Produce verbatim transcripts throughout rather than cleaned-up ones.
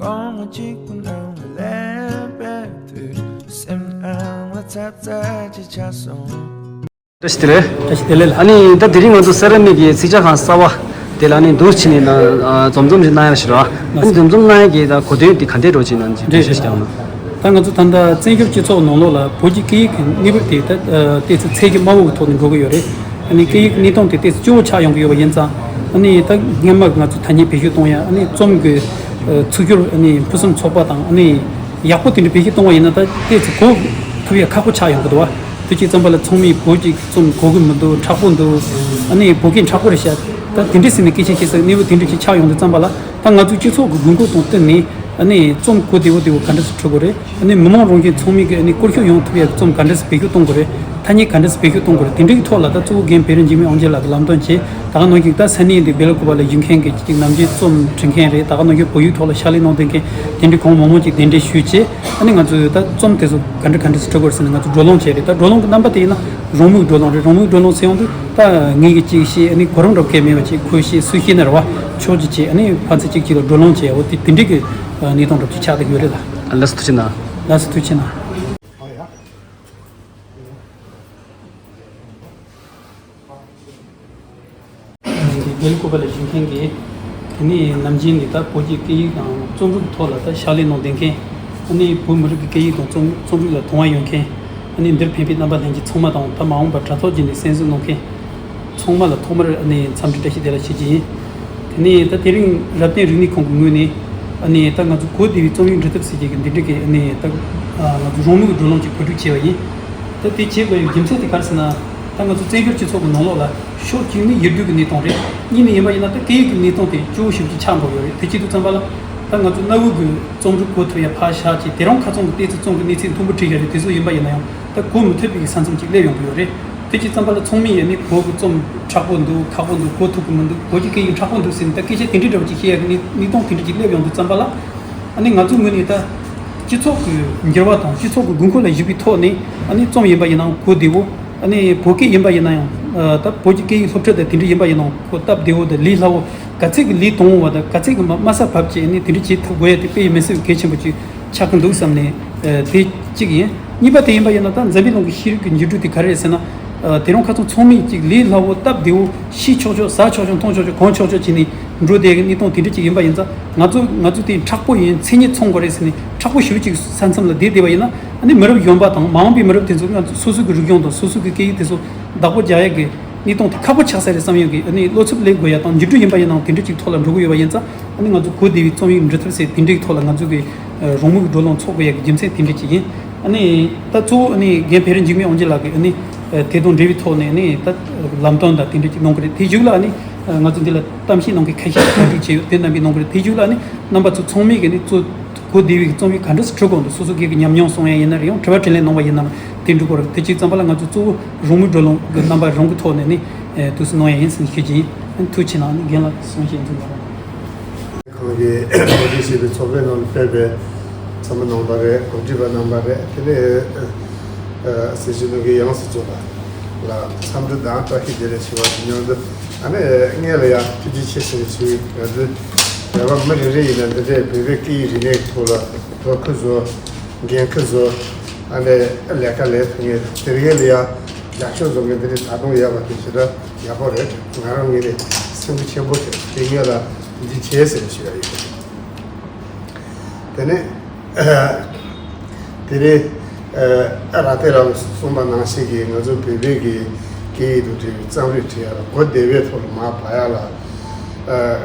དབང་གཅིག་པུ་ནང་ལས་པའི་དུས་སེམས་ཨང་ལ་ཚ་ཚ་ཅིག་ཆགས་སོང་། བཀྲ་ཤིས་བདེ་ལེགས། བཀྲ་ཤིས་བདེ་ལེགས་ལགས། ཨ་ནི་ད་དེ་རིང་ང་ཚོ་ས་རཱ་མིག་གི་རྩིས་ཆ་ཁང་གསར་པ་དེ་ལ་ནི་འདུག་ཕྱིན་ནས་ན་འཛོམས་འཛོམས་ཞིག་གནང་ཡ་ཞིག་རེད་བ། ཨ་ནི་འཛོམས་འཛོམས་གནང་ཡ་གི་ད་གོ་དོན་དེ་ག་འདྲས་འགྲོ་ཅིག་ནང་ཅིག་འགྲེལ་བཤད་ཞིག་བརྒྱབ་ན། ད་ང་ཚོ་ད་ལྟ་བཙན་བྱོལ་སྤྱི་ཚོགས་ནང་ལོགས་ལ་བོད་ཀྱི་སྐད་ཡིག་གི་གནས་བབ་དེ་ད་ཏོག་ཙམ་ཚད་ཀྱི་དམའ་བོ་གི་ཐོག་ནས་འགྲོ་གི་ཡོད་རེད། ཨ་ནི་སྐད་ཡིག་གི་གནས་སྟངས་དེ་ཏོག་ཙམ་སྐྱོ་བོ་ཆགས་ཡོང་གི་ཡོད་པ་ཡིན་ཙང་། ཨ་ནི་ད་སྔོན་མ་ང་ཚོ་ཐ་སྙད་བེད་སྤྱོད་གཏོང་ཡ། ཨ་ནི་རྩོམ་གྱི་ཚུར་སྐྱོར། ཨ་ནི་ཕུན་སུམ་ཚོགས་པ་དང་། ཨ་ནི་ཡག་པོ་དེ་འདྲ་བེད་སྤྱོད་གཏོང་བ་ཡིན་ན་ད་ཏོག་ཙམ་གོ་ཐུབ་ཡ་ཁག་པོ་ཆགས་ཡོང་གི་འདུག་བ། དེ་བྱས་ཙམ་པ་ལ་ཚང་མས་བོད་ཀྱི་རྩོམ་གོ་གི་མི་འདུག་མཁྲེགས་པོ་འདུག་ཨ་ནི་བོད་སྐད་མཁྲེགས་པོ་རེད་ཤག་ད་དེ་འདྲས་ཟེར་ནས་སྐད་ཆ་བཤད་ས་གནས་བབ་དེ་འདྲས་ཅིག་ཆགས་ཡོང་དུས་ཙམ་པ་ལ། ད་ང་ཚོའི་སྤྱི་ཚོགས་ཀྱི་དགོས་མཁོ་དང་བསྟུན་ནས། ཨ་ནི་རྩོམ་གོ་བདེ་བོ་བདེ་བོ་ག་འདྲས་སེ་འབྲི་དགོས་རེད། ཨ་ནི་མི་མང་རང་བཞིན་ཚང་མས་ཀྱི་ཨ་ནི་བཀོལ་སྤྱོད་ཡོང་ཐུབ་ཡ་གི་རྩོམ་ག་འདྲས་སེ་བེད་སྤྱོད་གཏོང་དགོས་རེད། ཐ་སྙད་ག་འདྲས་སེ་བེད་སྤྱོད་གཏོང་དགོས་རེད། དེ་འདྲའི་ཐོག་ལ་ད་གཙོ་བོ་རྒན་བེ་རི་འཇིགས་མེད་དབང་རྒྱལ་ལགས་ཀྱིས་ལམ་སྟོན་བྱས། ད་ག་ནང་བཞིན་ད་ས་གནས་འདི་སྦེལ་ཀོབ་ལ་བཞུགས་མཁན་གྱི་ཅིག་ནམ་རྒྱུན་རྩོམ་འབྲི་མཁན་རེད། ད་ག་ནང་བཞིན་བོད་ཡིག་ཐོག་ལ་ཕྱག་ལས་གནང་བསྡད་མཁན་དེ་འདྲའི་ཁོང་མང་མང་ཅིག་གདན་འདྲེན་ཞུས་བྱས། ཨ་ནི་ང་ཚོས་ད་རྩོམ་དེ་ཚོ་ག་འདྲ་ག་འདྲས་སེ་འབྲི་དགོས་རེད་ཟེར་ནས་ང་ཚོ་བགྲོ་གླེང་བྱས་རེད། ད་བགྲོ་གླེང་གི་རྣམ་པ་དེ་ཡིན་ན་རང་མོས་བགྲོ་གླེང་རེད། རང་མོས་བགྲོ་གླེང་ཟེར་ཡོང་དུས་ད་ངས་ཀྱིས་ཅིག་བཤད། ཨ་ནི་གོ་རིམ་འདྲ་བོ་གང་ཡང་མེད་པ་ཅིག་ཁོས་བཤད་སུས་བཤད་ན་རེད་བ། ཕྱོགས་གཅིག་བྱས། ཨ་ནི་ཕན་ཚུན་གཅིག་གཅིག་ལ་བགྲོ་གླེང་བྱས། འོ་དེ་དེ་འདྲའི་གི་གནས་སྟངས་འདྲ་བོ་ཅིག་ཆགས་བསྡད་ཡོད་རེད་ལགས། ལགས་སོ། ཐུགས་རྗེ་གནང་། ལགས་སོ། ཐུགས་རྗེ་གནང་། སྦེལ་ཀོབ་ལ་བཞུགས་མཁན་གྱི་དེ་ནས་ནམ་རྒྱུན་ནས་ད་བོད་ཀྱི་སྐད་ཡིག་དང་རྩོམ་རིག་ཐོག་ལ་ད་ཕྱག་ལས་གནང་བསྡད་མཁན། ཨ་ནི་བོད་མི་རིགས་ཀྱི་སྐད་ཡིག་དང་རྩོམ་རྩོམ་རིག་ལ་དུང་བ་ཡོད་མཁན། ཨ་ནི་འདིར་ཕེབས་པའི་རྣམ་པ་ལྷན་རྒྱས་ཚང་མ་དང་། ད་མ་འོངས་པར་དྲ་ཐོག་བརྒྱུད་ནས་གསན་གཟིགས་གནང་མཁན་ཚང་མ་ལ་ཐོག་མར་ཨ་ནི་འཚམས་འདྲི་བཀྲ་ཤིས་བདེ་ལེགས་ཞུ་རྒྱུ་ཡིན། དེ་ནས་ད་དེ་རིང་རབ་བརྟན་རིག་གནས་ཁང་གི་ངོས་ནས། ཨ་ནི་ད་ང་ཚོ་གོ་བདེ་བའི་རྩོམ་ཡིག་འབྲི་ཐབས་ཟེར་གྱི་འདི་འདྲ་གི་ཨ་ནི་ད་ང་ཚོ་རང་མོས་ཀྱི་བགྲོ་གླེང་ཅིག་གོ་སྒྲིག་བྱས་པ་ཡིན། ད་དེ་བྱེད་དགོས་པའི་རྒྱུ་མཚན་དེ་ག་རེ་ཟེར་ན། ད་ང་ཚོ་བཙན་བྱོལ་སྤྱི་ཚོགས་ཀྱི་ནང་ལོགས་ལ་ཕྱོགས་གཅིག་ནི་ཡུལ་དུས་ཀྱི་གནས་སྟངས་རེད། གཉིས་ནི་ཡིན་པ་ཡིན་ན་ད་སྐད་ཡིག་གི་གནས་སྟངས་དེ་སྐྱོ་བོ་ཞེ་པོ་ཅིག་ཆགས་འགྲོ་ཡོད་རེད། དེ་བྱེད་དུས་ཙམ་པ་ལ་ད་ང་ཚོ་གནའ་བོའི་གི་རྩོམ་རིག་གོ་ཐུབ་ཡ་ཕར་བཞག་བྱས། དེ་རིང་ཁ་སང་གི་ཏོག་ཙམ་རྩོམ་གྱི་གནས་ཚད་མཐོན་པོ་བྲིས་བཞག་རེད། དེ་ཚོ་ཡིན་པ་ཡིན་ན་ཡང་ད་གོ་མི་ཐུབ་པའི་གི་ས་མཚམས་ཅིག་སླེབས་ཡོང་གི་ཡོད་རེད། དེ་བྱས་ཙམ་པ་ལ་ཚང་མས་ཡ་ནི་བོད་ཀྱི་རྩོམ་མཁྲེགས་པོ་འདུག་ཁག་པོ་འདུག་གོ་ཐུབ་ཀྱི་མི་འདུག་བོད་ཀྱི་སྐད་ཡིག་མཁྲེགས་པོ་འདུག་ཟེར་ནས་ད་སྐད་ཆ་དེ་འདྲའི་འདྲ་བོ་ཅིག་བཤད་ཡ་གི་གནས་གནས་སྟངས་དེ་འདྲ་ཅིག་སླེབས་ཡོང་དུས་ཙམ་པ་ལ། ཨ་ནི་ང་ཚོའི་ངོས་ནས་ད་སྤྱི་ཚོགས་ཀྱི་འགྱུར་བ་དང་སྤྱི་ཚོགས་ཀྱི་དགོས་མཁོ་ལ་གཞིགས་པའི་ཐོག་ནས། ཨ་ནི་རྩོམ་ཡིན་པ་ཡིན་ནའང་གོ་བདེ་བོ། ཨ་ནི་བོད་སྐད་ཡིན་པ་ཡིན་ན་ཡང་ད་བོད་ཀྱི་སྐད་ཡིག་སློབ་ཁྲིད་དང་དེ་འདྲ་ཡིན་པ་ཡིན་ནའང་གོ་སྟབས་བདེ་བོ་དང་ལས་སླ་བོ། ག་ཚད་ཀྱི་ལས་དང་བ་དང་ག་ཚད་ཀྱི་མ་དམའ་ས་བབས་བྱས་ནས་དེ་འདྲ་བྱེད་ཐུབ་དགོས་ཡ་དེ་དཔེ་མི་སྲིད་པའི་གལ་ཆེན་པོ་ཅིག་ཆགས་ཀྱི་འདུག་བསམ་ནས། ཨ་དེ་གཅིག་ཡིན། གཉིས་པ་དེ་ཡིན་པ་ཡིན་ན་ད་འཛམ་བུའི་གླིང་གི་ཤེས་རིག་གི་འགྱུར་འགྲོས་དེ་ག་རེ་རེད་ཟེར་ན། ཨ་དེ་རིང་ཁ་སང་ཚང་མས་ཅིག་ལས་སླ་བོ་སྟབས་བདེ་བོ་ཤེས་ཆོག་ཆོག་ཟ་ཆོག་ཆོག་འཐུང་ཆོག་ཆོག་གོན་ཆོག་ཆོག་བྱས་ནས་འགྲོ་བསྡད་ཀྱི་གནས་སྟངས་དེ་འདྲ་ཅིག་ཡིན་པ་ཡིན་ཙང་། ང་ཚོ་ང་ཚོ་དེ་མཁྲེགས་པོ་ཡིན། མཚན་ཉིད་ཚང་དགོས་རེད་ཟེར་ནས་མཁྲེགས་པོ་ཞེ་པོ་ཅིག་ས་མཚམས་ལ་བསྡད་བསྡད་པ་ཡིན་ན། ཨ་ནི་མི་རབས་གཞོན་པ་དང་མ་འོངས་པའི་མི་རབས་དེ་ཚོ་ང་ཚོ་སོ་སོ་གི་རིག་གཞུང་དང་སོ་སོ་གི་སྐད་ཡིག་དེ་ཚོ་བདག་པོ་རྒྱག་ཡ་གི་གནས་སྟངས་དེ་ཁག་པོ་ཆགས་ས་རེད་བསམ་ཡོང་གི། ཨ་ནི་བློ་འཚབ་སླེབས་དགོས་ཡ་དང་འགྱུར་འགྲོས་ཡིན་པ་ཡིན་ནའང་དེ་འདྲ་ཅིག་ཐོག་ལ་འགྲོ་གི་ཡོད་པ་ཡིན་ཙང་། ཨ་ནི་ང་ཚོ་གོ་བདེ་བའི་རྩོམ་ཡིག་འབྲི་ཐབས་ཟེར་དེ་འདྲའི་ཐོག་ལ་ང་ཚོ་གི་ཨ་རང་མོས་ཀྱི་བགྲོ་གླེང་འཚོགས་དགོས་ཡ་གི་རྒྱུ་མཚན་དེ་འདྲ་ཅིག་ཡིན། ཨ་ནི་ད་གཙོ་བོ་ཨ་ནི་རྒན་བེ་རི་འཇིགས་མེད་དབང་རྒྱལ་ལགས་ཀྱིས་ཨ་ནི་ཨ་དེ་དང་འབྲེལ་བའི་ཐོག་ནས་ཨ་ནི་ད་ལམ་སྟོན་དང་དེ་འདྲ་ཅིག་གནང་གི་རེད། དེ་གཞུག་ལ་ཨ་ནི་ཨ་ང་ཚོ་འདི་ལ་གཏམ་བཤད་གནང་མཁན་ཁ་ཤས་གྲ་སྒྲིག་བྱས་ཡོད། དེ་རྣམ་པས་གནང་གི་རེད། དེ་གཞུག་ལ་ཨ་ནི་རྣམ་པ་ཚོ་ཚང་མས་ཀྱི་ཨ་ནི་གཙོ་གོ་བདེ་བའི་རྩོམ་ཡིག་ག་འདྲ་སེ་འབྲི་དགོས་འདུག་སོ་སོ་སྒེར་གྱི་ཉམས་མྱོང་གསུང་ཡ་ཡིན་ན་རེད། ཡང་དྲི་བ་དྲིས་ལན་གནང་བ་ཡིན་ན་དེ་འགྲོ་གི་རེད། དེ་གཅིག་ཙམ་པ་ལ་ང་ཚོ་གཙོ་བོ་རང་མོས་བགྲོ་གླེང་གི་རྣམ་པ་རང་གི་ཐོག་ནས་ནི་ཨ་དུས་སུ་གནང་ཡ་ཡིན་ཟེར་ནས་ཞུ་རྒྱུ་ཡིན། ཨ་ནི་ཐུགས་རྗེ་གནང་། ཨ་ནི་རྒན་ལགས་གསུང་བཤད་མཛད་པ་རེད། ཁོང་གིས་གོ་སྒྲིག་བྱས་པའི་ཚོགས་པའི་ནང་ལ་ཕེབས་པའི་ཚོགས་མི་རྣམ་པ་རེད། གོ་སྒྲིག་པ་རྣམ་པ་རེད། དེ་ནས་ཨ་ཨ་སྲིད་སྤྱི་ནོར་གྱི་ཡང་སྲིད་གཙོ་པ་ལ་འཚམས་འདྲི་དང་བཀྲ་ཤིས་བདེ་ལེགས་ཞུ་བ་དང་མཉམ་དུ། ཨ་ནི་སྔོན་ལ་ཡང་ཐུགས་རྗེ་ཆེ་ཟེར་ཞུ། ང་ཚོའི་བོད་པ་མི་རེ་རེ་ཡིན་ན་འདི་འདྲའི་བོད་པའི་སྐད་ཡིག་རིག་གནས་ཀྱི་ཐོག་ལ་དོ་ཁུར་བཟོ། འགན་ཁུར་བཟོ། ཨ་ནི་ལས་ཀ་ལས་ཐུབ་མཁན། དེ་རིང་ལ་ཡང་རྒྱབ་སྐྱོར་བཟོ་མཁན་འདི་འདྲའི་ད་དུང་ཡོད་པ་དེ་ཞེ་དྲག་ཡག་པོ་རེད། ང་རང་ངོས་ནས་སེམས་འགུལ་ཆེན་པོ་བྱུང་། དེ་སྔོན་ལ་འདི་བྱས་ཟེར་ཞུ་ཡ་ཡོད། དེ་ནས་དེ་རིང་ཨ་ར་ཏེ་ར་བས་གསུངས་པ་ནང་བཞིན་གྱི་ང་ཚོ་བོད་པའི་གི་སྐད་ཡིག་དང་འབྲེལ་བའི་རྩོམ་རིག་བྲིས་ཡ་ལ་གོ་བདེ་བའི་ཐོག་ལ་མར་བབས་ཡ་ལ་ཨ་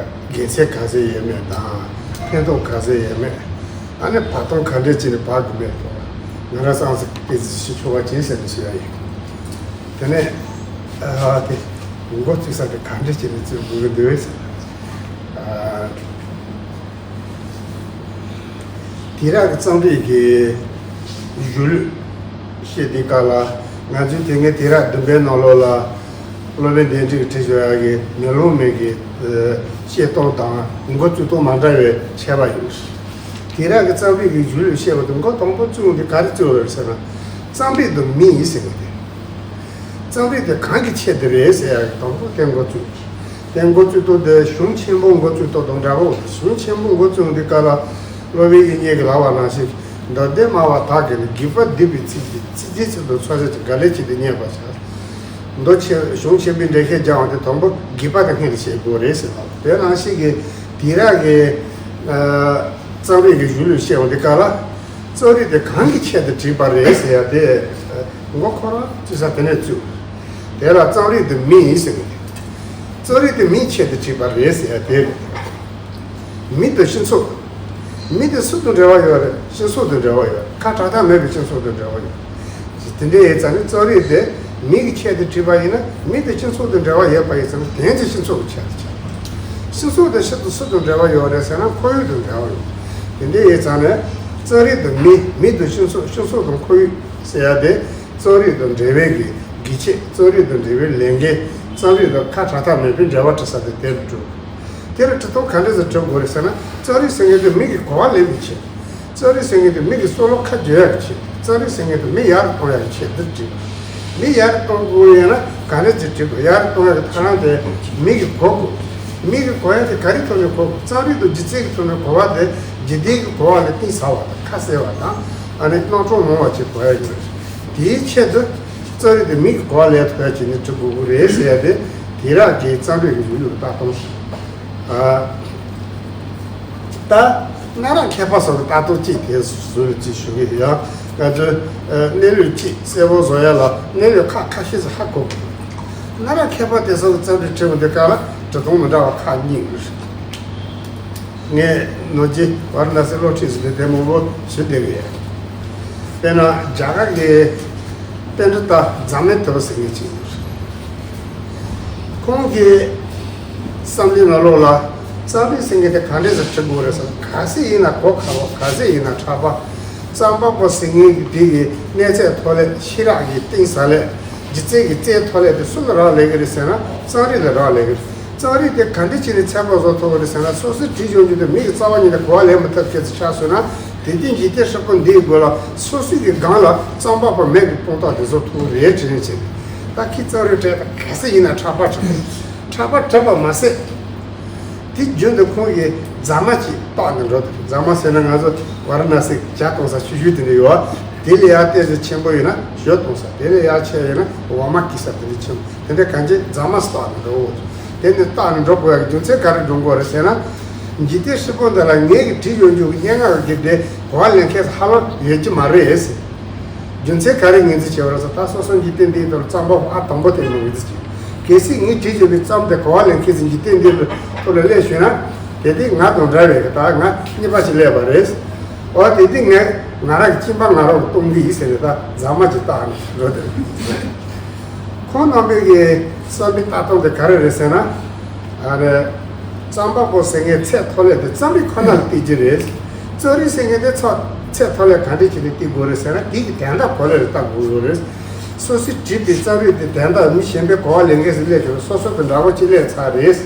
དགེ་མཚན་ག་ཚོད་ཡོད་མེད་དང་། ཕན་ཐོགས་ག་ཚོད་ཡོད་མེད། ཨ་ནི་བར་སྟོང་ག་འདྲས་བྱས་ནས་བབས་དགོས་མེད་ཐོག་ལ་ང་རང་སང་སེ་སྐད་ཆ་ཞིག་ཞུ་བ་བྱིན་ཟེར་ནས་ཞུ་ཡ་ཡིན། དེ་ནས་ཨ་དེ་འགོ་བཙུགས་ས་དེ་ག་འདྲས་བྱས་ནས་བཙུགས་དགོས་ཀྱི་འདུག་ཟེར། ཨ། དུས་རབས་ཀྱི་རྩོམ་རིག་གི་གཞུང་ལུགས་བཤད་དུས་སྐབས་ལ། ང་ཚོའི་དེ་སྔའི་དུས་རབས་བདུན་པའི་ནང་ལོགས་ལ་སློབ་དཔོན་གདན་འདྲེན་གྱིས་བྲིས་བཞག་ཡ་གི་མེ་ལོང་མའི་གི་ཨ་བཤད་སྟངས་དང་འགོ་བཙུགས་སྟངས་མ་འདྲ་བའི་ཁྱད་པར་ཡོད། དུས་རབས་ཀྱི་རྩོམ་རིག་གི་གཞུང་ལུགས་བཤད་པ་དེ་འགོ་དང་པོ་བཙུགས་དེ་ག་རེ་བཙུགས་པ་རེད་ཟེར་ན། རྩོམ་རིག་དང་མི་ཡིན་ཟེར་བ་དེ། རྩོམ་རིག་དེ་གང་གི་ཆེད་དུ་རེད་ཟེར་ཡ་གི་དང་པོ་དེ་འགོ་བཙུགས། དེ་འགོ་བཙུགས་ཐོག་དེ་གཞུང་ཆེན་པོ་འགོ་བཙུགས་ཐོག་དང་འདྲ་བོ། གཞུང་ཆེན་པོ་འགོ་བཙུགས་འདི་ག་ལ་ སློབ་དཔོན་དབྱིག་གཉེན་གྱིས་ལབ་པ་ནང་བཞིན། མདོ་སྡེ་སྨྲ་བ་དག་གིས་ནི། བགྱིས་པ་བསྡུས་པའི་ཚིག་གིས། ཚིག་རྗེས་ཚིག་ཏུ་མཚོན་བྱེད་ཅིང་། ག་ལེར་བྱས་ཏེ་བསྙད་པར་བྱ། མདོ་ཆེ་གཞུང་ཆེན་པོའི་འགྲེལ་བཤད་སྦྱར་བ་དེ་དང་པོ་བགྱིས་པ་དང་སྔོན་དུ་བཤད་དགོས་རེད་ཟེར་བ། དེ་ནང་བཞིན་གྱི་དེ་རག་གི་ཨ་རྩོམ་རིག་གི་གཞུང་ལུགས་བཤད་འོང་དུས་སྐབས་ལ། རྩོམ་རིག་དེ་གང་གི་ཆེད་དུ་བྲིས་པ་རེད་ཟེར་ཡ་དེ། མགོ་ཁོ་རང་བཙུགས་ས་དེ་ནས་བཙུགས། དེ་ལ་རྩོམ་རིག་དེ་མི་ཡིན་ཟེར་གི། རྩོམ་རིག་དེ་མིའི་ཆེད་དུ་བྲིས་པ་རེད་ཟེར་ཡ་དེ་རེད། མི་དང་སྤྱི་ཚོགས། མི་དེ་སུ་དང་འབྲེལ་བ་ཡོད་རེད། སྤྱི་ཚོགས་དང་འབྲེལ་བ་ཡོད། ཁ་གྲག་ཐབས་མེད་པའི་སྤྱི་ཚོགས་དང་འབྲེལ་བ་ཡོད། དེ་འདྲ་ཡིན་ཙང་ནི་རྩོམ་རིག་དེ་མི་གི་ཆེད་དུ་བྲིས་པ་ཡིན་ན། མི་དེ་སྤྱི་ཚོགས་དང་འབྲེལ་བ་ཡོད་པ་ཡིན་ཙང་དེ་ཚོ་སྤྱི་ཚོགས་ཀྱི་ཆེད་དུ་བྱས། སྤྱི་ཚོགས་དེ་ཕྱི་དང་སུ་དང་འབྲེལ་བ་ཡོད་རེད་ཟེར་ན། ཁོར་ཡུག་དང་འབྲེལ་བ་ཡོད། དེ་འདྲ་ཡིན་ཙང་ནི་རྩོམ་རིག་དེ་མི། མི་དང་སྤྱི་ཚོགས། སྤྱི་ཚོགས་དང་ཁོར་ཡུག་ཟེར་ཡ་དེ། རྩོམ་རིག་དང་འབྲེལ་བའི་གི་གི་ཆེད། རྩོམ་རིག་དང་འབྲེལ་བའི་ལས་འགན། རྩོམ་རིག་དང་ཁ་གྲག་ཐབས་མེད་པའི་འབྲེལ་བ་འབྲི་ས་དེ་དེ་ལ་གྲུབ། དེ་ལ་འབྲི་སྟངས་ག་འདྲ་ཞིག་འབྲི་དགོས་རེད་ཟེར་ན། རྩོམ་རིག་ཟེར་མཁན་དེ་མི་གི་གོ་བ་ལེན་པའི་ཆེད། རྩོམ་རིག་ཟེར་མཁན་དེ་མི་གི་བསམ་བློ་ཁ་བརྗོད་ཡག་གི་ཆེད། རྩོམ་རིག་ཟེར་མཁན་དེ་མི་ཡག་ཏུ་གཏོང་ཡག་གི་ཆེད་དུ་བྲིས། མི་ཡག་ཏུ་གཏོང་དགོས་ཡོད་ན་ག་འདྲ་ཞིག་བྲིས་དགོས། ཡག་ཏུ་གཏོང་ཡག་གི་ཐབས་ལམ་དེ་མི་གི་གོ་དགོས། མི་གི་གོ་ཡག་དེ་ག་རེ་ཐོག་ནས་གོ་དགོས། རྩོམ་རིག་དང་སྒྱུ་རྩལ་གྱི་ཐོག་ནས་གོ་བ་དེ་འཇིག་རྟེན་གྱི་གོ་བ་ལས་གཏིང་ཟབ་པ་དང་། ཁ་གསལ་བ་དང་། ཨ་ནི་སྣང་སྟོང་མང་བ་ཅིག་གོ་ཡག་ཡོད་རེད། དེའི་ཆེད་དུ་རྩོམ་རིག་དེ་མི་གི་གོ་བ་ལེན་ཐུབ་ཡག་ཅིག་ནས་བྲི་དགོས་ཀྱི་རེད་ཟེར་ཡ་དེ། དེ་རག་གི་རྩོམ་རིག་གི་གཞུང་ལུགས་ལྟ་སྟངས། ཨ། ད་གནའ་རབས་མཁས་པ་ཚོ་གི་ལྟ་སྟངས་གཅིག་དེ་བཟོ་རེ་ཅིག་ཞུ་གི་ཡོད། ང་ཚོས་ཨ་གནས་ལུགས་གཅིག་གསལ་པོ་བཟོ་ཡ་ལ་གནས་ལུགས་ཁག་ཁ་ཤས་ཤིག་ཧ་གོ་དགོས། གནའ་རབས་མཁས་པ་དེ་ཚོ་གི་རྩོམ་རིག་བྲིས་པ་དེ་ག་ལ་འབྲི་སྟངས་མི་འདྲ་བ་ཁག་གཉིས་ཡོད་རེད། ངས་ནོར་གྱི་ཝཱ་ར་ཎ་སི་སློབ་ཁྲིད་ཟེར་ཏེ་དེ་མང་པོ་ཞུ་བསྡད་ཀྱི་ཡོད། དཔེར་ན་རྒྱ་གར་གྱི་པཎྜི་ཏ་ཛ་མེ་ཏ་བ་ཟེར་མཁན་ཅིག་ཡོད་རེད། ཁོང་གི་བསམ་གླུའི་ནང་ལོགས་ལ་རྩོམ་རིག་ཟེར་མཁན་དེ་ག་འདྲས་སེ་བྲི་དགོས་རེད་ཟེར་ན། གལ་སྲིད་ཡིན་ན་གོ་ཁག་པོ། གལ་སྲིད་ཡིན་ན་ཕྲ་པ། རྩོམ་པ་པོ་ཟེར་མཁན་གྱི་དེ་གི་གནས་ཚད་མཐོ་ལེ། ཤེས་རབ་ཀྱི་གཏིང་ཟབ་ལེ། སྒྱུ་རྩལ་གྱི་རྩལ་མཐོ་ལེ་དེ་སུ་ལ་རག་ལས་ཀྱི་རེད་ཟེར་ན། རྩོམ་རིག་ལ་རག་ལས་ཀྱི་རེད། རྩོམ་རིག་དེ་ག་འདྲ་བྱས་ནས་ཚད་པ་བཟོ་ཐུབ་ཀྱི་རེད་ཟེར་ན། སོ་སོས་བྲིས་ཡོང་རྒྱུ་དེ་མི་གི་རྩ་བ་ཉིད་ནས་གོ་བ་ལེན་མི་ཐུབ་མཁན་ཅིག་ཆགས་སོང་ན། དེ་དུས་འཇིག་རྟེན་ཧྲིལ་པོ་འདིའི་སྒོ་ལ་སོ་སོའི་གི་སྒང་ལ་རྩོམ་པ་པོ་མེད་པའི་དཔང་རྟགས་དེ་བཟོ་ཐུབ་ཀྱི་རེད་དྲན་བྱས། ད་ཁྱི་རྩོམ་རིག་བྲིས་པ་གལ་སྲིད་ཡིན་ན་ཕྲ་པ་བྲིས། ཕྲ་པ་བྲིས་པ་མ་ཟད། དེ་རྒྱུན་དུ་ཁོང་གིས་རྫ་མ་ཅིག་བཏགས་ནས་འགྲོ་འདུག་རྫ་མ་ཟེར་ན་ང་ཚོ་ཝཱ་ར་ཎ་སི་ཇ་གཏོང་ས་ཆུང་ཆུང་དེ་འདྲ་ཡོད། དེ་ལས་ཡར་ཏོག་ཙམ་ཆེན་པོ་ཡིན་ན་ཞོ་གཏོང་ས། དེ་ལས་ཡར་ཆེ་ཡིན་ན་འོ་མ་སྐྱེ་ས་དེ་འདྲ་ཆེན་པོ། དེ་འདྲ་གང་ཅི་རྫ་མ་བཏགས་ནས་འགྲོ་འོ། དེ་ནི་བཏགས་ནས་འགྲོ་དགོས་ཡག་གི་རྒྱུ་མཚན་ག་རེ་འགྲོ་དགོས་རེད་ཟེར་ན། འཇིག་རྟེན་ཧྲིལ་པོ་འདི་ལ་ངེད་ཀྱིས་བྲིས་ཡོང་རྒྱུ་གི་སྙན་ངག་གི་དེབ་དེ་གོ་བ་ལེན་མཁན་ཧ་ལམ་ཡོད་ཀྱི་མ་རེད། རྒྱུ་མཚན་ག་རེ་ངོས་འཛིན་བྱས་པ་རེད་ཟེར། ད་སོ་སོ་འཇིག་རྟེན་འདིའི་ཐོག་ལ་རྩོམ་པ་པོ་ཨ་དང་པོ་དེ་ངོས་འཛིན་བྱས། གལ་སྲིད་ངས་བྲིས་ཡོད་པའི་རྩོམ་དེ་གོ་བ་ལེན་མཁན་ཞིག་འཇིག་རྟེན་འདིའི་ཐོག་ལ་སླེབས་བྱུང་ན། དེ་དུས་ང་དང་འདྲ་བའི་ད་ང་གཉིས་པ་ཞིག་སླེབས་པ་རེད། འོ་དེ་དུས་ངས་ང་རང་གི་གཅིན་པ་ང་རང་གིས་གཏོང་གི་ཡིན་ཟེར་ནས་ད་རྫ་མ་ཅིག་བཏགས་ནས་འགྲོ་དེ་རེད། ཁོང་རྣམ་པའི་གི་བསམ་པའི་ལྟ་སྟངས་དེ་ག་རེ་རེད་ཟེར་ན། ཨ་རེ། རྩོམ་པ་པོ་ཟེར་མཁན་ཚད་མཐོ་ལེ་དེ་རྩོམ་རིག་ཁོ་ན་ལ་བལྟས་ཀྱི་རེད། རྩོམ་རིག་ཟེར་མཁན་དེ་ཚོ་ཚད་མཐོ་ལེ་ག་འདྲས་བྱས་ནས་བལྟ་དགོས་རེད་ཟེར་ན། དེ་གི་དོན་དག་གོ་ལེ་རེ་ལྟ་དགོས་ཡོད་རེད། སོ་སོས་བྲིས་པའི་རྩོམ་རིག་དེ་དོན་དག་མི་གཞན་པའི་གོ་བ་ལེན་མཁན་ཞིག་སླེབས་བྱུང་ན་སོ་སོ་དང་འདྲ་བོ་ཅིག་སླེབས་ཚར་རེད།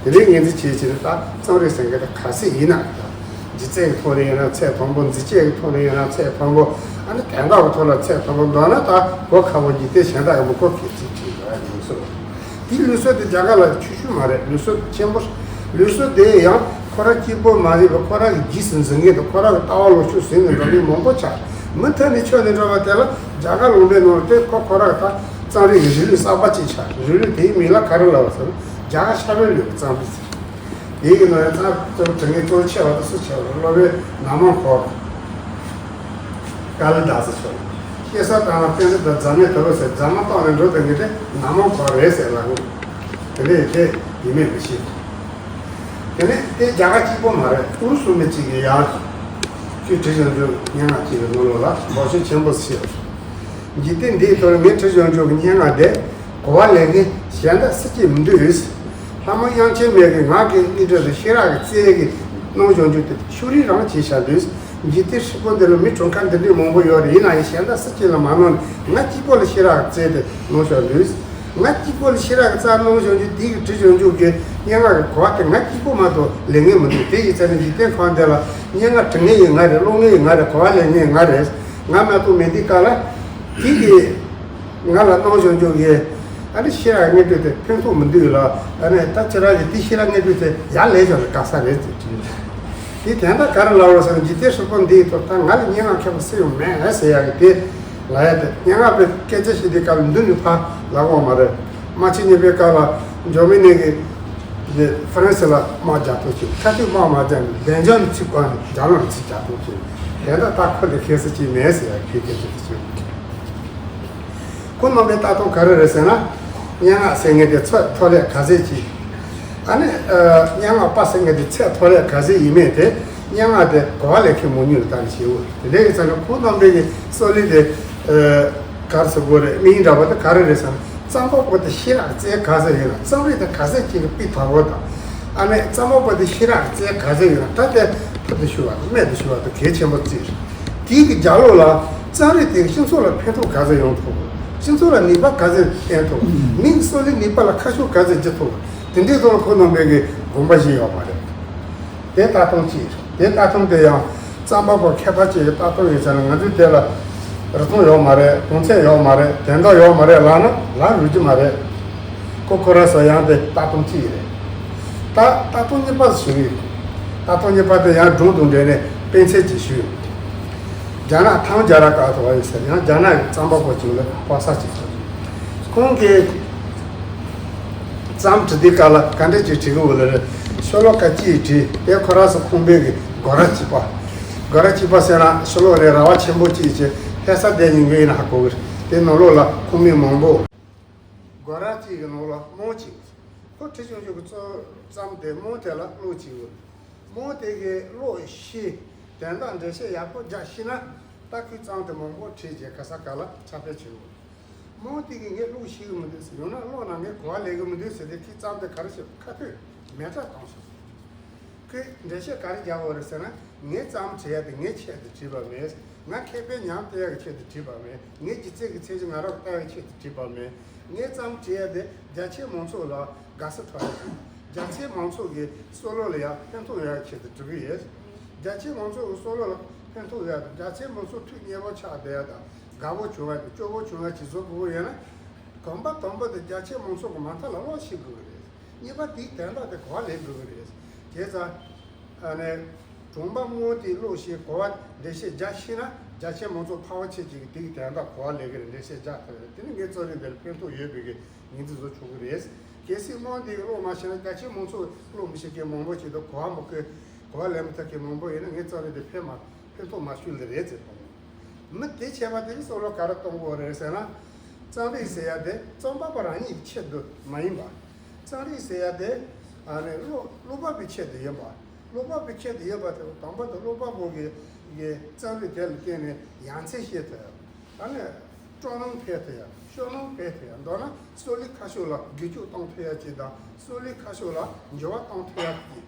དེ་ནས་ངོས་འཛིན་བྱེད་ཕྱིར་ད་རྩོམ་རིག་ཟེར་མཁན་དེ་ག་ཚད་ཡིན་ན། སྒྱུ་རྩལ་གྱི་ཐོག་ནས་ཡིན་ན་ཚད་མཐོན་པོ། མཛེས་དཔྱོད་ཀྱི་ཐོག་ནས་ཡིན་ན་ཚད་མཐོན་པོ། ཨ་ནི་དོན་དག་གི་ཐོག་ལ་ཚད་མཐོན་པོ་འདུག་ན་ད་གོ་ཁག་པོ་འཇིག་རྟེན་གཞན་དག་ཡང་མི་གོ་མཁན་ཅིག་ཅིག་ཡོད་རེད། ལུགས་སྲོལ། དེའི་ལུགས་སྲོལ་དེ་རྒྱ་གར་ལ་ཆུང་ཆུང་མ་རེད། ལུགས་སྲོལ་ཆེན་པོ། ལུགས་སྲོལ་དེ་ཡང་ཁོ་རང་གཅིག་པོ་མ་ཡིན་པར་ཁོ་རང་གི་རྗེས་སུ་འཛིན་མཁན་དང་ཁོ་རང་གི་ལྟ་བ་ལོག་ཕྱོགས་ཟིན་ནས་འགྲོ་མཁན་མང་པོ་ཆགས། མུ་མཐུད་ནས་ཆགས་ནས་འགྲོ་བ་དེ་ལ་རྒྱ་གར་ལུང་པའི་ནང་ལ་དེ་ཁོ་ཁོ་རང་གི་ད་རྩོམ་རིག་གི་རིགས་ལུགས་གསར་པ་ཅིག་ཆགས། རིགས་ལུགས་དེའི་མིང་ལ་ག་རེ་ལབ་པ་ཟེར་ན། རྒྱ་གར་ཤར་པའི་ལུགས་ཀྱི་རྩོམ་རིག་ཟེར། དེའི་ནང་ཡང་རྩོམ་རྩོམ་དྲི་ངན་གཙོ་ཆེ་བ་དེ་སུ་ཆེ་བ་རེད། སློབ་དཔོན་ན་མོ་གྷོ་ར། ཀཱ་ལི་དཱ་སི་མཆོག་སྐྱེས་ས་དང་པཎྜི་ཏ་ཛ་མེ་ཏ་བ་ཟེར། རྫ་མ་བཏགས་ནས་འགྲོ་དེ་ངེས་དེ་ན་མོ་གྷོ་ར་རེད་ཟེར་ལབ་གོ། དེ་ནས་དེ་ཡིན་མིན་མི་ཤེས། དེ་ནས་དེ་རྒྱ་གར་གཅིག་པོ་མ་རེད། ཨུ་རུ་སུ་མི་གཅིག་གིས་ཡང་ཁྱོད་བྲིས་ཡོང་རྒྱུ་སྙན་ངག་ཅིག་གི་ནང་ལོགས་ལ་འབོད་ཤུགས་ཆེན་པོ་བྱས། འཇིག་རྟེན་འདིའི་ཐོག་ངས་བྲིས་ཡོང་རྒྱུ་གི་སྙན་ངག་དེ་གོ་བ་ལེན་མཁན་གཞན་དག་སུ་གཅིག་མི་འདུག། ལྷ་མོ་དབྱངས་ཅན་མ་གི་ངག་གི་སྙན་སྒྲོན་དང་ཤེས་རབ་ཀྱི་རྩལ་གྱིས་གནང་ཡོང་རྒྱུ་དེ་ཤུགས་རིང་རང་བྱས་བཞག་འདུག། འཇིག་རྟེན་ཧྲིལ་པོ་འདི་ལ་མི་གྲངས་ཀ་འདི་འདྲའི་མང་པོ་ཡོད་རེད། ཡིན་ན་ཡང་གཞན་དག་སུ་གཅིག་ལ་མ་གནང་ནས་ང་གཅིག་པོ་ལ་ཤེས་རབ་ཀྱི་རྩལ་དེ་གནང་བཞག་འདུག། ང་གཅིག་པོ་ལ་ཤེས་རབ་ཀྱི་རྩལ་གནང་བཞག་རྒྱུ་དེ་གི་བྲིས་ཡོང་རྒྱུ་གི་སྙན་ངག་གི་གོ་བ་དེ་ང་གཅིག་པོ་མ་གཏོགས་ལེན་མཁན་མི་འདུག། དེ་ཡིན་ཙང་ནས་འཇིག་རྟེན་ཁམས་འདི་ལ་སྙན་ངག་འབྲི་མཁན་ཡང་ང་རེད། ཀློག་མཁན་ཡང་ང་རེད། གོ་བ་ལེན་མཁན་ཡང་ང་རེད། ང་མ་གཏོགས་མེད་དུས་སྐབས་ལ་དེ་གི་ང་ལ་གནང་བཞག་རྒྱུ་གི་ཨ་ནི་ཤེས་རབ་སྙན་སྒྲོན་དེ་ཕན་ཐོགས་མི་འདུག་ལ། ཨ་ནི་ད་ཁྱེད་རང་གི་དེ་ཤེས་རབ་སྙན་སྒྲོན་དེ་ཡར་ལེན་བཞག་རེད། དགའ་ས་རེད་ཟེར་དྲིས། དེ་དན་རྟགས་ག་རེ་ལབ་རོགས་ཟེར་ན། འཇིག་རྟེན་ཧྲིལ་པོ་འདིའི་ཐོག་ད་ང་ལ་སྙན་ངག་མཁས་པ་སུ་ཡང་མེད་ཟེར་ཡག་གི་དེ་ལབ་ཡ་དེ། སྙན་ངག་པའི་སྐད་ཆ་བཤད་དུས་སྐབས་ལ་མདུན་ནས་ཕར་ལབ་དགོས་མ་རེད། དམག་ཆེན་གཉིས་པའི་སྐབས་ལ་འཇར་མ་ནི་གི་ཧྥ་རན་སི་ལ་དམག་རྒྱག་ཐུབ་ཅིང་། མཐའ་མཇུག་དམག་མ་རྒྱག་ནས་བདེན་འཇམ་ཚིག་གང་ནས་རྒྱ་ནག་ལ་ཚིག་རྒྱག་ཐུབ་ཅིང་། དེ་འདྲ་ད་ཁོ་ལས་མཁས་ས་ཅིག་མེད་ཟེར་ཡ་གི་སྐད་ཆ་དེ་བཤད། ཁོ་རྣམ་པའི་ལྟ་སྟངས་ག་རེ་རེད་ཟེར་ན། སྙན་ངག་ཟེར་མཁན་དེ་ཚད་མཐོ་ལས་ག་ཚད་ཅིག་ཨ་ནི་ཨ་སྙན་ངག་པ་ཟེར་མཁན་དེ་ཚད་མཐོ་ལས་ག་ཚད་ཡིན་མིན་དེ། སྙན་ངག་དེ་གོ་བ་ལེན་མཁན་མང་ཉུང་ལ་བལྟས་ནས་བྱེད་དགོས། དེ་འདྲ་ཡིན་ཙང་ནི་ཁོང་རྣམ་པའི་གི་སྲོལ་ལུགས་དེ་ཨ་ག་རེ་ཟེར་དགོས་རེད། དམིགས་འདྲ་བ་དེ་ག་རེ་རེད་ཟེར་ན། རྩོམ་པ་པོ་དེ་ཞེ་དྲག་རྩལ་ག་ཚད་ཡོད་ན། རྩོམ་རིག་དེ་ག་ཚད་ཅིག་གི་སྤུས་དག་པོ་དང་། ཨ་ནི་རྩོམ་པ་པོ་དེ་ཞེ་དྲག་རྩལ་ག་ཚད་ཡོད་ན། ད་དེ་ཕུལ་དུ་ཞུགས་པ་དང་རྨད་དུ་བྱུང་བ་དེ་གལ་ཆེན་པོ་བརྩི། དེའི་གི་རྒྱབ་ལོགས་ལ་རྩོམ་རིག་དེ་གི་སྤྱི་ཚོགས་ལ་ཕན་ཐོགས་ག་ཚད་ཡོང་ཐུབ། སྤྱི་ཚོགས་ལ་ནུས་པ་ག་ཚད་བསྟན་ཐུབ། མིའི་སྲོལ་ལུགས་ནུས་པ་ལ་ཁ་ཕྱོགས་ག་ཚད་བགྱིད་ཐུབ། དེ་འདྲའི་ཐོག་ལ་ཁོང་རྣམ་པའི་གི་དགོངས་པ་བཞེས་ཡོད་མ་རེད། དེ་ལྟ་སྟངས་གཅིག་དེ་ལྟ་སྟངས་དེ་ཡང་རྩོམ་པ་པོ་མཁས་པ་གཅིག་གི་ལྟ་སྟངས་ཡིན་ཙང་ན། ང་ཚོས་དེ་ལ་རིན་ཐང་ཡོད་མ་རེད། གོང་ཚད་ཡོད་མ་རེད། དོན་དག་ཡོད་མ་རེད་ལབ་ན་ལབ་རུང་གི་མ་རེད། ཁོ་ཁོ་རང་ཚོ་ཡང་དེ་ལྟ་སྟངས་གཅིག་རེད། ད་ལྟ་སྟངས་གཉིས་པ་ཞུ་གི་ཡོད། ལྟ་སྟངས་གཉིས་པ་དེ་ཡང་སྒྲུང་དང་འབྲེལ་ནས་དཔེ་མཚོན་གཅིག་ཞུ། རྒྱ་ནག་ཐང་རྒྱལ་རབས་སྐབས་དུ་བ་ཡིན་ཟེར། ཡང་རྒྱ་ནག་གི་རྩོམ་པ་པོ་གཅིག་ལ་པ་ས་གཅིག་ཁོང་གིས་རྩོམ་བྲིས་དུས་སྐབས་ལ་ག་འདྲ་ཅིག་བྲིས་ཀྱི་ཡོད་ལབ་རེད། ཤོ་ལོ་ཀ་གཅིག་བྲིས་ཏེ། ཁོ་རང་ཚོ་ཁང་པའི་གི་སྒོ་ར་གཅིག་པ། སྒོ་ར་གཅིག་པ་ཟེར་ན་ཤོ་ལོ་ཀ་ལས་ར་བ་ཆེན་པོ་གཅིག་བྱས། ལྷ་ས་དེ་ཉིན་གི་ཡིན་ན་ཧ་གོ་གི་རེད། དེ་ནང་ལོགས་ལ་ཁང་མིག་མང་པོ། སྒོ་ར་གཅིག་གི་ནང་ལ་རྨོ་གཅིག་ཁོ་བྲིས་ཆུང་ཆུང་གི་རྩོམ་རྩོམ་དེ་རྨོ་དེ་ལ་ཀློག་གཅིག་ཡོད། རྨོ་དེ་གིས་ཀློག་ཤེས། དོན་དག་འགྲེལ་བཤད་ཡག་པོ་རྒྱག་ཤེས་ན། ད་ཁོའི་རྩོམ་དེ་མང་པོ་བྲིས་རྗེས་ག་ས་ག་ལ་ཁྱབ་སྤེལ་བྱེད་དགོས། རྨོ་དེ་གིས་ངས་ཀློག་ཤེས་ཀྱི་མི་འདུག་ཟེར། ཡང་ན་ཀློག་ན་ངས་གོ་བ་ལེན་གྱི་མི་འདུག་ཟེར་ཏེ། ཁོའི་རྩོམ་དེ་ག་རེ་བྱེད། ཁ་ཐུག་མེ་སྲེག་བཏང་སོང་། ཁོས་འགྲེལ་བཤད་ག་རེ་རྒྱག་དགོས་རེད་ཟེར་ན། ངས་རྩོམ་བྲིས་ཡ་དེ་ངའི་ཆེད་དུ་བྲིས་པ་མེད། ང་མཁས་པའི་ཉམས་བསྟན་ཡ་གི་ཆེད་དུ་བྲིས་པ་མེད། ངའི་སྒྱུ་རྩལ་གྱི་ཚད་གཞི་ང་རང་གི་ལྟ་ཡ་གི་ཆེད་དུ་བྲིས་པ་མེད། ངས་རྩོམ་བྲིས་ཡ་དེ་རྒྱ་ཆེ་མང་ཚོགས་ལ་དགའ་བསུ་ཐོབ་ཡ་དང་། རྒྱ་ཆེ་མང་ཚོགས་ཀྱི་བསམ་བློ་ལ་ཡང་ཕན་ཐོགས་ཡོང་ཡ་གི་ཆེད་དུ་བྲི་གི་ཡོད། རྒྱ་ཆེ་མང་ཚོགས་ཀྱི་བསམ་བློ་ལ་ཕན་ཐོགས་ཡོང་ཡ་དང་། རྒྱ་ཆེ་མང་ཚོགས་ཐུགས་མཉེས་པོ་ཆགས་བསྡད་ཡ་དང་། དགའ་པོ་བྱུང་ཡ་དང་སྐྱོ་པོ་བྱུང་ཡ་ཅིག་བཟོ་དགོས་ཀྱི་ཡོད་ན། གོམ་པ་དང་པོ་དེ་རྒྱ་ཆེ་མང་ཚོགས་ཀྱི་མ་མཐའ་ལ་བློ་ཤེས་དགོས་ཀྱི་རེད། གཉིས་པ་དེའི་དོན་དག་དེ་གོ་བ་ལེན་དགོས་ཀྱི་རེད། བྱས་ཙང་། ཨ་ནི་སྒྲུང་པ་རྨོ་དེས་ཀློག་ཤེས། གོ་བ་འགྲེལ་བཤད་རྒྱག་ཤེས་ན། རྒྱ་ཆེ་མང་ཚོགས་ཕལ་བ་ཆེ་ཅིག་གིས་དེ་གི་དོན་དག་གོ་བ་ལེན་གྱི་རེད། འགྲེལ་བཤད་རྒྱག་ཐུབ་རེད། དེ་ནི་ངའི་རྩོམ་རིག་འདི་ལ་ཕན་ཐོགས་ཡོད་པའི་གི་ངོས་འཛིན་བཟོ་ཆོག་གི་རེད། གལ་སྲིད་རྨོ་དེས་ཀློག་མ་ཤེས་ན། རྒྱ་ཆེ་མང་ཚོགས་ཀློག་མི་ཤེས་མཁན་མང་པོ་ཞིག་འདུག་གོ་བ་མི་ཁོ་གོ་བ་ལེན་མི་ཐུབ་མཁན་མང་པོ་ཡོད་ན། ངའི་རྩོམ་རིག་འདི་ཕན་མ་ཕན་ཐོགས་མ་ཤོར་ལེ་རེད་ཟེར་གོ། མི་དེ་བྱས་པ་དེ་ནི་བསམ་བློ་ག་རེ་གཏོང་དགོས་རེད་ཟེར་ན། རྩོམ་རིག་ཟེར་ཡ་དེ་རྩོམ་པ་པོ་རང་ཉིད་ཀྱི་ཆེད་དུ་མ་ཡིན་པ། རྩོམ་རིག་ཟེར་ཡ་དེ་ཨ་ནི་ཀློག་ཀློག་པ་པོའི་ཆེད་དུ་ཡིན་པ། ཀློག་པ་པོའི་ཆེད་དུ་ཡིན་པ་དེ་དང་པོ་དེ་ཀློག་པ་པོ་གི་གི་རྩོམ་རིག་དེ་ལ་བརྟེན་ནས་ཡ་མཚན་ཤེས་ཐུབ་ཡ། ཨ་ནི་སྤྲོ་སྣང་འཕེལ་ཐུབ་ཡ། ཤུགས་སྣོན་སྤེལ་ཐུབ་ཡ། མདོར་ན་སྲོལ་ལུགས་ཁ་ཕྱོགས་ལ་འགྱུར་ལྡོག་གཏོང་ཐུབ་ཡ་ཅིག་དང་། སྲོལ་ལུགས་ཁ་ཕྱོགས་ལ་འགྱུར་བ་གཏོང་ཐུབ་ཡ་ཅིག་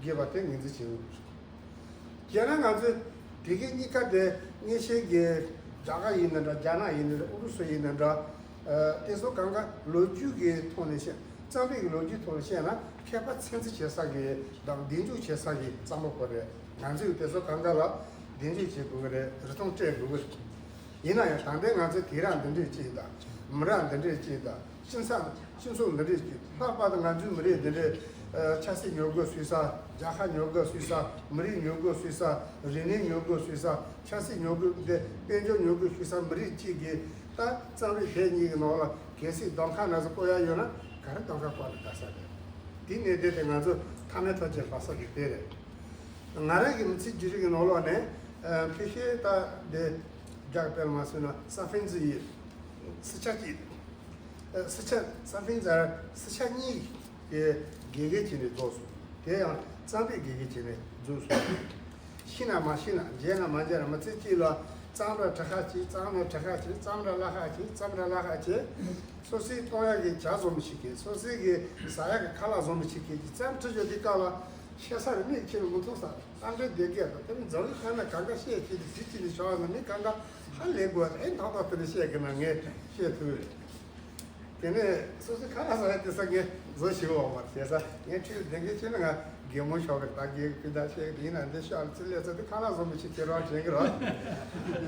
དགོས་པ་དེ་ངོས་འཛིན་བྱེད་དགོས། བྱས་ན་ང་ཚོས་བོད་སྐད་གཉིས་ཀ་དེ་སྔ་ཕྱི་གི་རྒྱ་གར་ཡིན་ན་འདྲ། རྒྱ་ནག་ཡིན་ན་འདྲ། ཨུ་རུ་སུ་ཡིན་ན་འདྲ། ཨ་དེ་ཚོ་གང་ག་ལོ་རྒྱུས་ཀྱི་ཐོག་ནས་བཤད། རྩོམ་རིག་གི་ལོ་རྒྱུས་ཐོག་ནས་བཤད་ན། མཁས་པ་ཚོད་འཛིན་བྱེད་ས་གི་དང་སྡེབ་འཇུག་བྱེད་ས་གི་རྩོམ་པ་པོ་རེད། ང་ཚོས་དེ་ཚོ་གང་ག་ལ་སྡེབ་འཇུག་བྱེད་དགོས་ཀྱི་རེད། རིན་ཐང་སྤྲད་དགོས་ཀྱི་རེད། ཡིན་ན་ཡང་ད་ལྟའི་ང་ཚོའི་དུས་རབས་འདི་འདྲས་ཅིག་དང་། མི་རབས་འདི་འདྲས་ཅིག་དང་། སྤྱི་ཚོགས་སྤྱི་ཚོགས་འདི་འདྲས་ཅིག་ལྷག་པར་དུ་ང་ཚོའི་མི་རིགས་འདི་འདྲས། ཨ་ཆབ་སྲིད་ཉོ་རྒོལ་བྱེད་ས། རྒྱལ་ཁ་ཉོ་རྒོལ་བྱེད་ས། མི་རིགས་ཉོ་རྒོལ་བྱེད་ས། རིག་གནས་ཉོ་རྒོལ་བྱེད་ས། ཆབ་སྲིད་ཉོ་རྒོལ་འདི་དཔལ་འབྱོར་ཉོ་རྒོལ་བྱེད་ས་མི་རིགས་གཅིག་གིས་ད་རྩོམ་རིག་དེ་གཉིས་ཀྱི་ནང་ལ་གལ་སྲིད་གདོང་ཁ་ན་ཚོད་བཀོད་ཡ་ཡོད་ན། ག་རེ་གདོང་ཁ་བཀོད་ན་དགའ་ས་རེད། དེའི་གནད་དོན་དེ་ང་ཚོ་མཐའ་མའི་ཐག་བཅད་པ་ས་གི་དེ་རེད། ང་རང་གི་མི་ཚེ་བརྒྱུད་རིམ་གྱི་ནང་ལོགས་ནས། ཨ་ཕལ་ཆེར་ད་འདི་རྒྱ་གི་དཔེ་ལ་མ་མཚོན་ན་ས་ཕིན་ཙི་ཡི་སི་ཆ་གཅིག་ཨ་སི་ཆ་ས་ཕིན་ཙི་སི་ཆ་གཉིས་ཀྱི་དགེ་རྒན་བྱས་ནས་རྫོགས་སོང་། དེ་ཡང་རྩོམ་པའི་དགེ་རྒན་བྱས་ནས་རྫོགས་སོང་། ཤེས་ན་མ་ཤེས་ན། མཇལ་ན་མ་མཇལ་ན། མི་ཚེ་གཅིག་ལ་རྩོམ་ར་བྲི་ཁ་བྱས། རྩོམ་ནས་བྲི་ཁ་བྱས། རྩོམ་ར་བཀླག་ཁ་བྱས། རྩོམ་ར་བཀླག་ཁ་བྱས། སོ་སོའི་གཏོང་ཡག་གི་ཇ་བཟོ་མི་ཤེས་མཁན། སོ་སོའི་གི་ཟ་ཡག་གི་ཁ་ལག་བཟོ་མི་ཤེས་མཁན་གྱི་རྩོམ་བྲི་རྒྱུ་དེ་སྐབས་ལ་ཤེས་ས་རེད། མིག་ཕྱེ་ནས་མི་མཐོང་ས་རེད། རྩོམ་འབྲི་སྡེ་དགེ་དང་དེ་ནི་འཛམ་གླིང་ཁ་ན་གང་ག་བཤད་ཀྱི་དེ་ཇི་ཅི་ནས་བྱུང་བ་ན། མི་གང་ག་ཧ་ལས་དགོས་པ་རེད། ཨེ་ཐོག་ཐོག་དེ་ནས་བཤད་གི་ན་ངས་བཤད་ཐུབ་རེད། དེ་ནས་སོ་སོའི་ཁ་ལག་ཟ་ཡག་དེ་ས་ངས་བཟོ་ཤེས་ཀྱི་ཡོད་མ་རེད། བྱས་ཙང་ངས་ཁྲིད་ལས་འགན་བྱས་ན། ང་རྒན་མོ་ཤོག་གི་ད་རྒན་གྱི་སྤུན་ཟླ་བཤད་གི་དེ་ཡིན་ན། འདི་ཤོག་ལ་ཚུར་སླེབས་ཚར་དུས་ཁ་ལག་བཟོ་མི་ཤེས་ཁྱེད་རང་དྲན་གི་རོགས།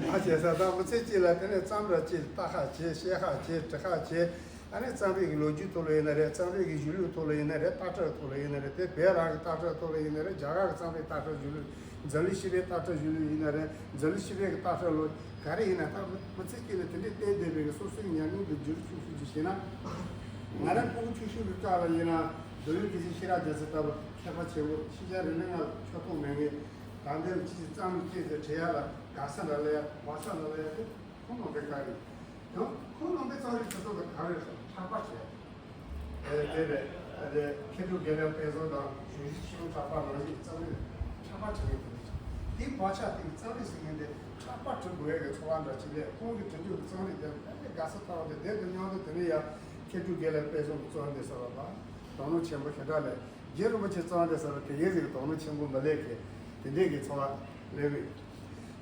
ཨ་བྱས་ཙང་ད་མི་ཚེ་གཅིག་ལ་དེ་ནས་རྩོམ་ར་བྱས། བཀླག་ཁ་བྱས། བཤད་ཁ་བྱས། འབྲི་ཁ་བྱས། ཨ་ནི་རྩོམ་རིག་གི་ལོ་རྒྱུས་ཐོག་ལ་ཡིན་ན་རེད། རྩོམ་རིག་གི་གཞུང་ལུགས་ཐོག་ལ་ཡིན་ན་རེད། ལྟ་གྲུབ་ཐོག་ལ་ཡིན་ན་རེད། དེ་བོད་རང་གི་ལྟ་གྲུབ་ཐོག་ལ་ཡིན་ན་རེད། རྒྱ་གར་གྱི་རྩོམ་རིག་ལྟ་གྲུབ་གཞུང་ལུགས། འཛམ་གླིང་ཤེས་དཔལ་ལྟ་གྲུབ་གཞུང་ལུགས་ཡིན་ན་རེད། འཛམ་གླིང་ཤེས་དཔལ་གྱི་ལྟ་གྲུབ་ལོ་ག་རེ་ཡིན་ན། ད་མི་ཚེ་སྐྱེལ་ནས་དེ་འདྲའི་བསྟན་བསྡད་པའི་སོ་སོའི་ཉམས་མྱོང་དེ་བསྒྱུར་བཅོས་ཤིག་ཅིག་བྱས་ན། ང་རང་སྤུ་གུ་ཆུང་ཆུང་གི་སྐབས་ལ་ཡིན་ན། འདོད་ཡོན་གྱི་ཆེ་ཤེས་རབ་རྒྱལ་མཚན་ལྟ་བུ་མཁས་པ་ཆེན་པོ། ཤེས་བྱ་རིག་གནས་ལ་ཆོད་སྟོང་མེད་མཁན། ད་ལྟའི་ཅི་ཞིག་བརྩམས་ནས་སྐྱེས་ཏེ་བྲིས་ཡ་ལ་དགའ་ས་འདྲ་ལ་ཡ་བག་ཆགས་འདྲ་ལ་ཡ་དེ། ཁོང་རྣམ་པའི་བཀའ་རེད། ཡང་ཁོང་རྣམ་པའི་རྩོམ་རིག་ཆུ་ཚོད་དང་གང་རེད་སོང་ཁྲག་པ་བྱས། ཨེ་དེ་རེད། ཨ་དེ་མཁས་གྲུབ་དགེ་ལེགས་དཔལ་བཟང་དང་གཞོན་ནུ་ཆོས་སྐྱོང་གྲགས་པ་རང་བཞིན་གྱི་རྩོམ་རིག་ཁྲག་པ་བྱེད་མཁན་དེ་རེད། དེའི་བག་ཆགས་དེ་གི་རྩོམ་རིག་ཟེར་མཁན་དེ་ཁྲག་པ་བྲི་དགོས་ཡ་གི་ཚོར་བ་འདྲ་ཅིག་སླེབས། ཁོང་གི་བྲི་རྒྱུ་གི་རྩོམ་རིག་དེ་དཔེ་དགའ་ས་ཐོག་དེ་དེ་དུ་མཉམ་དུ་དེ་ནས་ཡང་མཁས་གྲུབ་དགེ་ལེགས་དཔལ་བཟང་གི་རྩོམ་དེ་ཟེར་བ་པ། དོ་སྣང་ཆེན་པོ་ཞེ་དྲག་སླེབས། རྗེ་རིན་པོ་ཆེ་རྩོམ་དེ་ཟེར་བ་དེ་གའི་ཟིག་དོ་སྣང་ཆེན་པོ་མི་སླེབས་མཁན་དེ་འདྲས་ཀྱི་ཚོར་བ་སླེབས་ཡོད།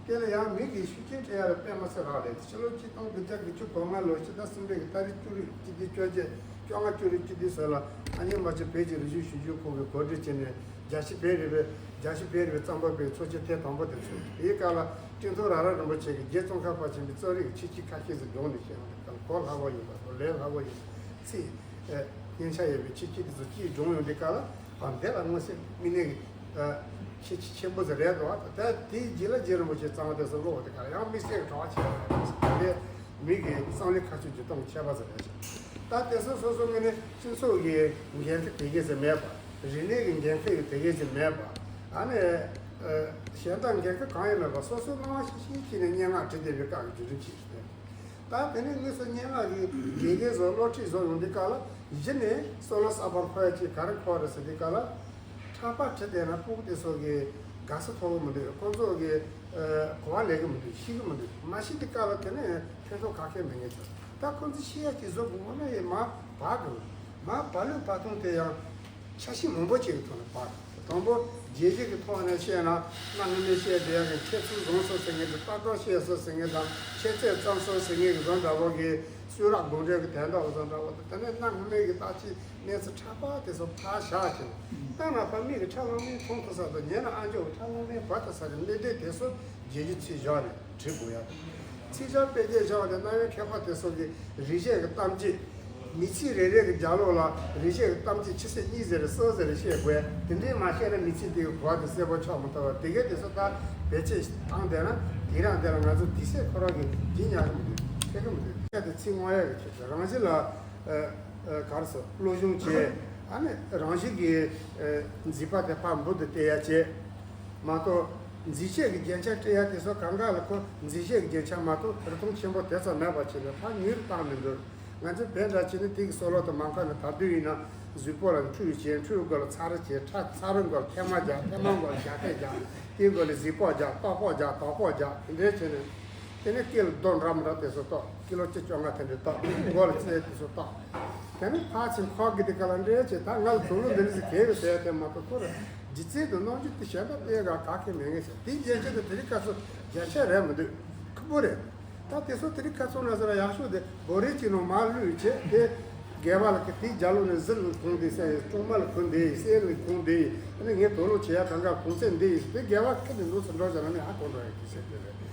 དེ་ལ་ཡང་མི་གིས་ཤུགས་རྐྱེན་སྤྲད་ཡ་ལ་དཔེ་མི་སྲིད་རག་ལས། ཕྱི་ལོ་ཆིག་སྟོང་དགུ་བརྒྱ་དགུ་བཅུ་གོ་ལྔ་ལོ་ཕྱི་ཟླ་གསུམ་པའི་གི་ཏ་རིག་བཅུ་དྲུག་སྤྱི་ཟླ་བཅོ་བརྒྱད། བཅོ་ལྔ་བཅུ་དྲུག་སྤྱི་ཟླ་ཟེར་ལ་ཨ་མྱེས་རྨ་ཆེན་བོད་ཀྱི་རིག་གཞུང་ཞིབ་འཇུག་ཁང་གིས་གོ་སྒྲིག་བྱས་ནས་རྒྱལ་སྤྱིའི་བོད་རིག་པའི་རྒྱལ་སྤྱིའི་བོད་རིག་པའི་རྩོམ་པ་པོའི་ཚོགས་ཆེན་ཐེངས་དང་པོ་དེ་ཚུགས། དེའི་སྐབས་ལ་ཀྲེང་ཐུའུ་ར་ར་རིན་པོ་ཆེ་གིས་རྗེ་ཙོང་ཁ་པ་ཆེན་པོའི་རྩོམ་རིག་གི་ཁྱད་ཆོས་ཁ་ཤས་ཤིག་སྒྲོག་ནས་བཤད་ཡོང་དུས་སྐབས་གོ་སླ་བོ་ཡིན་པ་དང་ལས་སླ་བོ་ཡིན་པ། ཚིག་ཨེ། སྙན་ཆ་ཡོད་པའི་ཁྱད་ཆོས་དེ་ཚོ་གཅིག་སྦྱོང་ཡོང་དུས་སྐབས་ལ། ཨ། འདི་ལ་མངོན་གསལ་དམིགས་བསལ་གྱི་ཨ། ཁྱད་ཆོས་ཆེན་པོ་ཟིག་རེད་འདུག་ད་དེའི་རྗེས་ལ་རྗེ་རིན་པོ་ཆེའི་རྩོམ་དེ་ཚོ་ཀློག་དུས་སྐབས་ལ་ཡང་དམིགས་བསལ་གྱི་བྲོ་བ་ཆེ་བ་རེད། དེ་མི་གི་རྩོམ་རིག་ཁ་ཕྱོགས་འགྱུར་སྟངས་ཁྱད་པར་ཟིག་རེད་ཤག་ད་དེ་ཚོ་སོ་སོ་ངོས་ནས་སྤྱི་ཚོགས་ཀྱི་འགན་འཁྲི་དེ་གས་ཟིག་མེད་པ། རིག་གནས་ཀྱི་འགན་འཁྲི་དེ་གས་ཟིག་མེད་པ། ཨ་ནི་ཨ། གཞན་དག་འགན་འཁྲི་གང་ཡང་མེད་པ། སོ་སོའི་སྣང་བ་ཤིག་ཤིག་བྱས་ནས་སྙན་ངག་བྲིས་བསྡད་པའི་སྐབས་ཀྱི་བརྒྱུད་རིམ་ཞིག་རེད། ད་དེ་ནས་དངོས་སུ་སྙན་ངག་གི་དགེ་རྒན་བཟོ། སློབ་ཁྲིད་བཟོ་ཡོང་དུས་སྐབས་ལ། གཞི་ནས་སྲོལ་ལ་གསར་པ་འཁོར་ཡ་ཅིག་ག་རེ་འཁོར་རེད་ཟེར་དུས་སྐབས་ལ། ཕྲག་པར་བྲིས་བསྡད་ན་སྤུ་གུ་དེ་ཚོ་གི་དགའ་ས་ཐོབ་ཀྱི་མི་འདུག་ཁོང་ཚོ་གི་ཨ། གོ་བ་ལེན་གྱི་མི་འདུག་ཤེས་ཀྱི་མི་འདུག་མ་ཤེས་དུས་སྐབས་ལ་དེ་ནས་ཕན་ཐོགས་ག་གེ་མེད་ངེས་ཚོ། ད་ཁོང་ཚོས་ཤེས་ཡ་ཅིག་བཟོ་དགོས་ན་ཡང་མར་བར་དགོས། མར་བར་ལུགས་བར་སྟོང་དེ་ཡང་ཆ་ཤས་མང་པོ་ཅིག་གི་ཐོག་ནས་བར། དང་པོ་རྒྱལ་སྤྱི་གི་ཐོག་ནས་བཤད་ན། གནའ་སྔ་མོའི་བཤད་བསྡད་ཡག་གི་ཁྱད་ཚུལ་བཟང་སོང་ཟེར་མཁན་དང་། ལྟ་གྲུབ་བཤད་སོང་ཟེར་མཁན་དང་། འཆད་རྩོད་རྩོམ་སོང་ཟེར་མཁན་གྱི་བཟོ་འདྲ་བོ་གི་གསུང་རབ་དགོངས་འགྲེལ་གྱི་དོན་དག་བཟོ་འདྲ་བོ་དང་། དེ་ནས་གནའ་སྔ་མོའི་གི་བརྟག་དཔྱད་གནས་ཚུལ་ཕྲ་པ་དེ་ཚོ་ཕར་བཞག་ཅིང་། ད་ང་ཕ་མིག་གིས་ཁྲ་ལམ་མེ་མཐོང་ཐུབ་ས་དང་། ཉན་ན་ཨ་མཆོག་གིས་ཁྲ་ལམ་མེ་འབབ་ཐུབ་ས་གི་གནད་དོན་དེ་ཚོ་རྒྱལ་སྤྱིའི་ཚིག་བཞག་ནས་བྲིས་དགོས་ཡ་དང་། ཚིག་ཇོ་དཔེ་རྒྱས་བཞག་ནས་རྣ་བའི་མཁས་པ་དེ་ཚོ་གི་རིག་བྱེད་ཀྱི་གཏམ་རྒྱུད། མི་ཚིག་རེ་རེ་གི་རྒྱབ་ལོགས་ལ་རིག་བྱེད་ཀྱི་གཏམ་རྒྱུད་ཆུ་ཚོད་གཉིས་ཟེར་རེ་གསུམ་ཟེར་རེ་བཤད་དགོས། དེ་འདྲས་མ་བཤད་ན་མི་ཚིག་དེ་གི་གོ་བ་དེ་གསལ་པོ་ཆགས་མི་ཐུབ་པ། དེ་གས་དེ་ཚོ་ད་བེད་སྤྱོད་བཏང་བསྡད་ན་དེང་རབས་འདི་ལ་ང་ཚོ་དུས་ཚོད་ཁོ་རང་གི་བརྗེད་ཉར་གི་མི་འདུག་ཤེས་གི་མི་འདུག་ཤེས་དེ་ཚིག་སྔོག་ཡ་གི་ཆེད་དུ་རང་བཞིན་ལ། ཨ། ཨ། ག་རེ་ཟེར། བློ་སྦྱོང་བྱས། ཨ་ནི་རང་བཞིན་གྱིས་ཨ། མཛེས་པ་དེ་ཕར་འབུར་དུ་བསྟན་ཡ་བྱས་མ་གཏོགས། མཛེས་བཤད་ཀྱི་རྒྱན་ཆ་སྤྲས་ཡ་དེ་ཚོ་གང་ག་ལ་ཁོ་མཛེས་བཤད་ཀྱི་རྒྱན་ཆ་མ་གཏོགས་རིན་ཐང་ཆེན་པོ་དེ་ཙམ་མེད་པ་བྱས་ནས་ཕར་ཉུལ་བཏང་མི་འདུག་ང་ཚོའི་བོད་འདྲ་བྱས་ན་དེ་གི་སྲོལ་ལོ་དང་མ་འཁོར་ནས། ད་དུང་ཡིན་ན་གཟུགས་པོ་ལ་འཁྲུ་བྱས། འཁྲུའི་མགོ་ལ་ཚ་རུ་བྱས། ཚ་རུའི་མགོ་ལ་ཐལ་མོ་རྒྱག་ཐལ་མོའི་མགོ་ལ་རྒྱག་ཐལ་རྒྱག་དེའི་མགོ་ལ་གཟིག་ཕོག་རྒྱག་ལྟོགས་ཕོག་རྒྱག་དོགས་ཕོག་རྒྱག་དེ་འདྲས་བྱས་ནས། དེ་ནས་སྐེ་ལ་རྡོ་འདྲ་མི་འདྲ་དེ་ཚོ་གཏོགས། ཀི་ལོ་བཅུ་བཅོ་ལྔ་དེ་འདྲས་གཏོགས། མགོ་ལ་རྩེ་དེ་ཚོ་གཏོགས། དེ་ནས་ཕར་ཕྱིན་ཁོག་གི་དེ་ག་ལ་འདྲེས་བྱས། ད་ང་ལ་དུག་ལོག་འདི་འདྲ་ཟིག་གས་པའི་ཟེར་ཡ་དེ་མ་གཏོགས། ཁོ་ར་སྒྱུ་རྩལ་དུ་རྣམ་འགྱུར་དེ་གཞན་དག་དེ་ག་ག་གེ་མེད་ངེས་ཟེར། དེའི་རྒྱན་ཆ་དེ་དེ་རིང་ཁ་སང་རྒྱན་ཆ་རེད་མི་འདུག་ཁུ་པོ་རེད། ད་དེ་ཚོ་དེ་རིང་ཁ་སང་ན་ཟེར་ཡག་ཤོས་དེ་སྦོ་རི་གཅིག་ནང་མར་བླུགས་བྱས། དེ་སྒལ་པ་ལ་དེ་དེའི་རྒྱབ་ལོགས་ནས་གཟིར་ནས་གོན་དེ་ཟེར། ལྕོང་མ་ལ་གོན་དེ་ཟེར། ལ་གོན་དེ་ཟེར། ཨ་ནི་ངས་དུག་ལོག་བྱེད་ཡ་གང་ག་གོན་ཚད་འདི་ཡིན་ཟེར། དེ་སྒལ་པ་ཁྱེར་ནས་འདུག་སེ་འགྲོ་བྱས་ན་ནི་ཧ་གོ་འགྲོ་ཡ་དེ་ཟེར་དེ་རེད།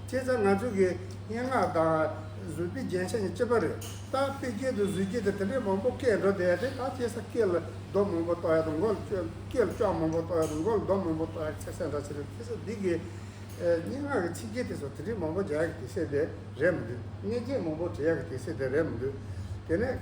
བྱས་ཙང་ང་ཚོ་གི་སྙན་ངག་དང་གཟུགས་པོའི་རྒྱན་ཆ་གཉིས་གཅིག་པ་རེད། ད་དཔེ་རྒྱན་དང་གཟུགས་རྒྱན་དང་དེ་འདྲའི་མང་པོ་བཀལ་འགྲོ་བསྡད་དེ། ད་བྱས་ཙང་སྐེ་ལ་རྡོ་མང་པོ་གཏོགས་ཡ་དང་། མགོ་ལ་ཅོ། སྐེ་ལ་ཅོག་མང་པོ་གཏོགས་ཡ་དང་། མགོ་ལ་རྡོ་མང་པོ་གཏོགས་ཡ་ཚེ་ཚད་འདྲ་ཆེ་རེད། བྱས་ཙང་འདི་གི་ཨ། སྙན་ངག་གི་ཚིག་རྒྱན་དེ་ཚོ་དེ་འདྲའི་མང་པོ་རྒྱག་ཡ་གི་དུས་ཚོད་དེ་རེད་མི་འདུག་མངོན་བརྗོད་མང་པོ་བྱེད་ཡ་གི་དུས་ཚོད་དེ་རེད་མི་འདུག་དེ་ནས་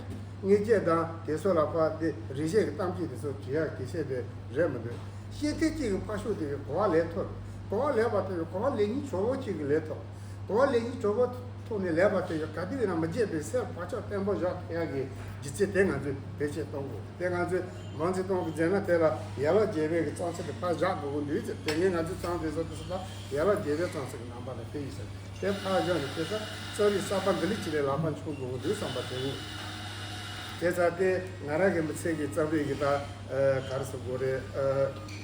མངོན་བརྗོད་དང་དེ་ཚོ་ལ་ཕར་དེ་རིག་བྱེད་ཀྱི་གཏམ་རྒྱུད་དེ་ཚོ་བྲིས་ཡག་དེ་བྱས་ཏེ་རེད་མི་འདུག་ཤེས་ཐེངས་གཅིག་གི་ཕར་ཕྱོགས་དེ་གི་གོ་བ་ལེན་ཐུབ། གོ་བ་ལེན་པ་དེ་གི་གོ་བ་ལེན་མཁན་གྲོགས་པོ་གཅིག་གིས་ལེན་ཐུབ། གོ་བ་ལེན་མཁན་གྲོགས་པོ་ཐོག་ནས་ལེན་པ་དེ་གི་ག་དུས་ཡིན་ན་མི་བརྗེད་པའི་སེམས་བག་ཆགས་བརྟན་པོ་བཞག་ཐུབ་ཡག་གི་སྒྱུ་རྩལ་དེ་ང་ཚོས་བེད་སྤྱོད་གཏོང་དགོས། དེ་ང་ཚོས་མང་ཆེ་གཏོང་གི་མཛད་ན། དེ་ལ་ཡན་ལག་བརྒྱད་པའི་གི་རྩོམ་ཚིག་དེ་ཕར་བཞག་དགོས་ཀྱི་འདུག་ཟེར། དེ་ངས་ང་ཚོའི་རྩོམ་དེ་ཚོ་དེ་ཚོ་ད་ཡན་ལག་བརྒྱད་པའི་རྩོམ་ཚིག་གི་རྣམ་པ་ལ་དེ་ཡིན་ཟེར། དེ་ཕར་བཞག་ནས་དེ་ཚོ་རྩོམ་རིག་གསར་པ་འདི་ལས་ཅི་ལས་ལག་པ་འཁྱོལ་དགོས་ཀྱི་འདུག་བསམ་པ་དེ་ཡིན། དེ་ཚ་དེ་ང་རང་གི་མི་ཚེ་གི་རྩོམ་རིག་གི་ད་ཨ། ག་རེ་ཟེར་དགོས་རེད། ཨ།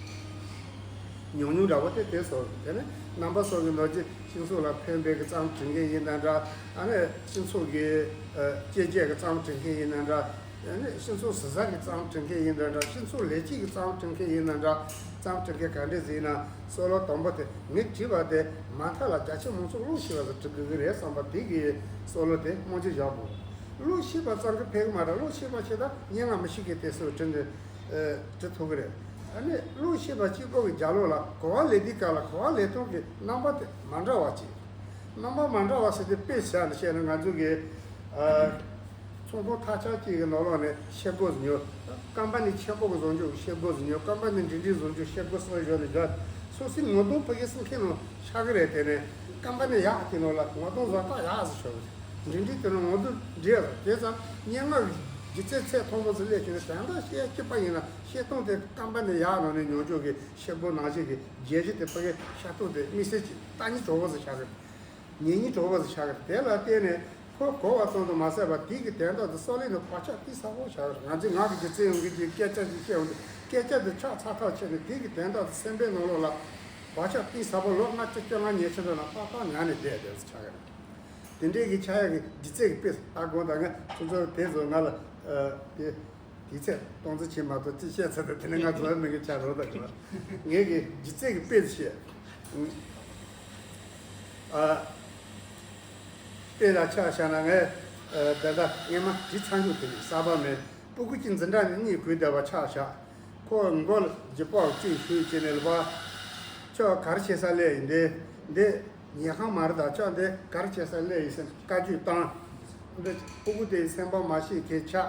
ཉུང་ཉུང་འདྲ་བོ་དེ་དེ་སོགས། དེ་ནས་རྣམ་པ་སོགས་ཀྱི་ནོར་གྱིས་སྤྱི་ཚོགས་ལ་ཕན་པའི་གི་རྩོམ་འབྲི་མཁན་ཡིན་ན་འདྲ། ཨ་ནི་སྤྱི་ཚོགས་ཀྱི་ཨ། གཅེས་འཛིན་གྱི་རྩོམ་འབྲི་མཁན་ཡིན་ན་འདྲ། ཨ་ནི་སྤྱི་ཚོགས་ཟུར་ཟ་གི་རྩོམ་འབྲི་མཁན་ཡིན་ན་འདྲ། སྤྱི་ཚོགས་ལས་བྱེད་ཀྱི་རྩོམ་འབྲི་མཁན་ཡིན་ན་འདྲ། རྩོམ་འབྲི་མཁན་ག་འདྲས་ཟིག་ཡིན་ན། སྲོལ་ལོ་དང་པོ་དེ་ངས་བྲིས་པ་དེ་མ་མཐའ་ལ་རྒྱ་ཆེ་མང་ཚོགས་བློ་ཤེས་པ་ཟིག་འབྲི་དགོས་ཀྱི་རེད་བསམ་པ་དེ་གི་སྲོལ་ལོ་དེ་སྔོན་ཆད་བཞག་དགོས། གླུ་ཤེས་པ་ཙམ་གྱིས་ཕན་གྱི་མ་རེད། གླུ་ཤེས་པ་ཞིག་དང་སྙན་ངག་མི་ཤེས་མཁན་དེ་ཚོས་བྲིས་ནས་ཨ་བྲི་ཐུབ་ཀྱི་རེད། ཨ་ནི་གླུ་ཤེས་པ་གཅིག་པོ་གི་རྒྱབ་ལོགས་ལ་གོ་བ་ལེན་དུས་སྐབས་ལ་གོ་བ་ལེན་སྟངས་ཀྱི་རྣམ་པ་དེ་མ་འདྲ་བ་ཅིག་རྣམ་པ་མ་འདྲ་བ་ཟེར་དུས་དཔེ་བཞག་ནས་བཤད་ན། ང་ཚོ་གི་ཨ་ཚོང་ཁང་ཐག་ཆག་ཅིག་གི་ནང་ལོགས་ནས་ཤེལ་སྒོ་ཉོ། ཀམ་པ་ནི་ཆེན་པོ་གི་བཟོ་རྒྱུ་ཤེལ་སྒོ་ཉོ། ཀམ་པ་ནི་འབྲིང་འབྲིང་བཟོ་རྒྱུ་ཤེལ་སྒོ་གསུམ་ཡོད་ནས་བཞག་སོ་སོའི་ངོ་གདོང་ཕ་གི་སེམས་ཁའི་ནང་ཆགས་ཀྱི་རེད། དེ་ནས་ཀམ་པ་ནི་ཡག་དེ་ནང་ལ་ངོ་གདོང་བཟོ་ལྟ་ཡག་ཟེར་ཤོག་འབྲིང་འབྲིང་དེ་ནང་ངོ་གདོང་འབྲིང་ཡག་ཟེར། དེ་ཙམ་སྙན་ངག་གི་སྒྱུ་རྩལ་ཚད་མཐོན་པོ་ཟིག་སླེབས་བྱུང་ན། དོན་དག་བཤད་སྐྱིད་པ་ཡིན་ན་བཤད་སྟངས་དེ་ཀམ་པ་ནི་ཡག་ནང་ནས་ཉོ་རྒྱུ་གི་ཤེལ་སྒོ་ནང་བཞིན་གྱི་རྒྱན་གཞི་དེ་ཕ་གི་ཤ་སྟག་དེ་དམིགས་བསལ་གྱི་ལྟ་སྙིང་བྲོ་བོ་ཟིག་ཆགས་ཀྱི་རེད། ཉན་སྙིང་བྲོ་བོ་ཟིག་ཆགས་ཀྱི་རེད། དེ་ལ་བརྟེན་ནས་ཁོ་གོ་བ་ཙམ་དུ་མ་ཟད་པར་དེ་གི་དོན་དག་དེ་གསོག་ལེན་དུ་བག་ཆགས་གཏིང་ཟབ་པོ་ཆགས་ཀྱི་རེད། ང་ཚོས་ངག་གི་སྒྱུ་རྩལ་ཡོང་གི་ཅིག་སྐད་ཆ་ཅིག་བཤད་འོང་དུས། སྐད་ཆ་དེ་ཆགས་ཚར་ཐག་ཆོད་ནས་དེ་གི་དོན་དག་དེ་སེམས་པའི་ནང་ལོགས་ལ་བག་ཆགས་གཏིང་ཟབ་པོ་ལོ་ལྔ་བཅུ་བཅོ་ལྔ་ཉལ་ཆེ་འགྲོ་ན་ཏག་ཏག་ཉལ་ནས་བསྡད་བསྡད་ཟིག་ཆགས་ཀྱི་རེད། དེ་འདྲའི་གི་ཆགས་ཡག་གི་སྒྱུ་རྩལ་གི་དཔེ་ལྟ་དགོངས་དག་ངས་ཁྱོད་ཚོ་དེ་ཚོ་ང་ལ་ཨ་དེ་དུས་ཚོད་སྟོང་ཚོ་བྱེད་མ་གཏོགས་ཅི་བཤད་ཚར་ཏེ། དེ་ནས་ང་འཛོལ་མེད་གི་ཆ་རོགས་དང་གི་ངས་གི་སྒྱུ་རྩལ་གི་དཔེ་བཤད། ཨ་དཔེ་ལ་ཆ་བཞག་ན། ངས་ཨ་ད་ལྟ་སྔས་མ་བྲིས་ཚར་འཇུག་དེ་ནི་གསར་པ་མེད། སྤུ་གུ་གཅིག་འཛིན་གྲྭ་ནས་གཉིད་ཁུག་བསྡད་པ་ཆ་བཞག་ཁོ་མགོ་ལ་སྒྱེ་པོག་གཅིག་ཞུས་བྱས་ནས། ལབ་པ། ཁྱོད་ག་རེ་བྱེད་ས་སླེབས་ཡིན། འདི་འདི་ཉལ་ཁང་མ་རེད་ད། ཁྱོད་འདི་ག་རེ་བྱེད་ས་སླེབས་ཡིན་ཟེར་བཀའ་བཀྱོན་བཏང་། འདི་སྤུ་གུ་དེའི་སེམས་པ་མ་ཤེས་མཁན་ཆགས།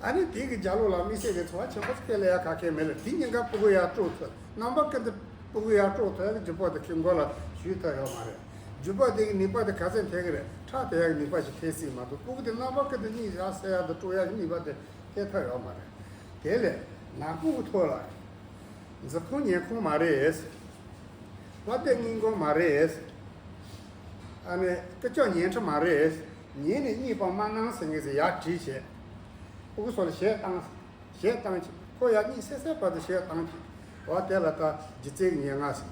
ཨ་ནི་དེ་གི་རྒྱབ་ལོགས་ལ་དམིགས་བསལ་གྱི་ཚོར་བ་ཆེན་པོ་སྐྱེ་ལ་ཡ་ག་གེ་མེད་ལ། དེ་ཉིན་ཀ་སྤུ་གུ་ཡར་དཀྲོག་ཐུབ། རྣམ་པ་ཀུན་ཏུ་སྤུ་གུ་ཡར་དཀྲོག་ཐུབ་ཡག་གི་སྒྱེ་པོག་དེ་ཁྱོད་མགོ་ལ་གཞུས་ཐུབ་ཡོད་མ་རེད། སྒྱེ་པོག་དེ་གི་ནུས་པ་དེ་ག་ཚད་འཐེན་གི་རེད། ཁྲག་འཐེན་ཡག་གི་ནུས་པ་ཞིག་འཐེན་སྲིད་མ་གཏོགས། སྤུ་གུ་དེ་རྣམ་པ་ཀུན་ཏུ་གཉིད་ཡར་སད་ཡག་དང་དཀྲོག་ཡག་གི་ནུས་པ་དེ་འཐེན་ཐུབ་ཡོད་མ་རེད། དེ་ལས་ནག་པོ་གི་ཐོག་ལ། འཛིན་ཁང་ཉལ་ཁང་མ་རེད། སློབ་དེབ་གཉིད་ཁང་མ་རེད། ཨ་ནི་ཀི་ཅོག་ཉལ་ཁྲི་མ་རེད། ཉལ་ནས་གཉིད་པ་མ་གནང་ཟེར་མཁན་ཟིག་ཡར་བྲིས་བྱས། སྤུ་གུ་ཚོ་ལ་གཞས་བཏང་། གཞས་བཏང་བྱས། ཁོ་ཡར་གཉིད་སད་སད་བར་དུ་གཞས་བཏང་བྱས། འོ་དེ་ལ་ད་སྒྱུ་རྩལ་གྱི་སྙན་ངག་ཟེར།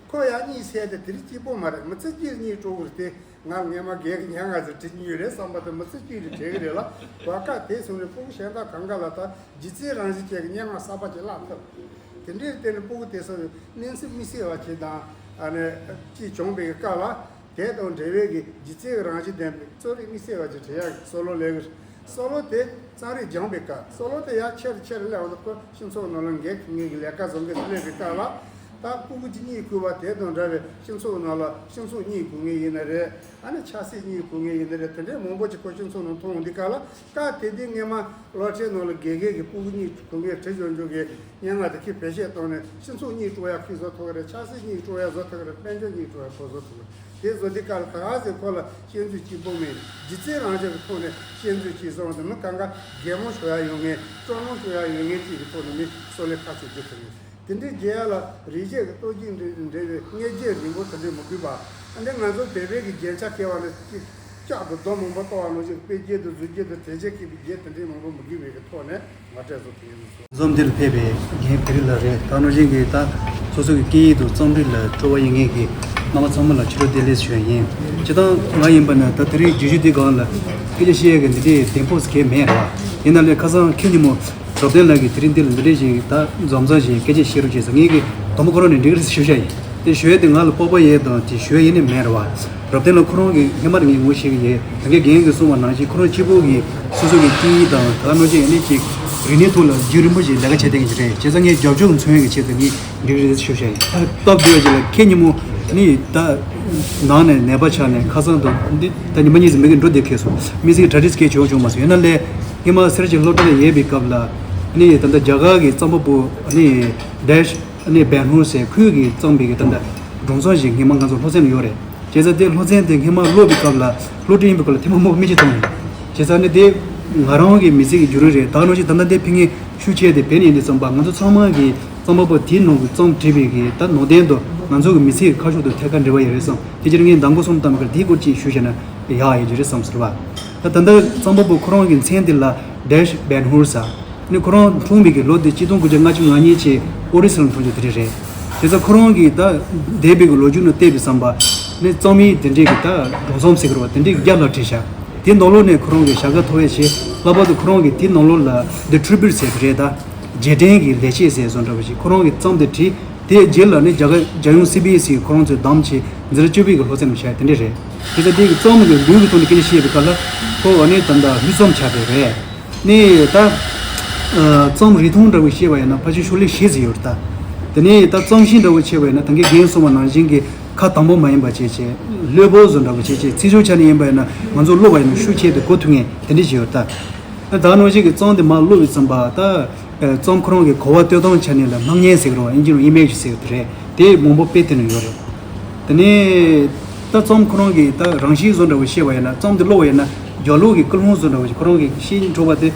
ཁོ་ཡར་གཉིད་སད་དེ་དེ་རིང་གཅིག་པོ་མ་རེད། མི་ཚེ་གཅིག་གཉིད་དཀྲོག་གི་རེད་དེ། ང་སྔས་མ་རྒན་གྱི་སྙན་ངག་ཟིག་བྲིས་མྱོང་རེད་བསམ་པ་དེ་མི་ཚེ་གཅིག་རེ་བྲིས་གི་རེད་ལ། བར་སྐབས་དེ་སོང་ནས་སྤུ་གུ་གཞན་དག་གང་ག་ལ་ད་སྒྱུ་རྩལ་རང་བཞིན་ཅན་གྱི་སྙན་ངག་གསར་པ་ཅིག་བཀླགས་ཐུབ། དེ་འདྲའི་སྟེང་ནས་སྤུ་གུ་དེ་ཚོ་གནས་ཚུལ་དམིགས་བསལ་བ་ཅིག་དང་། ཨ་ནི་ཅིག་བྱུང་བའི་སྐབས་ལ་དེ་དང་འབྲེལ་བའི་གི་སྒྱུ་རྩལ་གྱི་རང་བཞིན་ལྡན་པའི་རྩོམ་རིག་དམིགས་བསལ་བ་ཅིག་བྲིས་ཡག་གི་སྲོལ་ལོ་སླེབས་གི། སྲོལ་ལོ་དེ་རྩོམ་རིག་སྦྱངས་པའི་སྐབས། སྲོལ་ལོ་དེ་ཡར་ཆེ་རུ་ཆེ་རུ་སླེབས་པ་དང་། ཁོ་སྤྱི་ཚོགས་ནང་ལ་འགན་འཁུར་མཁན་གྱི་ལས་ཀ་བཟོ་མཁན་ཟིག་སླེབས་པའི་སྐབས་ལ། ད་སྤུ་གུ་གཅིག་གཉིད་ཁུག་པ་དེ་དང་འདྲ་བའི་སྤྱི་ཚོགས་ནང་ལ་སྤྱི་ཚོགས་གཉིད་ཁུག་མཁན་ཡིན་ན་རེད། ཨ་ནི་ཆབ་སྲིད་གཉིད་ཁུག་མཁན་ཡིན་ན་རེད། དེ་འདྲའི་མང་པོ་ཅིག་ཁོ་སྤྱི་ཚོགས་ནང་མཐོང་འོང་དུས་སྐབས་ལ། སྐབས་དེ་དུས་སྔས་མ་སློབ་གྲྭའི་ནང་ལ་དགེ་རྒན་གྱིས་སྤུ་གུ་གཉིད་ཁུག་མཁན་བྲིས་ཡོང་རྒྱུ་གི་སྙན་ངག་དེ་ཁོས་བེད་སྤྱོད་བཏང་ནས། སྤྱི་ཚོགས་གཉིད་དཀྲོག་ཡག་ཁོས་བཟོ་ཐུབ་ཀྱི་རེད། ཆབ་སྲིད་གཉིད་དཀྲོག་ཡག་བཟོ་ཐུབ་ཀྱི་རེད། དཔལ་འབྱོར་གཉིད་དཀྲོག་ཡག་ཁོས་བཟོ་ཐུབ་ཀྱི་རེད། དེ་བཟོ་དུས་སྐབས་ལ་ད་ག་ཟེ་ཁོ་ལ་སྐྱོན་འཛུགས་གཅིག་པོ་མེད། སྒྱུ་རྩལ་རང་བཞིན་གྱི་ཐོག་ནས་སྐྱོན་འཛུགས་གཅིག་བཟོ་བ་དེ། མི་གང་ག་གད་མོ་ཤོར་ཡག་ཡོད་མཁན། སྤྲོ་སྣང་ཤོར་ཡག་ཡོད་མཁན་གཅིག་གི་ཐོག་ནས་མི་གསོ་ལས་ཁ་ཚུགས་རྒྱུ་ཐུབ་མེད། དེ་འདྲའི་རྒྱལ་ཡག་ལ་རིག་བྱེད་ཀྱི་སྟོབས་ཤུགས་འདྲ་འདྲ་བའི་མངོན་བརྗོད་རིང་པོ་དེ་འདྲའི་མི་དགོས་པ། ཨ་ནི་ང་ཚོ་བོད་པའི་གི་རྒྱན་ཆ་བཀལ་བ་ནི་ཅིག་ལྕགས་དང་རྡོ་མང་པོ་གཏོར་བ་ནང་བཞིན། དཔེ་རྒྱན་དང་གཟུགས་རྒྱན་དང་དྲན་ཤེས་མཁས་པའི་རྒྱན་དེ་འདྲའི་མང་པོ་མི་དགོས་པའི་གི་ཐོག་ནས་ངོ་སྤྲོད་བཟོ་ཐུབ་ཡིན་ཟེར། འཛོམས་འདིར་ཕེབས་པའི་རྒན་བེ་རི་ལགས་རེད། ད་ནང་བཞིན་གྱི་ད་སོ་སོ་གི་སྐད་ཡིག་དང་རྩོམ་རིག་ལ་སྤྲོ་བ་ཡོད་མཁན་གྱི་རྣམ་པ་ཚང་མ་ལ་ཕྱི་དྲོ་བདེ་ལེགས་ཞུ་ཡ་ཡིན། སྤྱིར་བཏང་ང་ཡིན་པ་ན་ད་དེ་རིང་བརྗོད་གཞི་འདི་སྒང་ལ་སྐད་ཆ་བཤད་ཡ་གི་འདི་འདྲའི་གདེང་སྤོབས་གང་ཡང་མེད་རེད་བ། ཡིན་ན་ལས་ཁ་སང་ཁྱེད་ཉིན་མོ་རབ་བརྟན་ལགས་ཀྱིས་དེ་རིང་འདི་ལ་འདི་འདྲ་ཞིག་ད་འཛོམས་འཛོམས་ཞིག་སྐད་ཆ་བཤད་རོགས་བྱས་ཟེར། ངས་ཀྱི་དང་པོ་ཁོ་རང་ནས་འགྲིག་རེད་ཞུ་བྱ་ཡིན། དེ་ཞུ་ཡ་དེ་ང་ལ་སྤོབས་པ་ཡོད་དང་དེ་ཞུ་ཡ་ཡིན་ནི་མེད་རེད་བ། རབ་བརྟན་ལགས་ཁོ་རང་གི་སྔོན་མ་ངས་ངོ་ཤེས་ཀྱི་ཡོད། ད་གིན་རྒན་གྱིས་གསུངས་པ་ནང་བཞིན་ཁོ་རང་གཅིག་པོ་གིས་སོ་སོ་གི་སྐད་ཡིག་དང་ད་ག་ནང་བཞིན་ཨ་ནི་ཅིག་རིག་གནས་ཐོག་ལ་རྒྱུན་རིང་པོ་ཞིག་ལས་ཀ་བྱས་བསྡད་མཁན་ཞིག་རེད། བྱས་ཙང་ངས་རྒྱབ་ལྗོངས་མཚོན་གྱི་ཆེད་དུ་ངས་འགྲིག་རེད་ཞུ་བྱ་ཡིན། སྟབས་བདེ་བ་ཞིག་ལ་ཁྱེད་ཉིན་མོ་ནི་ད་ནང་ནས་ནད་པ་ཆགས་ནས་ཁ་སང་དང་འདི་ད་ཉི་མ་གཉིས་ཙམ་མི་གི་འགྲོ་བསྡད་མཁན་སོང་། དམིགས་བསལ་གྱི་གྲ་སྒྲིག་བྱས་བྱུང་བྱུང་མ་སོང་། ཡིན་ན་ལས་སྔོན་མ་སེར་བྱེས་སློབ་གྲྭ་ལ་ཡོད་པའི་སྐབས་ལ་ནི་ད་ལྟ་རྒྱ་གར་གྱི་རྩོམ་པ་པོ་ནི་ཌེཤ་ནི་བན་ཧུར་ཟེར་ཁོས་གིས་བརྩམས་པའི་གི་ད་ལྟ་སྒྲུང་རྩོམ་ཞིག་སྔོན་མ་ང་ཚོ་སློབ་ཚན་ལ་ཡོད་རེད། བྱས་ཙང་དེ་སློབ་ཚན་དེ་སྔོན་མ་ཀློག་པའི་སྐབས་ལ་སློབ་གྲྭ་ཡིན་པའི་སྐབས་ལ་ཐེངས་མ་མང་པོ་མི་གཅིག་མཐོང་མྱོང་། བྱས་ཙང་ནི་དེ་ང་རང་གི་མི་ཚེ་གི་བརྒྱུད་རིམ་རེད། ད་ནང་བཞིན་ད་ལྟ་དེ་ཕ་གིར་ཤུགས་ཆེ་དེ་བོད་ནས་ཡིན་དུས་ཙམ་པ་ང་ཚོ་ཚང་མ་གི་རྩོམ་པ་པོ་དེའི་ནང་གི་རྩོམ་བྲིས་པའི་གི་ད་ནང་དོན་དང་ང་ཚོ་གི་མི་ཚེ་གི་ཁ་ཕྱོགས་དང་ཐད་ཀར་འབྲེལ་བ་ཡོད་རེད་བསམ། དེ་ཕྱིར་ངས་མདང་དགོང་སོང་གཏམ་ཁར་དེའི་སྐོར་ཅིག་ཞུས་བྱས་ན་ཡག་ཡོད་ཀྱི་རེད་བསམ་ཟེར་བ། ད་ད་ལྟ་རྩོམ་པ་པོ་ཁོ་རང་གི་མཚན་དེ་ལ་ཌེཤ་བན་ཧུར་ཟེར། ནི་ཁོ་རང་འཁྲུངས་པའི་གི་ལོ་དེ་ཆིག་སྟོང་དགུ་བརྒྱ་ལྔ་བཅུ་ང་གཉིས་ཀྱི་ཨོ་རི་ས་ལ་འཁྲུངས་རྒྱུ་དེ་རེད་རེད། དེ་ཚོ་ཁོ་རང་གི་ད་འདས་པའི་གི་ལོ་རྒྱུས་ནང་བལྟས་པའི་བསམ་པ་ནི་རྩོམ་ཡིག་དེ་འདྲའི་གི་ད་སྒྲུང་རྩོམ་ཟེར་གི་རེད་བ། དེ་འདྲའི་གི་རྒྱབ་ལ་བྲིས་བཞག་དེ་ནང་ལོགས་ནས་ཁོ་རང་གི་བྱ་དགའ་ཐོབ་ཡས་བྱས། ལྷག་པར་དུ་ཁོ་རང་གི་དེ་ནང་ལོགས་ལ་The Tribute་ཟེར་བ་རེད། ད་རྗེས་དྲན་གྱི་ལེགས་བཤད་ཟེར་བཟོ་འདྲ་བ་ཞིག་ཁོ་རང་གི་རྩོམ་དེ་བྲིས། དེའི་རྗེས་ལ་ནི་རྒྱ་གར་རྒྱལ་ཡོངས་སི་བི་ཨེ་སི་ཁོ་རང་ཚོས་བདམས་བྱས་འཛིན་གྲྭ་བཅུ་པའི་གི་སློབ་ཚན་ནང་བཤད་དེ་འདྲ་རེད། དེ་ཚོ་དེ་གི་རྩོམ་གི་ལུས་ཀྱི་ཐོག་ནས་སྐད་ཆ་བཤད་པའི་སྐབས་ལ་ཁོ་ཨ་ནི་ད་ལྟ་ལྷུག་རྩོམ་ཆགས་པའི་རེད། ནི་ད་རྩོམ་རིགས་མཐོང་འདྲ་བོ་བཤད་པ་ཡིན་ན་ཕལ་ཆེར་ཤོག་ལྷེ་བཞི་ཙམ་ཡོད་རེད་ད། དེ་ནས་ད་རྩོམ་གཤིས་འདྲ་བོ་བྱས་པ་ཡིན་ན་ད་གིན་རྒན་གསུངས་པ་ནང་བཞིན་གྱི་ཁ་དམ་པོ་མ་ཡིན་པ་བྱས་བྱས་ལྷོད་པོ་བཟོ་འདྲ་བོ་བྱས་བྱས་ཚིག་སྦྱོར་ཆ་ནས་ཡིན་པ་ཡིན་ན་ང་ཚོ་ཀློག་པ་ཡིན་ན་ཤུགས་ཆེ་དེ་གོ་ཐུབ་མཁན་དེ་འདྲ་ཞིག་ཡོད་ད། ད་ནང་བཞིན་གྱི་རྩོམ་དེ་མར་ཀློག་པའི་ཙམ་པ་ད། རྩོམ་ཁོ་རང་གི་གོ་བ་སྟོན་སྟངས་ཆ་ནས་ལ་སྣང་བརྙན་ཟེར་གི་རེད་བ། ཨིན་ཇི་ནང་ཨི་མེ་ཇི་ཟེར་གི་དེ་རེད། དེ་མང་པོ་དཔེ་དེ་ནང་ཡོད་རེད། དེ་ནས་ད་རྩོམ་ཁོ་རང་གི་ད་རང་བཞིན་བཟོ་འདྲ་བོ་བཤད་པ་ཡིན་ན་རྩོམ་དེ་ཀློག་པ་ཡིན་ན་རྒྱབ་ལོགས་ཀྱི་ཀུན་སློང་བཟོ་འདྲ་བོ་ཞིག་ཁོ་རང་གི་ཤེས་འཕྲོ་བ་དེ་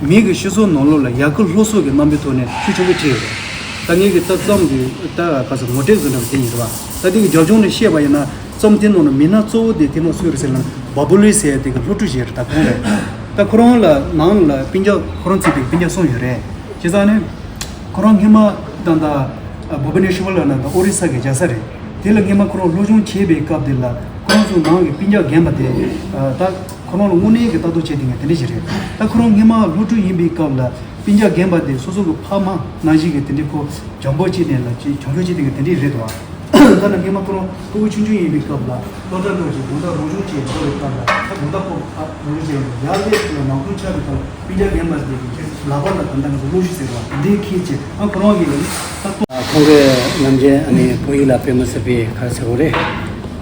མི་གི་སྤྱི་ཚོགས་ནང་ལོགས་ལ་ཡ་གི་སློབ་གསོ་གི་རྣམ་པའི་ཐོག་ནས་ཤུགས་ཆེན་པོ་ཁྲིད་ཡོད་རེད། ད་ངས་གི་ད་རྩོམ་གི་ད་ག་ས་ངོ་སྤྲོད་བཟོ་འདྲ་བོ་དེ་ཡིན་རེད་བ། ད་དེ་གི་རྒྱབ་ལྗོངས་ནས་བཤད་པ་ཡིན་ན་རྩོམ་དེ་ནང་ནས་མི་སྣ་གཙོ་བོ་དེ་དེ་ནང་སུ་རེད་ཟེར་ན་བ་བུ་ལི་ཟེར་ཡ་དེ་གི་སློབ་ཕྲུག་ཅིག་རེད། ད་ཁོང་རེད། ད་ཁོ་རང་ལ་ནང་ལ་སྤུན་ཀྱག་ཁོ་རང་ཚོའི་དེ་སྤུན་ཀྱག་གསུམ་ཡོད་རེད། བྱས་ཙང་ནི་ཁོ་རང་སྔོན་མ་ད་ལྟ་བྷུ་བ་ནེ་ཤོར་ལ་ན་ད་ཨོ་རི་ས་གི་རྒྱལ་ས་རེད། དེ་ལ་སྔོན་མ་ཁོ་རང་སློབ་སྦྱོང་བྱེད་པའི་སྐབས་དེ་ལ་ཁོ་རང་ཚོ་ནང་གི་སྤུན་ཀྱག་རྒན་པ་དེ་ད་ཁོ་རང་ལ་དངོས་གནས་ཀྱི་ལྟ་རྟོག་བྱེད་དེ་ངས་དེ་འདྲ་ཞིག་རེད། ད་ཁོ་རང་སྔོན་མ་སློབ་ཕྲུག་ཡིན་པའི་སྐབས་ལ་སྤུན་ཀྱག་རྒན་པ་དེ་སོ་སོ་གི་ཕ་མ་ནང་བཞིན་གྱི་དེ་འདྲའི་ཁོ་བྱམས་པོ་བྱས་ནས་ལ་ཅིག་བྱམས་སྐྱོང་བྱེད་དེ་ངས་དེ་འདྲ་རེད་དོ། ད་ནི་སྔོན་མ་ཁོ་རང་ཕྲུ་གུ་ཆུང་ཆུང་ཡིན་པའི་སྐབས་ལ་སློབ་གྲྭ་འགྲོ་ཞིང་དགོང་དག་རང་སྦྱོང་བྱེད་འགྲོ་བའི་སྐབས་ལ་ད་དགོང་དག་ཁོ་ཕ་རང་སྦྱོང་བྱེད་འགྲོ་ཡག་ལས་ལ་ནང་ཁུལ་ཆགས་པའི་སྐབས་ལ་སྤུན་ཀྱག་རྒན་པ་དེ་གི་ལག་པ་ལ་ད་ལྟ་ང་ཚོ་གློག་ཤུགས་ཟེར་བ་འདི་ཁྱེར་བྱས་ཨ་ཁོ་རང་གི་ལ་ནི་ད་ལྟོ། ཁོང་གིས་ནམ་རྒྱུན་ཨ་ནི་བོད་ཡིག་ལ་དཔེ་མི་སྲིད་པའི་ག་རེ་ཟེར་དགོས་རེད།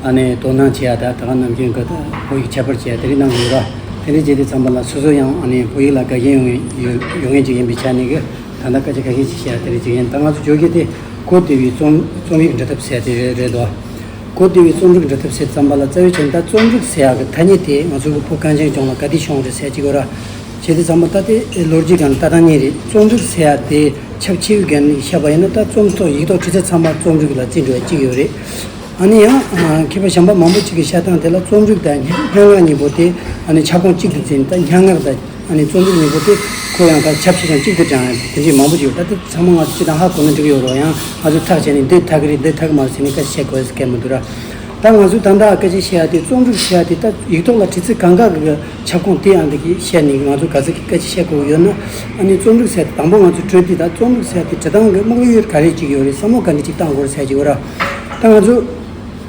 ཨ་ནི་དོ་སྣང་བྱེད་ཡ་ད་ད་ག་ནམ་རྒྱུན་གི་ད་བོད་ཡིག་ཁྱད་པར་བྱེད་ཡ་དེ་རིགས་གནང་གི་ཡོད་ར། དེ་འདྲ་བྱས་དུས་ཙམ་པ་ལ་སོ་སོ་ཡང་ཨ་ནི་བོད་ཡིག་ལ་དགའ་ཞེན་ཡོང་ཡོང་ཡོང་མཁན་ཅིག་ཡིན་པའི་ཆ་ནས་གི་ད་ལྟ་སྐད་ཆ་ཁ་ཤས་ཅིག་བཤད་ཡ་དེ་རིགས་ཅིག་ཡིན། ད་ང་ཚོ་བརྗོད་ཀྱི་དེ་གོ་བདེ་བའི་རྩོམ་རྩོམ་ཡིག་འབྲི་ཐབས་ཟེར་ཡ་དེ་རེད་རེད་དོ། གོ་བདེ་བའི་རྩོམ་རིག་འབྲི་ཐབས་ཟེར་ཙམ་པ་ལ་རྩ་བའི་ཆ་ནས་ད་རྩོམ་རིག་ཟེར་ཡག་གི་ཐ་སྙད་དེ་ང་ཚོ་གི་བོད་གངས་ཅན་ལྗོངས་ལ་ག་དུས་བྱུང་རེད་ཟེར་གྱི་ཡོད་ར། བྱས་དུས་ཙམ་པ་ད་དེ་ལོ་རྒྱུས་སྒང་ལ་ལྟ་སྟངས་གཉིས་རེད། རྩོམ་རིག་ཟེར་ཡག་དེ་ཁྱབ་ཆེ་བའི་སྒང་ནས་བཤད་པ་ཡིན་ན་ད་རྩོམ་ཐོག་ཡིག་ཐོག་བྲིས་ཚད་ཚང་མ་རྩོམ་རིག་ལ་བརྩི་འགྲོ་བ་གཅིག་ཡོད་རེད། ཨ་ནི་ཡང་མཁས་པ་གཞན་པ་མང་པོ་གཅིག་གི་བཤད་སྟངས་དེ་ལ་རྩོམ་རིག་དང་སྙན་ངག་གཉིས་པོ་དེ་ཨ་ནི་ཁྱབ་ཁོངས་གཅིག་ཏུ་བརྩིས་ནས་ད་སྙན་ངག་དང་། ཨ་ནི་རྩོམ་རིག་གཉིས་པོ་དེ་ཁོ་ཡང་ད་ཁྱབ་ཆེ་ཞིང་གཅིག་ཏུ་དྲངས་ཡ་དེ་འདྲའི་མང་པོ་ཡོད། ད་དེ་ཚང་མ་ང་ཚོ་སྤྱིར་བཏང་ཧ་གོ་ན་འགྲིག་ཡོད་རོགས། ཡང་ང་ཚོ་ཐག་བཅད་ནས་འདི་ཐག་གི་རེད་འདི་ཐག་གི་མ་རེད་ཟེར་ནས་སྐད་ཆ་བཤད་དགོས་ཟེར་སྐད་མི་འདུག་ར། ད་ང་ཚོས་ད་ལྟ་སྐད་ཆ་བཤད་ཡ་དེ་རྩོམ་རིག་བཤད་ཡ་དེ་ད་ཡིག་ཐོག་ལ་བྲིས་ཚུལ་གང་ག་གི་ཁྱབ་ཁོངས་དེ་ཡང་འདི་གི་བཤད་ནས་ང་ཚོ་ག་ཚོད་ཀྱི་སྐད་ཆ་བཤད་དགོས་ཡོད་ན། ཨ་ནི་རྩོམ་རིག་ཟེར་དང་པོ་ང་ཚོ་གྲོས་དེ་ད་རྩོམ་རིག་ཟེར་ཡ་དེ་འབྲི་སྟངས་ཀྱི་དམིགས་ཡུལ་ག་རེ་ཅིག་ཡོད་རེད། བསམ་བློ་ག་འདྲ་ཅིག་བཏང་དགོས་རེད་ཟེར་གྱི་ཡོད་ར། ད་ང་ཚོ།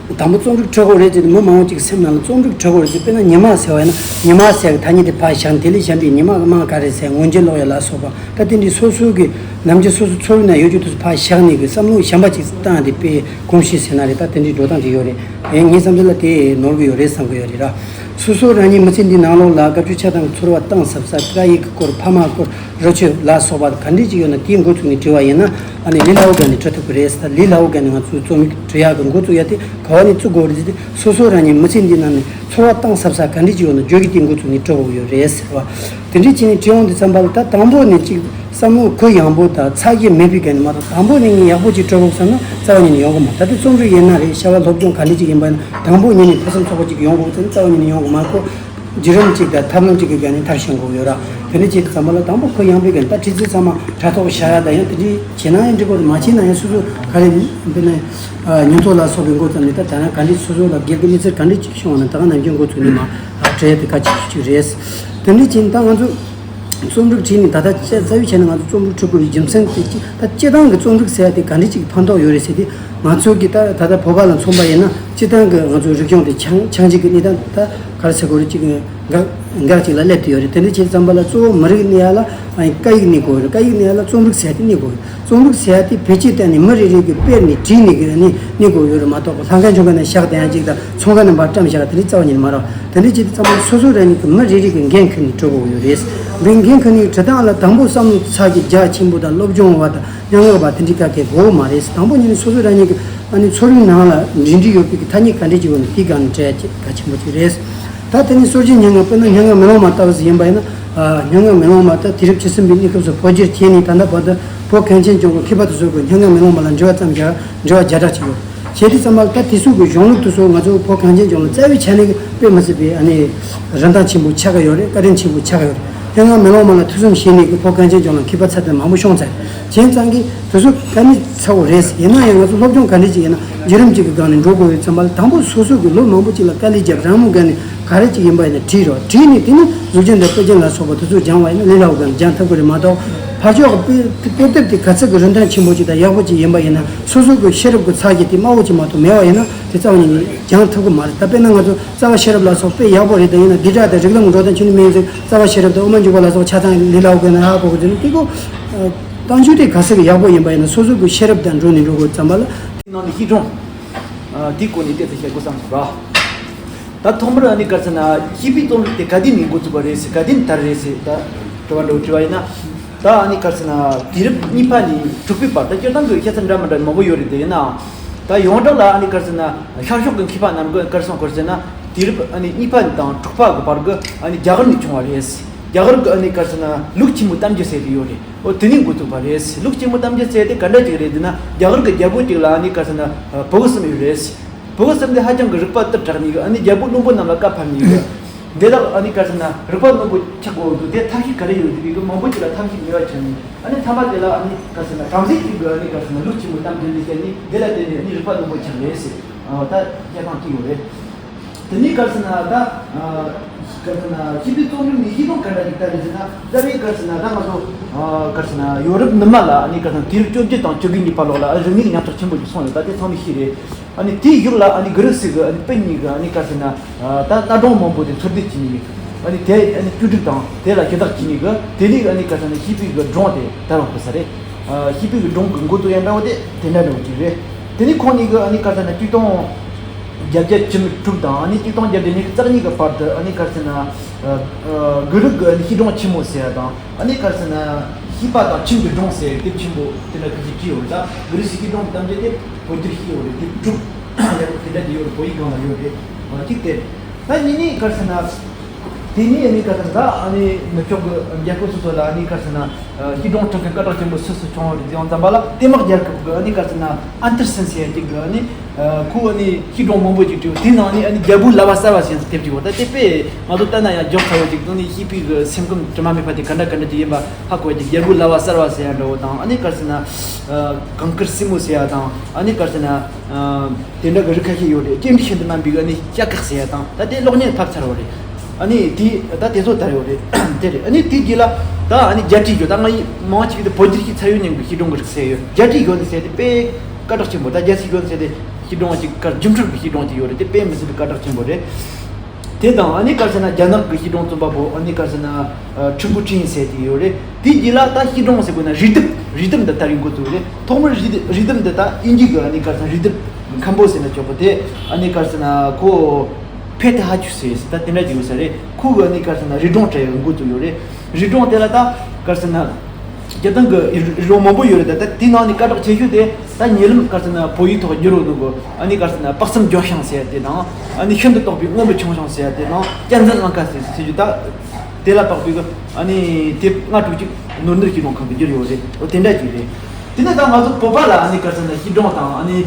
དང་པོ་རྩོམ་རིག་འབྲི་དགོས་རེད་ཅེས་མི་མང་པོ་ཅིག་སེམས་ནང་ལ་རྩོམ་རིག་འབྲི་དགོས་རེད་ཅེས། དཔེར་ན་ཉི་མ་ཟེར་བ་ཡིན་ན་ཉི་མ་ཟེར་གི་ཐ་སྙད་དེ་ཕར་བཞག་དེ་ལས་གཞན་པའི་ཉི་མ་གི་རྨང་ག་རེ་ཟེར་སྔོན་བརྗོད་ཀློག་ཡ་ལ་སོགས་པ་ད་དེ་འདྲའི་སོ་སོ་གི་ནམ་རྒྱུན་སོ་སོ་འཚོ་བའི་ནང་ཡོད་རྒྱུ་དེ་ཚོ་ཕར་བཞག་ནས་གི་བསམ་བློ་གཞན་པ་ཅིག་བཏང་སྟེ་དཔེ་གོམས་གཤིས་ཟེར་ན་རེད། ད་དེ་འདྲའི་འགྲོ་སྟངས་ཅིག་ཡོད་རེད། ངའི་བསམ་ཚུལ་ལ་དེ་ནོར་གི་ཡོད་རེད་བསམ་གི་ཡོད་རེད་ར། སོ་སོ་རང་ཉིད་མི་ཚེ་འདིའི་ནང་ལོགས་ལ་སྐབས་བཅོ་ཆ་དང་ཚོར་བ་གཏིང་ཟབ་ས་སྐད་ཡིག་གི་སྐོར་ཕ་མ་སྐོར། རོ་ཆུ་ལ་སོགས་པ་ག་འདྲས་ཅིག་ཡོད་ན་དེའི་འགོ་བཙུགས་ནས་བྲིས་པ་ཡིན་ན་ཨ་ནི་ལས་སླ་བོ་ག་ནས་བྲི་ཐུབ་ཀྱི་རེད་ཟེར། ལས་སླ་བོ་ག་ནས་ང་ཚོའི་རྩོམ་ཡིག་འབྲི་ཡག་གི་འགོ་བཙུགས་ཡ་དེ་ག་བ་ནས་བཙུགས་དགོས་རེད་ཟེར་དུས་སོ་སོ་རང་ཉིད་མི་ཚེ་འདི་ནང་ནས་ཚོར་བ་གཏིང་ཟབ་ས་ག་འདྲས་ཅིག་ཡོད་ན་བརྗོད་ཀྱི་དེའི་འགོ་བཙུགས་ནས་བྲི་དགོས་ཀྱི་ཡོད་རེད་ཟེར་བ། དེ་འདྲས་བྱས་ནས་བྲི་ཡོང་དུས་ཙམ་པ་ལ་ད་དང་པོ་ནས་ཅིག་བསམ་བློ་གུ་ཡངས་པོ་དང་ཚ་གྱང་མེད་པའི་སྒང་ནས་མ་གཏོགས་དང་པོ་ནས་ངས་ཡག་པོ་ཅིག་བྲི་དགོས་བསམ་ན་རྩ་བ་ཉིད་ནས་ཡོང་གི་མ་རེད། ད་ལྟ་རྩོམ་རིག་ཡིན་ན་རེད། བྱ་བ་སློབ་སྦྱོང་ག་འདྲས་ཅིག་ཡིན་པ་ཡིན་ན་དང་པོ་ཉིད་ནས་ཕུན་སུམ་ཚོགས་པ་ཅིག་ཡོང་དགོས་བསམ་ན་རྩ་བ་ཉིད་ནས་ཡོང་གི་མ་རེད་ཁོ། བརྒྱུད་རིམ་གཅིག་དང་ཐབས་ལམ་གཅིག་གི་སྒང་ནས་མཐར་ཕྱིན་དགོས་ཡོད་ར། དེ་འདྲ་བྱེད་དུས་ཙམ་པ་ལ་དང་པོ་གུ་ཡངས་པའི་སྒང་ནས་ད་བྲིས་ཚུལ་ཚང་མ་དྲ་ཐོག་བཞག་ཡ་དང་ཡང་དེ་འདྲའི་བྱས་ན་ཡང་འགྲིག་གི་རེད། མ་བྱས་ན་ཡང་སོ་སོ་ག་རེ་དཔེར་ན་ཉིན་ཐོ་ལ་སོགས་པའི་འགོ་བརྩམས་ནས་ད་ད་ཡང་ག་འདྲའི་སོ་སོ་ལ་སྒེར་གྱི་གནས་ཚུལ་ག་འདྲའི་ཅིག་བྱུང་བ་ན་ད་ག་ནམ་རྒྱུན་འགོ་ཚུགས་ནས་མ་བྲིས་ཡ་དེ་གལ་ཆེ་ཤོས་ཅིག་རེད། དེ་འདྲ་བྱས་ནས་ད་ང་ཚོ་རྩོམ་རིག་བྲིས་ནས་ད་ལྟ་རྩ་བའི་ཆ་ནས་ང་ཚོ་རྩོམ་རིག་འབྲི་དགོས་པའི་རྒྱུ་མཚན་དེ་ཅི་ད་སྤྱིར་བཏང་གི་རྩོམ་རིག་ཟེར་ཡ་དེ་ག་འདྲ་ཅིག་ཕན་ཐོགས་ཡོད་རེད་ཟེར་དུས། ང་ཚོ་གི་ད་ད་ལྟ་བོད་པ་ལ་མཚོན་པ་ཡིན་ན་སྤྱིར་བཏང་གི་ང་ཚོའི་རིག་གཞུང་དེ་ཆང་ཆང་འཇིག་གི་གནས་སྟངས་ད་ག་རེ་ཟེར་དགོས་རེད། ཅིག་འགག་འགག་ཅིག་ལ་སླེབས་བསྡད་ཡོད་རེད། དེ་འདྲ་བྱས་ཙམ་པ་ལ་གཙོ་བོ་མི་རིགས་གནས་ཡ་ལ་སྐད་ཡིག་གནས་དགོས་རེད། སྐད་ཡིག་གནས་ཡ་ལ་རྩོམ་རིག་ཟེར་ཡ་དེ་གནས་དགོས་རེད། རྩོམ་རིག་ཟེར་ཡ་དེ་བེད་སྤྱོད་བཏང་ནས་མི་རེ་རེ་གི་དཔེར་ནས་བྲིས་ནས་གི་ནས་གནས་དགོས་ཡོད་རེད་མ་གཏོགས་ལྷ་ཁང་ཆུང་ཁང་ནས་བཞག་བསྡད་ཡ་ཅིག་དང་ཚོང་ཁང་ནས་མར་བཀྲམ་བཞག་དེ་འདྲ་རྩ་བ་ཉིད་ནས་མ་རེད། དེ་འདྲ་བྱས་ཙམ་པ་ལ་སོ་སོ་རང་ཉིད་ཀྱི་མི་རེ་རེ་གི་འགན་འཁུར་ནས་འགྲོ་དགོས་ཡོད་རེད། འདི་འགན་འཁུར་ནས་བྲི་སྟངས་ལ་དང་པོ་བསམ་བློ་ཚ་གི་རྒྱ་ཆེན་པོ་དང་སློབ་སྦྱོང་བ་དང་། སྙན་ངག་པ་དེ་འདྲའི་ག་གེ་དགོས་མ་རེད། དང་པོ་ཉིད་ནས་སོ་སོ་རང་ཉིད་ཀྱི་ཨ་ནི་ཚོར་བའི་ནང་ལ་འབྲེལ་འདྲིས་ཡོད་པའི་གི་ཐ་སྙད་ག་འདྲས་ཅིག་ཡོད་ན་དེའི་སྒང་ནས་འབྲེལ་ཡ་ཅིག་གལ་ཆེན་པོ་ཅིག་རེད། ད་དེ་ནས་སྲོལ་རྒྱུན་སྙན་ངག་དཔེར་ན་སྙན་ངག་མེ་ལོང་མ་ལྟ་བུ་ཟིག་ཡིན་པ་ཡིན་ན། ཨ་སྙན་ངག་མེ་ལོང་མ་ད་དུས་རབས་བཅུ་གསུམ་པའི་གནས་སྐབས་སུ་བོད་བསྒྱུར་བྱས་ནས་ད་ལྟ་བར་དུ་བོད་གངས་ཅན་ལྗོངས་ཀྱི་མཁས་པ་དེ་ཚོ་གི་སྙན་ངག་མེ་ལོང་མ་ལ་འགྲེལ་བ་ཙམ་རྒྱག་འགྲེལ་བ་བརྒྱ་ཕྲག་ཅིག་ཡོད། བྱས་དུས་ཙམ་པ་ལ་ད་དེ་ཚོ་གི་གཞུང་ལུགས་དེ་ཚོ་ང་ཚོ་བོད་གངས་ཅན་ལྗོངས་ལ་རྩ་བའི་ཆ་ནས་དཔེ་མི་སྲིད་པའི་ཨ་ནི་རིན་ཐང་ཆེན་པོ་ཆགས་ཀྱི་ཡོད་རེད། བཀའ་དྲིན་ཆེན་པོ་ཆགས་ཀྱི་ཡོད་རེད། སྙན་ངག་མེ་ལོང་མ་ལ་ཐུགས་བསམ་བཞེས་ནས་ཀྱི་བོད་གངས་ཅན་ལྗོངས་ལ་མཁས་པ་ཚད་ལྡན་མང་པོ་བྱུང་ཚར། བྱས་ཙང་གི་དེ་ཚོ་དཀའ་གནད་ཚ་བོ་རེད། ཡིན་ན་ཡང་ང་ཚོ་སློབ་སྦྱོང་ག་འདྲས་ཅིག་ཡིན་ན་བརྒྱུད་རིམ་ཅིག་གི་སྒང་ནས་འགྲོ་དགོས་ཡོད་ཙམ་པ་ལ་དང་པོ་སོ་སོ་གི་ལོ་མང་པོ་ཅིག་ལ་དཀའ་ལས་བརྒྱབ་རང་མོས་སྒང་ནས་ ག་རེ་ཅིག་ཡིན་པ་ཡིན་ན་བྲིས་རོགས། བྲིས་ནས་དེ་ནི་གཟུགས་ཅན་དང་དཔེ་ཅན་ལ་སོགས་པ་དེ་ཚོ་སྦྱང་བ་ཡིན་ན་ལས་སླ་བོ་གང་སྦྱང་ཐུབ་ཀྱི་རེད་མ་གཏོགས། ཕར་ཕྱོགས་ཀྱི་དཔེ་དཔེ་དེབ་དེ་ག་ཚོད་ཀྱི་རིན་ཐང་ཆེན་པོ་ཅིག་དང་ཡག་པོ་ཅིག་ཡིན་པ་ཡིན་ན་སོ་སོ་གི་ཤེས་རབ་ཀྱི་ཚད་གཞི་དེ་དམའ་བོ་ཅིག་མ་གཏོགས་མེད་པ་ཡིན་ན་དེ་རྩ་བ་ཉིད་ནས་སྦྱང་ཐུབ་ཀྱི་མ་རེད། ད་དཔེར་ན་ང་ཚོ་རྩ་བ་ཤེས་རབ་ལ་སོགས་དཔེ་ཡག་པོ་རེད། དེ་ཡིན་ན་བསྡུས་གྲྭ་དང་རིགས་ལམ་གྱི་འགྲོ་སྟངས་ཆུ་ནི་མིན་ཚེ་རྩ་བ་ཤེས་རབ་དང་དབུ་མ་འཇུག་པ་ལ་སོགས་ཆ་ཚང་ལས་སླ་བོ་གི་ན་ཧ་གོ་གི་འདུག་ནི་དེ་གོ། རྟགས་འཇུག་དེ་ག་ཚོད་ཀྱི་ཡག་པོ་ཡིན་པ་ཡིན་ན་སོ་སོ་གི་ཤེས་རབ་དང་འགྲོགས་ནས་འགྲོ་དགོས་ཙམ་པ་ལ། ནང་ནས་ཤེས་སྒྲོམ། ཨ། དེའི་སྐོར་ནས་ཏོག་ཙམ་བཤད་དགོས་བསམ་སོང་ར། ད་ཐོག་མར་ཨ་ནི་ག་རེ་ཟེར་ན་ཤེས་པའི་རྩོམ་རིག་དེ་ག་དུས་ནས་འགོ་བཙུགས་པ་རེད་ཟེར། ག་དུས་ནས་དར་རེད་ཟེར། ད་དྲི་བ་འདྲ་བོ་དྲིས་པ་ཡིན་ན། ད་ཨ་ནི་ག་རེ་ཟེར་ན་དུས་རབས་གཉིས་པ་ནས་དྲུག་པའི་བར། ད་སྤྱིར་བཏང་གི་བཤད་ཚུལ་འདྲ་མི་འདྲ་མང་པོ་ཡོད་རེད། དེ་ཡིན་ནའང་ད་ཡོངས་གྲགས་ལ་ཨ་ནི་ག་རེ་ཟེར་ན་ཤར་ཕྱོགས་ཀྱི་མཁས་པ་རྣམས་ཀྱིས་ག་རེ་གསུངས་ཀྱི་ཡོད་ཟེར་ན། དུས་རབས་ཨ་ནི་གཉིས་པ་དང་དྲུག་པ་གི་བར་གྱི་ཨ་ནི་རྒྱ་གར་ནས་བྱུང་བ་རེད། རྒྱ་གར་གྱི་ཨ་ནི་ག་རེ་ཟེར་ན་ལུགས་ཆེན་མོའི་གཏམ་རྒྱུད་ཟེར་དེ་ཡོད་རེད། འོ་དེ་ནས་འགོ་བཙུགས་པ་རེད། ལུགས་ཆེན་མོའི་གཏམ་རྒྱུད་ཟེར་དེ་ག་འདྲ་ཅིག་རེད་ཟེར་ན། རྒྱ་གར་གྱི་རྒྱལ་པོ་གཅིག་ལ་ཨ་ནི་ག་རེ་ཟེར་ན་བུ་གུ་གསུམ་ཡོད་རེད། བུ་གུ་གསུམ་དེ་ཧ་ཅང་གི་རིག་པ་དུར་དྲགས་ནས་ཨ་ནི་རྒྱལ་པོ་བློན་པོ་རྣམས་ལ་བཀའ་ཕབ་ནས། འདི་དག་ཨ་ནི་ག་རེ་ཟེར་ན་རིག་པ་རྣོན་པོ་ཆགས་དགོས་འདུག་དེ་ཐབས་ཤེས་ག་རེ་ཡོད་འདུག་གི་མང་པོ་ཅིག་ལ་ཐབས་ཤེས་ནུས་པ་ཆགས་ནས། ཨ་ནི་མཐའ་མ་དེ་ལ་ཨ་ནི་ག་རེ་ཟེར་ན་བྲམ་ཟེ་གཅིག་གིས་ཨ་ནི་ག་རེ་ཟེར་ན་ལུགས་ཆེན་མོའི་གཏམ་རྒྱུད་འདི་བཤད་ནས། འདི་ལ་བརྟེན་ནས་ཨ་ནི་རིག་པ་རྣོན་པོ་ཆགས་རེད་ཟེར། ཨ། ད་བཤད་སྟངས་གཅིག་ཡོད་རེད། དེ་ནས་ག་རེ་ཟེར་ན་ད། ཨ། ག་རེ་ཟེར་ན་ཤེས་པའི་རྩོམ་རིག་ནས་ཤེས་སྒྲོམ་ག་འདྲ་ཞིག་དར་རེད་ཟེར་ན། རྩ་བའི་ག་རེ་ཟེར་ན་ད་ང་ཚོ། ཨ། ག་རེ་ཟེར་ན་ཡོ་རོབ་ནུབ་མ་ལ་ཨ་ནི་ག་རེ་ཟེར་ན་དུས་རབས་བཅོ་བརྒྱད་དང་བཅུ་དགུའི་གཉིས་བར་ལོགས་ལ་ཨ་རིག་གནས་ཀྱི་ཉམས་ཆག་ཆེན་པོ་ཞིག་སོང་ཡོད། ད་དེ་ཚང་མས་ཤེས་རེད། ཨ་ནི་དེའི་གཞུག་ལ་ཨ་ནི་གྷི་རིག་སི་གི་ཨ་ནི་སྤུན་གཉིས་ཀྱིས་ཨ་ནི་ག་རེ་ཟེར་ན། ཨ། ད་གནའ་སྒྲུང་མང་པོ་དེ་འཚོལ་སྡུད་བྱས་ནས། ཨ་ནི་དེ་ཨ་ནི་བཅོས་སྒྲིག་དང་དེ་ལ་ཞུ་དག་བྱས་ནས་གི་དེ་ནས་ཨ་ནི་ག་རེ་ཟེར་ན་ཤེས་པའི་གི་སྒྲུང་དེ་དར་བ་ཕུལ་ས་རེད། ཨ། ཤེས་པའི་གི་སྒྲུང་གི་འགོ་བཙུགས་ཡ་འདྲ་བོ་དེ་དེ་འདྲ་འདྲ་བོ་ཅིག་རེད། དེ་ནས་ཁོང་གཉིས་ཀྱིས་ཨ་ནི་ག་རེ་ཟེར་ན་གཅིག་སྟོང་བརྒྱད་བརྒྱ་བཅུ་དྲུག་དང་ཨ་ནི་གཅིག་སྟོང་བརྒྱད་བརྒྱ་ཉི་ཤུ་རྩ་གཉིས་ཀྱི་བར་དུ་ཨ་ནི་ག་རེ་ཟེར་ན། ཨ། ཨ། གྷི་རིག་གི་ཨ་ནི་ཤེས་སྒྲོམ་ཆེན་མོ་ཟེར་ཡ་དང་། ཨ་ནི་ག་རེ་ཟེར་ན་ཤེས་པ་དང་ཁྱིམ་གྱི་སྒྲུང་ཟེར་དེབ་ཆེན་པོ་དེ་འདྲ་གི་ཅིག་བྲིས་ཡོད་རེད། ད་གྷི་རིག་སི་ཤེས་སྒྲོམ་གཏམ་རྒྱུད་དེ་བོད་བསྒྱུར་བྱས་ཡོད་རེད། དེབ་དྲུག་ཡག་པོ་དེ་འདྲ་དེ་ཡོད་རེད། བོད་ཡིག་སྒང་ལ་ཡོད་རེད། ཨ། གཅིག་དེ་རེད། ད་གཉིས་ནས་ག་རེ་ཟེར་ན། དེ་ནས་ཨ་ནི་ག་རེ་ཟེར་ན་ད་ཨ་ནི་ནུབ་ཕྱོགས་ཀྱི་རྒྱལ་ཁབ་སོ་སོ་ལ་ཨ་ནི་ག་རེ་ཟེར་ན། ཨ། ཤེས་སྒྲོམ་འབྲི་མཁན་སྐད་གྲགས་ཆེན་པོ་སུ་སུ་བྱུང་བ་རེད་ཟེར་ཡོང་ཙམ་པ་ལ། ལྡེན་མག་རྒྱལ་ཁབ་ཀྱི་ཨ་ནི་ག་རེ་ཟེར་ན་ཨན་ཏར་སན་ཟེར་ཡ་གཅིག་གིས་ཨ་ནི། ཨ། ཁོས་ཨ་ནི་ཤེས་སྒྲོམ་མང་པོ་ཅིག་བྲིས། དེའི་ནང་ནས་ཨ་ནི་རྒྱལ་པོའི་ལྭ་བ་གསར་བ་ཟེར་ཡ་དེབ་ཅིག་ཡོད། ད་དེ་དཔེ་ང་ཚོ་ལྟ་ན་ཡང་ལྗོན་ཚ་བོ་ཅིག་དང་ནི་ཤེས་པའི་གི་སེམས་ཁམས་དྲི་མ་མེད་པ་དེ་ག་འདྲ་ག་འདྲ་ཅིག་ཡིན་པ་ཧ་གོ་ཡ་ཅིག་རྒྱལ་པོའི་ལྭ་བ་གསར་བ་ཟེར་ཡ་འདྲ་བོ་དང་། ཨ་ནི་ག་རེ་ཟེར་ན། ཨ། གངས་དཀར་སྲིན་མོ་ཟེར་ཡ་དང་། ཨ་ནི་ག་རེ་ཟེར་ན། ཨ། དེ་འདྲ་གི་རིགས་ཁ་ཤས་ཡོད་རེད། གཅེས་འབྲིང་ཤིན་ཏུ་དམན་པའི་ཨ་ནི་ཤ་ཁྲག་ཟེར་ཡ་དང་། ད་དེ་གློག་བརྙན་ཕབ་ཚར་བ་རེད། ཨ་ནི་དེ་ད་དེ་ཚོ་དར་ཡོད་རེད། དེ་རེད། ཨ་ནི་དེ་རྗེས་ལ་ད་ཨ་ནི་རྒྱལ་སྤྱིའི་ཞོ། ད་ང་ཡི་མང་ཆེ་གི་དེ་བོད་བསྒྱུར་བྱས་ཚར་ཡོད་མཁན་གྱི་ཤེས་སྒྲོམ་གྱི་རིགས་ཟེར་ཡོད། རྒྱལ་སྤྱིའི་ཞོ་ནི་ཟེར་དེ་དཔེ་སྐད་གྲགས་ཆེན་པོ། ད་རྒྱལ་སྤྱིའི་ཞོ་ནི་ཟེར་དེ་ཤེས་སྒྲོམ་གཅིག་ག་རྒྱུན་འཁྱོངས་ཀྱི་ཤེས་སྒྲོམ་གཅིག་ཡོད་རེད། དེ་དཔེ་མི་སྲིད་པའི་སྐད་གྲགས་ཆེན་པོ་རེད། དེ་དང་ཨ་ནི་ག་རེ་ཟེར་ན་རྒྱ་ནག་གི་ཤེས་སྒྲོམ་རྩོམ་པ་པོ་ཨ་ནི་ག་རེ་ཟེར་ན། ཨ། ཁྲིན་ཀུའུ་ཀྲིན་ཟེར་དེ་ཡོད་རེད། དེའི་རྗེས་ལ་ད་ཤེས་སྒྲོམ་ཟེར་དགོས་ན་རུས་དེབ། རུས་དེབ་འདི་དར་བའི་འགོ་བཙུགས་རེད། ཐོག་མར་རུས་དེབ། རུས་དེབ་འདི་ད་དབྱིན་ཇི་གི་ཨ་ནི་ག་རེ་ཟེར་ན་རུས་དེབ་མཁན་པོ་ཟེར་ན་ཆོག་གི། དེ་ཨ་ནི་ག་རེ་ཟེར་ན་ཁོ་ཕེ་ཏེ་ཧ་ཆུ་ཟེར་ཟེར་ད་དེ་འདྲ་ཅིག་ཡོད་ས་རེད། ཁོ་གི་ཨ་ནི་ག་རེ་ཟེར་ན་རུས་སྒྲོམ་དྲ་བའི་འགོ་བཙུགས་ཡོད་རེད། རུས་སྒྲོམ་དེ་ལ་ད་ག་རེ་ཟེར་ན། སྤྱིར་བཏང་གི་རུས་སྒྲོམ་མང་པོ་ཡོད་རེད། ད་ད་དེའི་ནང་ནས་སྐད་གྲགས་ཆེ་ཤོས་དེ་ད་ཉེ་ལམ་ག་རེ་ཟེར་ན་བོད་ཡིག་ཐོག་བསྒྱུར་ཡོད་ནོ་གི་ཨ་ནི་ག་རེ་ཟེར་ན་དཔག་བསམ་ལྗོན་ཤིང་ཟེར་ཡ་དེ་དང་། ཨ་ནི་ཤིན་ཏུ་རྟོགས་པའི་དངོས་པོ་ཆུང་ཤིང་ཟེར་ཡ་དེ་དང་། གཅན་གཟན་གླང་ཁ་ཟེར་ཟེར་རྒྱུ། ད་དེ་ལ་དཔག་པའི་གི་ཨ་ནི་དེབ་ལྔ་དྲུག་ཅིག་ནོར་སྣུར་ཤེས་སྒྲོམ་ཁང་གིས་བསྒྱུར་ཡོད་རེད། འོ་དེ་འདྲ་ཅིག་རེད། དེ་ནས་ད་ང་ཚོ་བོད་པ་ལ་ཨ་ནི་ག་རེ་ཟེར་ན་ཤེས་སྒྲོམ་དང་ཨ་ནི་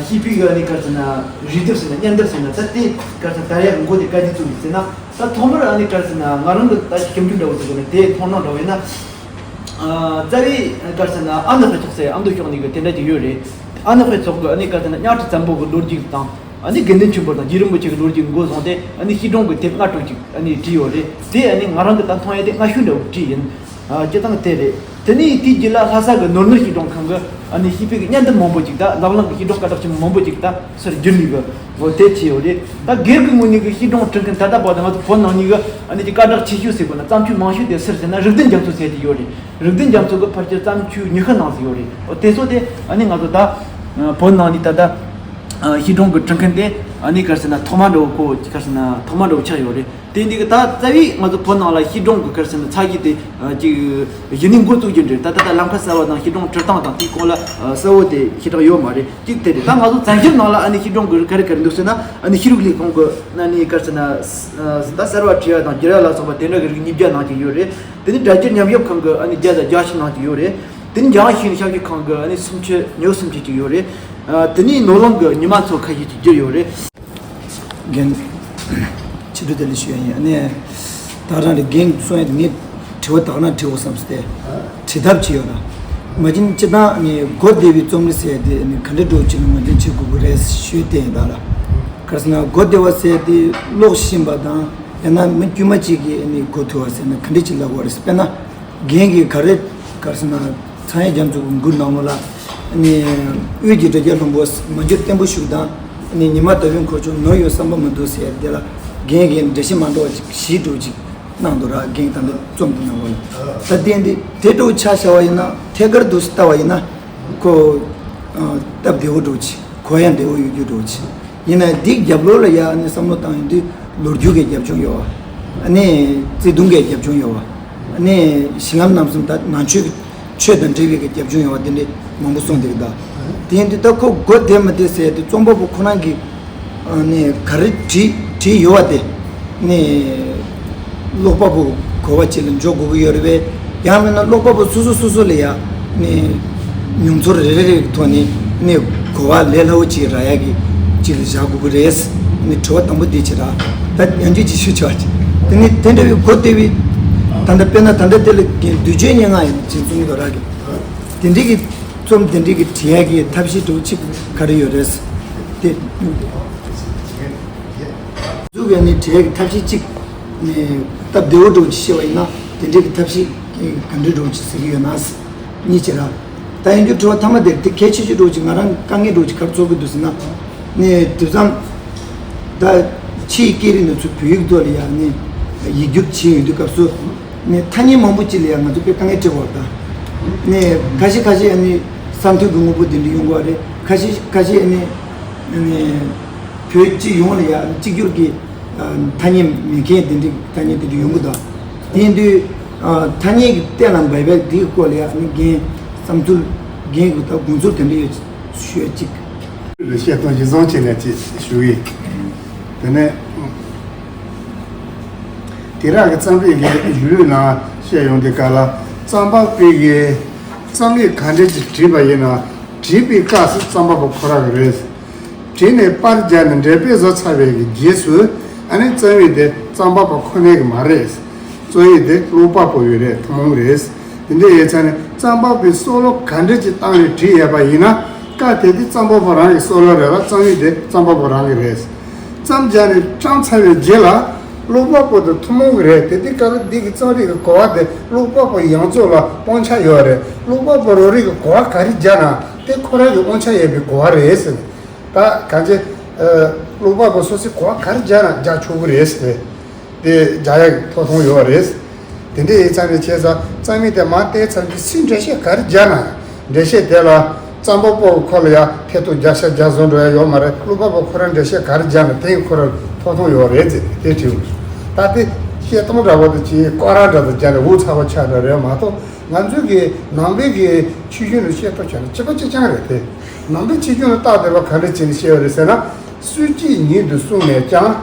ཤེས་པའི་གི་ཨ་ནི་ག་རེ་ཟེར་ན་རུས་དེབ་ཟེར་ན་སྙན་དེབ་ཟེར་ན། ད་དེ་ག་རེ་ཟེར་ན་དར་ཡག་གི་འགོ་དེ་ག་དུས་བཙུགས་ཡིན་ཟེར་ན། ད་ཐོག་མར་ཨ་ནི་ག་རེ་ཟེར་ན་ང་རང་གི་ད་ཞིབ་འཇུག་འདྲ་བོ་ཟེར་དགོས་ན་དེ་མཐོང་སྣང་འདྲ་བོ་ཡིན་ན། ཨ། རྩ་བའི་ག་རེ་ཟེར་ན་ཨ་མདོ་དཔེ་ཚོགས་ཟེར་ཨ་མདོ་ཕྱོགས་ནས་གི་དེ་འདྲ་ཅིག་ཡོད་རེད། ཨ་མདོ་དཔེ་ཚོགས་གི་ཨ་ནི་ག་རེ་ཟེར་ན་གཉའ་ཁྲི་བཙན་པོ་གི་ལོ་རྒྱུས་དང་། ཨ་ནི་དགེ་འདུན་ཆོས་འཕེལ་དང་རྗེ་རིན་པོ་ཆེ་གི་ལོ་རྒྱུས་འགོ་བཟུང་སྟེ་ཨ་ནི་ཤེས་སྒྲོམ་གི་དེབ་ལྔ་དྲུག་ཅིག་ཨ་ནི་བྲིས་ཡོད་རེད། དེ་ཨ་ནི་ང་རང་གི་ད་མཐོང་ཡ་དེ་སྔ་ཤོས་འདྲ་བོ་བྲིས་ཡིན། ཨ། སྤྱིར་བཏང་དེ་རེད། དེ་ནས་དེའི་རྗེས་ལ་ལྷ་ས་གི་ནོར་སྣུར་ཤེས་སྒྲོམ་ཁང་གིས་ཨ་ནི་ཤེས་པའི་གི་སྙན་དེབ་མང་པོ་ཅིག་ད་ལག་ལེན་གི་ཤེས་སྒྲོམ་སྐད་གྲགས་ཆེན་པོ་མང་པོ་ཅིག་ད་ཚུར་བསྒྱུར་ནས་གི་འོ་དེ་བྱས་ཡོད་རེད། ད་སྒེར་གི་ངོས་ནས་གི་ཤེས་སྒྲོམ་འབྲི་མཁན་ད་ལྟ་བར་དུ་ང་ཚོ་བོད་ནང་ནས་གི་ཨ་ནི་ཅིག་སྐད་གྲགས་ཆེ་ཤོས་ཟེར་དགོས་ན་བརྩམས་ཆོས་མང་ཤོས་དེ་སུ་རེད་ཟེར་ན་རིག་ལྡན་རྒྱ་མཚོ་ཟེར་དེ་ཡོད་རེད། རིག་ལྡན་རྒྱ་མཚོ་གི་ཕལ་ཆེར་བརྩམས་ཆོས་ཉི་ཤུ་ནང་ཟིག་ཡོད་རེད། འོ་དེ་ཚོ་དེ་ཨ་ནི་ང་ཚོ་ད་བོད་ནང་ནས་ད་ལྟ་ཤེས་སྒྲོམ་གི་འབྲི་མཁན་དེ་ཨ་ནི་ག་རེ་ཟེར་ན་ཐོག་མ་འདྲ་བོ་གོ་ག་རེ་ཟེར་ན་ཐོག་མ་འདྲ་བོ་ཆགས་ཡོད་རེད། དེ་འདི་གི་ད་རྩ་བའི་ང་ཚོ་བོད་ནང་ལ་ཤེས་སྒྲོམ་གི་ག་རེ་ཟེར་ན་ཚད་གཞི་དེ་ཅིག་གཞི་ནས་འགོ་བཙུགས་རྒྱུ་འདྲ། ད་ད་ལྟ་ལམ་ཁ་གསར་བ་དང་ཤེས་སྒྲོམ་འབྲི་སྟངས་དང་དེའི་སྐོར་ལ་གསལ་བོ་དེ་ཞེ་དྲག་ཡོད་མ་རེད། གཅིག་དེ་རེད། ད་ང་ཚོ་བཙན་བྱོལ་ནང་ལ་ཨ་ནི་ཤེས་སྒྲོམ་གི་ག་རེ་ག་རེ་འདུག་ཟེར་ན། ཨ་ནི་ཤེས་རིག་ལས་ཁུངས་གི་ཨ་ནི་ག་རེ་ཟེར་ན་ད་གསར་བ་བྲིས་ཡ་དང་བསྒྱུར་ཡ་ལ་སོགས་པ་དེ་འདྲ་གི་རིགས་ཉིས་བརྒྱ་ནང་གཅིག་ཡོད་རེད། དེ་ནི་སྒྲ་སྒྱུར་ཉམས་ཞིབ་ཁང་གི་ཨ་ནི་བརྒྱ་དང་བརྒྱད་ཅུ་ནང་གཅིག་ཡོད་རེད། དེ་ནི་རྒྱང་ཤེས་ཞིབ་འཇུག་ཁང་གི་ཨ་ནི་སུམ་ཅུ་ཉི་ཤུ་སུམ་ཅུ་ཅིག་ཡོད་རེད། ཨ། དེ་ནི་ནོར་གླིང་གི་ཉི་མ་མཚོ་ཁ་ཤས་ཅིག་བསྒྱུར་ཡོད་རེད། རྒན། ཕྱི་དྲོ་བདེ་ལེགས་ཞུ་ཡ་ཡིན། ཨ་ནི་ད་རང་ལ་རྒན་གསུང་ཡ་དེ་ངས་དྲི་བ་དག་ན་དྲི་དགོས་བསམ་སྟེ། དྲི་ཐབས་ཅིག་ཡོད་ན། ང་ཅིན་སྤྱིར་བཏང་ནི་གོ་བདེ་བའི་རྩོམ་རིག་ཟེར་ཡ་དེ་ནི་ག་འདྲ་འགྲོ་ཅིག་ནི་ང་ཅིན་བྱེད་དགོས་ཀྱི་རེད་ཞུས་བསྡད་ཡིན་ད་ལ། ག་རེ་ཟེར་ན་གོ་བདེ་བ་ཟེར་དེ་ཀློག་ཤེས་པ་དང་ཡང་ན་མི་དཀྱུས་མ་གཅིག་གིས་ཨ་ནི་གོ་ཐུབ་པ་ཟེར་ན་ག་འདྲ་ཅིག་ལབ་དགོས་རེད། དཔེར་ན་རྒན་གྱིས་ག་རེ་ག་རེ་ཟེར་ན་འཚང་ཡ་རྒྱ་མཚོ་གི་མགུར་ནང་ལོགས་ལ་ཨ་ནི་དབུས་ཀྱི་སྒྲ་རྒྱ་ལྷུན་པོ་མ་གྱུར་བརྟན་པོ་བཞུགས་དང་ཨ་ནི་ཉི་མ་ཟླ་བའི་འཁོར་ཕྱོགས་ནོར་ཡོད་བསམ་པ་མི་འདུག་ཟེར་དེ་ལ་རྒན་གྱིས་འགྲེལ་བཤད་མ་འདྲ་བ་ཅིག་བཞི་འདྲ་བོ་ཅིག་གནང་འདུག་ར། རྒན་ད་ལྟ་རྩོམ་དུ་གནང་བ་ལ། ད་ལྟའི་འདི་དེ་འདྲ་བོ་ཆ་བཞག་པ་ཡིན་ན་ཐད་ཀར་དུ་ལྟ་བ་ཡིན་ན་ཁོ་སྟབས་བདེ་བོ་འདྲ་བོ་ཅིག་གོ་ཡ་བདེ་བོ་ཡོད་རྒྱུ་འདྲ་བོ་ཅིག་ཡིན་ན་འདི་རྒྱབ་ལོགས་ལ་ཡ་ཨ་ནི་བསམ་བློ་བཏང་ཡོང་དུས་ལོ་རྒྱུས་ཀྱི་རྒྱབ་ལྗོངས་ཡོད་བ། ཨ་ནི་བརྩེ་དུང་གི་རྒྱབ་ལྗོངས་ཡོད་བ། ཨ་ནི་གཞི་ལམ་རྣམ་གསུམ་ད་ནང་ཆོས་ཀྱི་ཆོས་དང་འབྲེལ་བའི་གི་རྒྱབ་ལྗོངས་ཡོད་བ་དེ་འདྲ་མང་པོ་གསུངས་བསྡད་ཀྱི་འདུག་དེ་ཡིན་དུས་ད་ཁོ་གོ་བདེ་མི་བདེ་ཟེར་དུས་རྩོམ་པ་པོ་ཁོ་རང་གིས་ནས་ག་རེ་བྲིས་བྲིས་ཡོད་བ་དེ་ནས་ཀློག་པ་པོ་གོ་བ་ཅིག་ལ་འཇོག་དགོས་ཀྱི་ཡོད་རེད་པས། ཡང་མིན་ན་ཀློག་པ་པོ་སོ་སོ་སོ་སོ་ལ་ཡ་ནས་མྱོང་ཚོར་རེ་རེ་རེ་གི་ཐོག་ནས་ནས་གོ་བ་ལས་སླ་བོ་ཅིག་རག་ཡ་གི་ཅིག་ལ་བཞག་དགོས་ཀྱི་རེད། ནས་དྲི་བ་དང་པོ་འདི་ཅིག་ར་ད་ཡང་བསྐྱར་ཅིག་ཞུ་ཆོག་ཅིག་དེ་ནས་དེ་འདྲ་བའི་གོ་བདེ་བའི་ད་ལྟ་དཔེར་ན་ད་ལྟ་དེ་ལ་འདུས་བྱས་སྙན་ངག་ཡིན་ཅིག་གསུང་གི་འདུག་ར་གི་དེ་འདྲའི་གི་རྩོམ་དེ་འདྲའི་གི་བྲིས་ཡག་གི་ཐབས་ཤེས་འདྲ་བོ་ཅིག་ག་རེ་ཡོད་རེད། དེ་གཟུགས་ཡ་ནི་བྲིས་ཡག་གི་ཐབས་ཤེས་གཅིག་ནི་སྟབས་བདེ་བོ་འདྲ་བོ་ཅིག་ཤེས་པ་ཡིན་ན་དེ་འདྲའི་གི་ཐབས་ཤེས་ག་འདྲ་འདྲ་བོ་ཅིག་ཟེར་གི་ཡོད་ན་གཉིས་བྱས་ར། ད་ཡིན་རྒྱུ་དྲི་བ་ཐ་མ་དེ་དེ་གལ་ཆེ་ཤོས་འདྲ་བོ་ཅིག་ང་རང་དཀའ་ངལ་འདྲ་བོ་ཅིག་ག་རེ་ཚོར་གི་འདུག་ཟེར་ན་ནི་དུས་མཚམས་ད་ཕྱིའི་སྐད་རིགས་ནས་ཚུར་བོད་ཡིག་ཐོག་ལ་ཡ་ནི་ཡིག་སྒྱུར་བྱས་ཡོང་དུས་སྐབས་སུ། ནས་ཐ་སྙད་མང་པོ་ཅིག་ལ་ཡང་ང་ཚོ་དཔེ་དཀའ་ངལ་འཕྲད་པ་དང་། ནས་ཁ་ཤས་ཁ་ཤས་ཨ་ནི་ས་མཐོའི་གི་དངོས་པོ་དེ་འདྲ་ཡོང་གི་རེད། ཁ་ཤས་ཁ་ཤས་ཨ་ནི་ཨ་ནི་བོད་སྤྱི་ཡོངས་ལ་ཡང་གཅིག་གྱུར་གྱི་ཐ་སྙད་མེད་མཁན་དེ་འདྲའི་ཐ་སྙད་དེ་འདྲ་ཡོང་གི་འདུག་དེ་ཡིན་དུས་ཐ་སྙད་ཀྱི་སྟེང་ལ་འབད་པའི་དེའི་སྐོར་ལ་ཡང་ཨ་ནི་རྒན་བསམ་ཚུལ་རྒན་གྱི་ད་དགོངས་ཚུལ་དེ་འདྲ་ཡོད་ཞུ་ཡ་གཅིག་བཤད་སྟངས་ཇི་བཟང་བྱས་ནས་ཅིག་ཞུ་གི། དེ་ནས། དེ་རག་གི་རྩོམ་རིག་གི་གཞུང་ལུགས་ནང་བཤད་ཡོང་དུས་སྐབས་ལ་རྩོམ་པ་པོས་གི་རྩོམ་ཡིག་ག་འདྲ་ཅིག་བྲིས་པ་ཡིན་ན་བྲིས་པའི་སྐབས་སུ་རྩོམ་པ་པོ་ཁོ་རང་གི་རེད། བྲིས་ནས་པར་བརྒྱབ་ནས་འགྲེམས་སྤེལ་བཟོ་ཚར་བའི་གི་རྗེས་སུ་ཨ་ནི་རྩོམ་ཡིག་དེ་རྩོམ་པ་པོ་ཁོ་ནའི་གི་མ་རེད། རྩོམ་ཡིག་དེ་ཀློག་པ་པོ་ཡི་རེད། ཐུན་མོང་རེད། དེ་འདྲ་ཡོད་ཙང་ནས་རྩོམ་པ་པོས་བསམ་བློ་ག་འདྲ་ཅིག་བཏང་ནས་བྲིས་ཡོད་པ་ཡིན་ན་སྐབས་དེ་དུས་རྩོམ་པ་པོ་རང་གི་བསམ་བློ་རེད་ལ་རྩོམ་ཡིག་དེ་རྩོམ་པ་པོ་རང་གི་རེད། རྩོམ་བརྒྱབ་ནས་བཀྲམ་ཚར་བའི་རྗེས་ལ་ཀློག་པ་པོ་དང་ཐུན་མོང་གི་རེད། དེ་དུས་སྐབས་ལ་འདི་གི་རྩོམ་རིག་གི་གོ་བ་དེ་ཀློག་པ་པོ་ཡོངས་རྫོགས་ལ་དབང་ཆ་ཡོད་རེད། ཀློག་པ་པོ་རང་རིག་གི་གོ་བ་ག་རེ་བརྒྱབ་ན་དེ་ཁོ་རང་གི་དབང་ཆ་ཡོད་པའི་གོ་བ་རེད་ཟེར། ད་གང་ཅི། ཀློག་པ་པོ་སོ་སོའི་གོ་བ་ག་རེ་བརྒྱབ་ན་རྒྱག་ཆོག་གི་རེད་ཟེར། དེ་རྒྱག་ཡག་གི་ཐོབ་ཐང་ཡོད་པ་རེད། དེ་འདྲ་ཡིན་ཙང་ནས་བྱས་ཙང་རྩོམ་ཡིག་དེ་མར་བལྟས་ཚར་དུས་སུས་འགྲེལ་བཤད་ག་རེ་བརྒྱབ་ན། འགྲེལ་བཤད་དེ་ལ་རྩོམ་པ་པོ་ཁོ་ལ་ཡང་ཐད་གཏོང་རྒྱག་ཤ་རྒྱག་བཟོ་འགྲོ་ཡ་ཡོད་མ་རེད། ཀློག་པ་པོ་ཁོ་རང་འགྲེལ་བཤད་ག་རེ་བརྒྱབ་ན་དེ་ཁོ་རང་ཐོབ་ཐང་ཡོད་རེད་ཟེར་དེ་དྲིས། ད་དེ་བཤད་སྟངས་འདྲ་པོ་དང་ཅིག་སྐོར་ར་འདྲ་དང་བརྒྱབ་ནས་འུ་ཚ་པོ་ཆགས་འགྲོ་རེད་མ་གཏོགས་ང་ཚོའི་གི་ནང་པའི་གི་ཆོས་གཞུང་ནས་བཤད་ཐུབ་ཆ་ནས་གཅིག་པ་གཅིག་རྐྱང་རེད་དེ། ནང་པའི་ཆོས་གཞུང་ལ་བལྟ་བསྡད་པ་ག་འདྲ་བྱས་ནས་བཤད་པ་རེད་ཟེར་ན། སུ་གཅིག་ཉིད་དུ་གསུངས་ནས་ཀྱང་།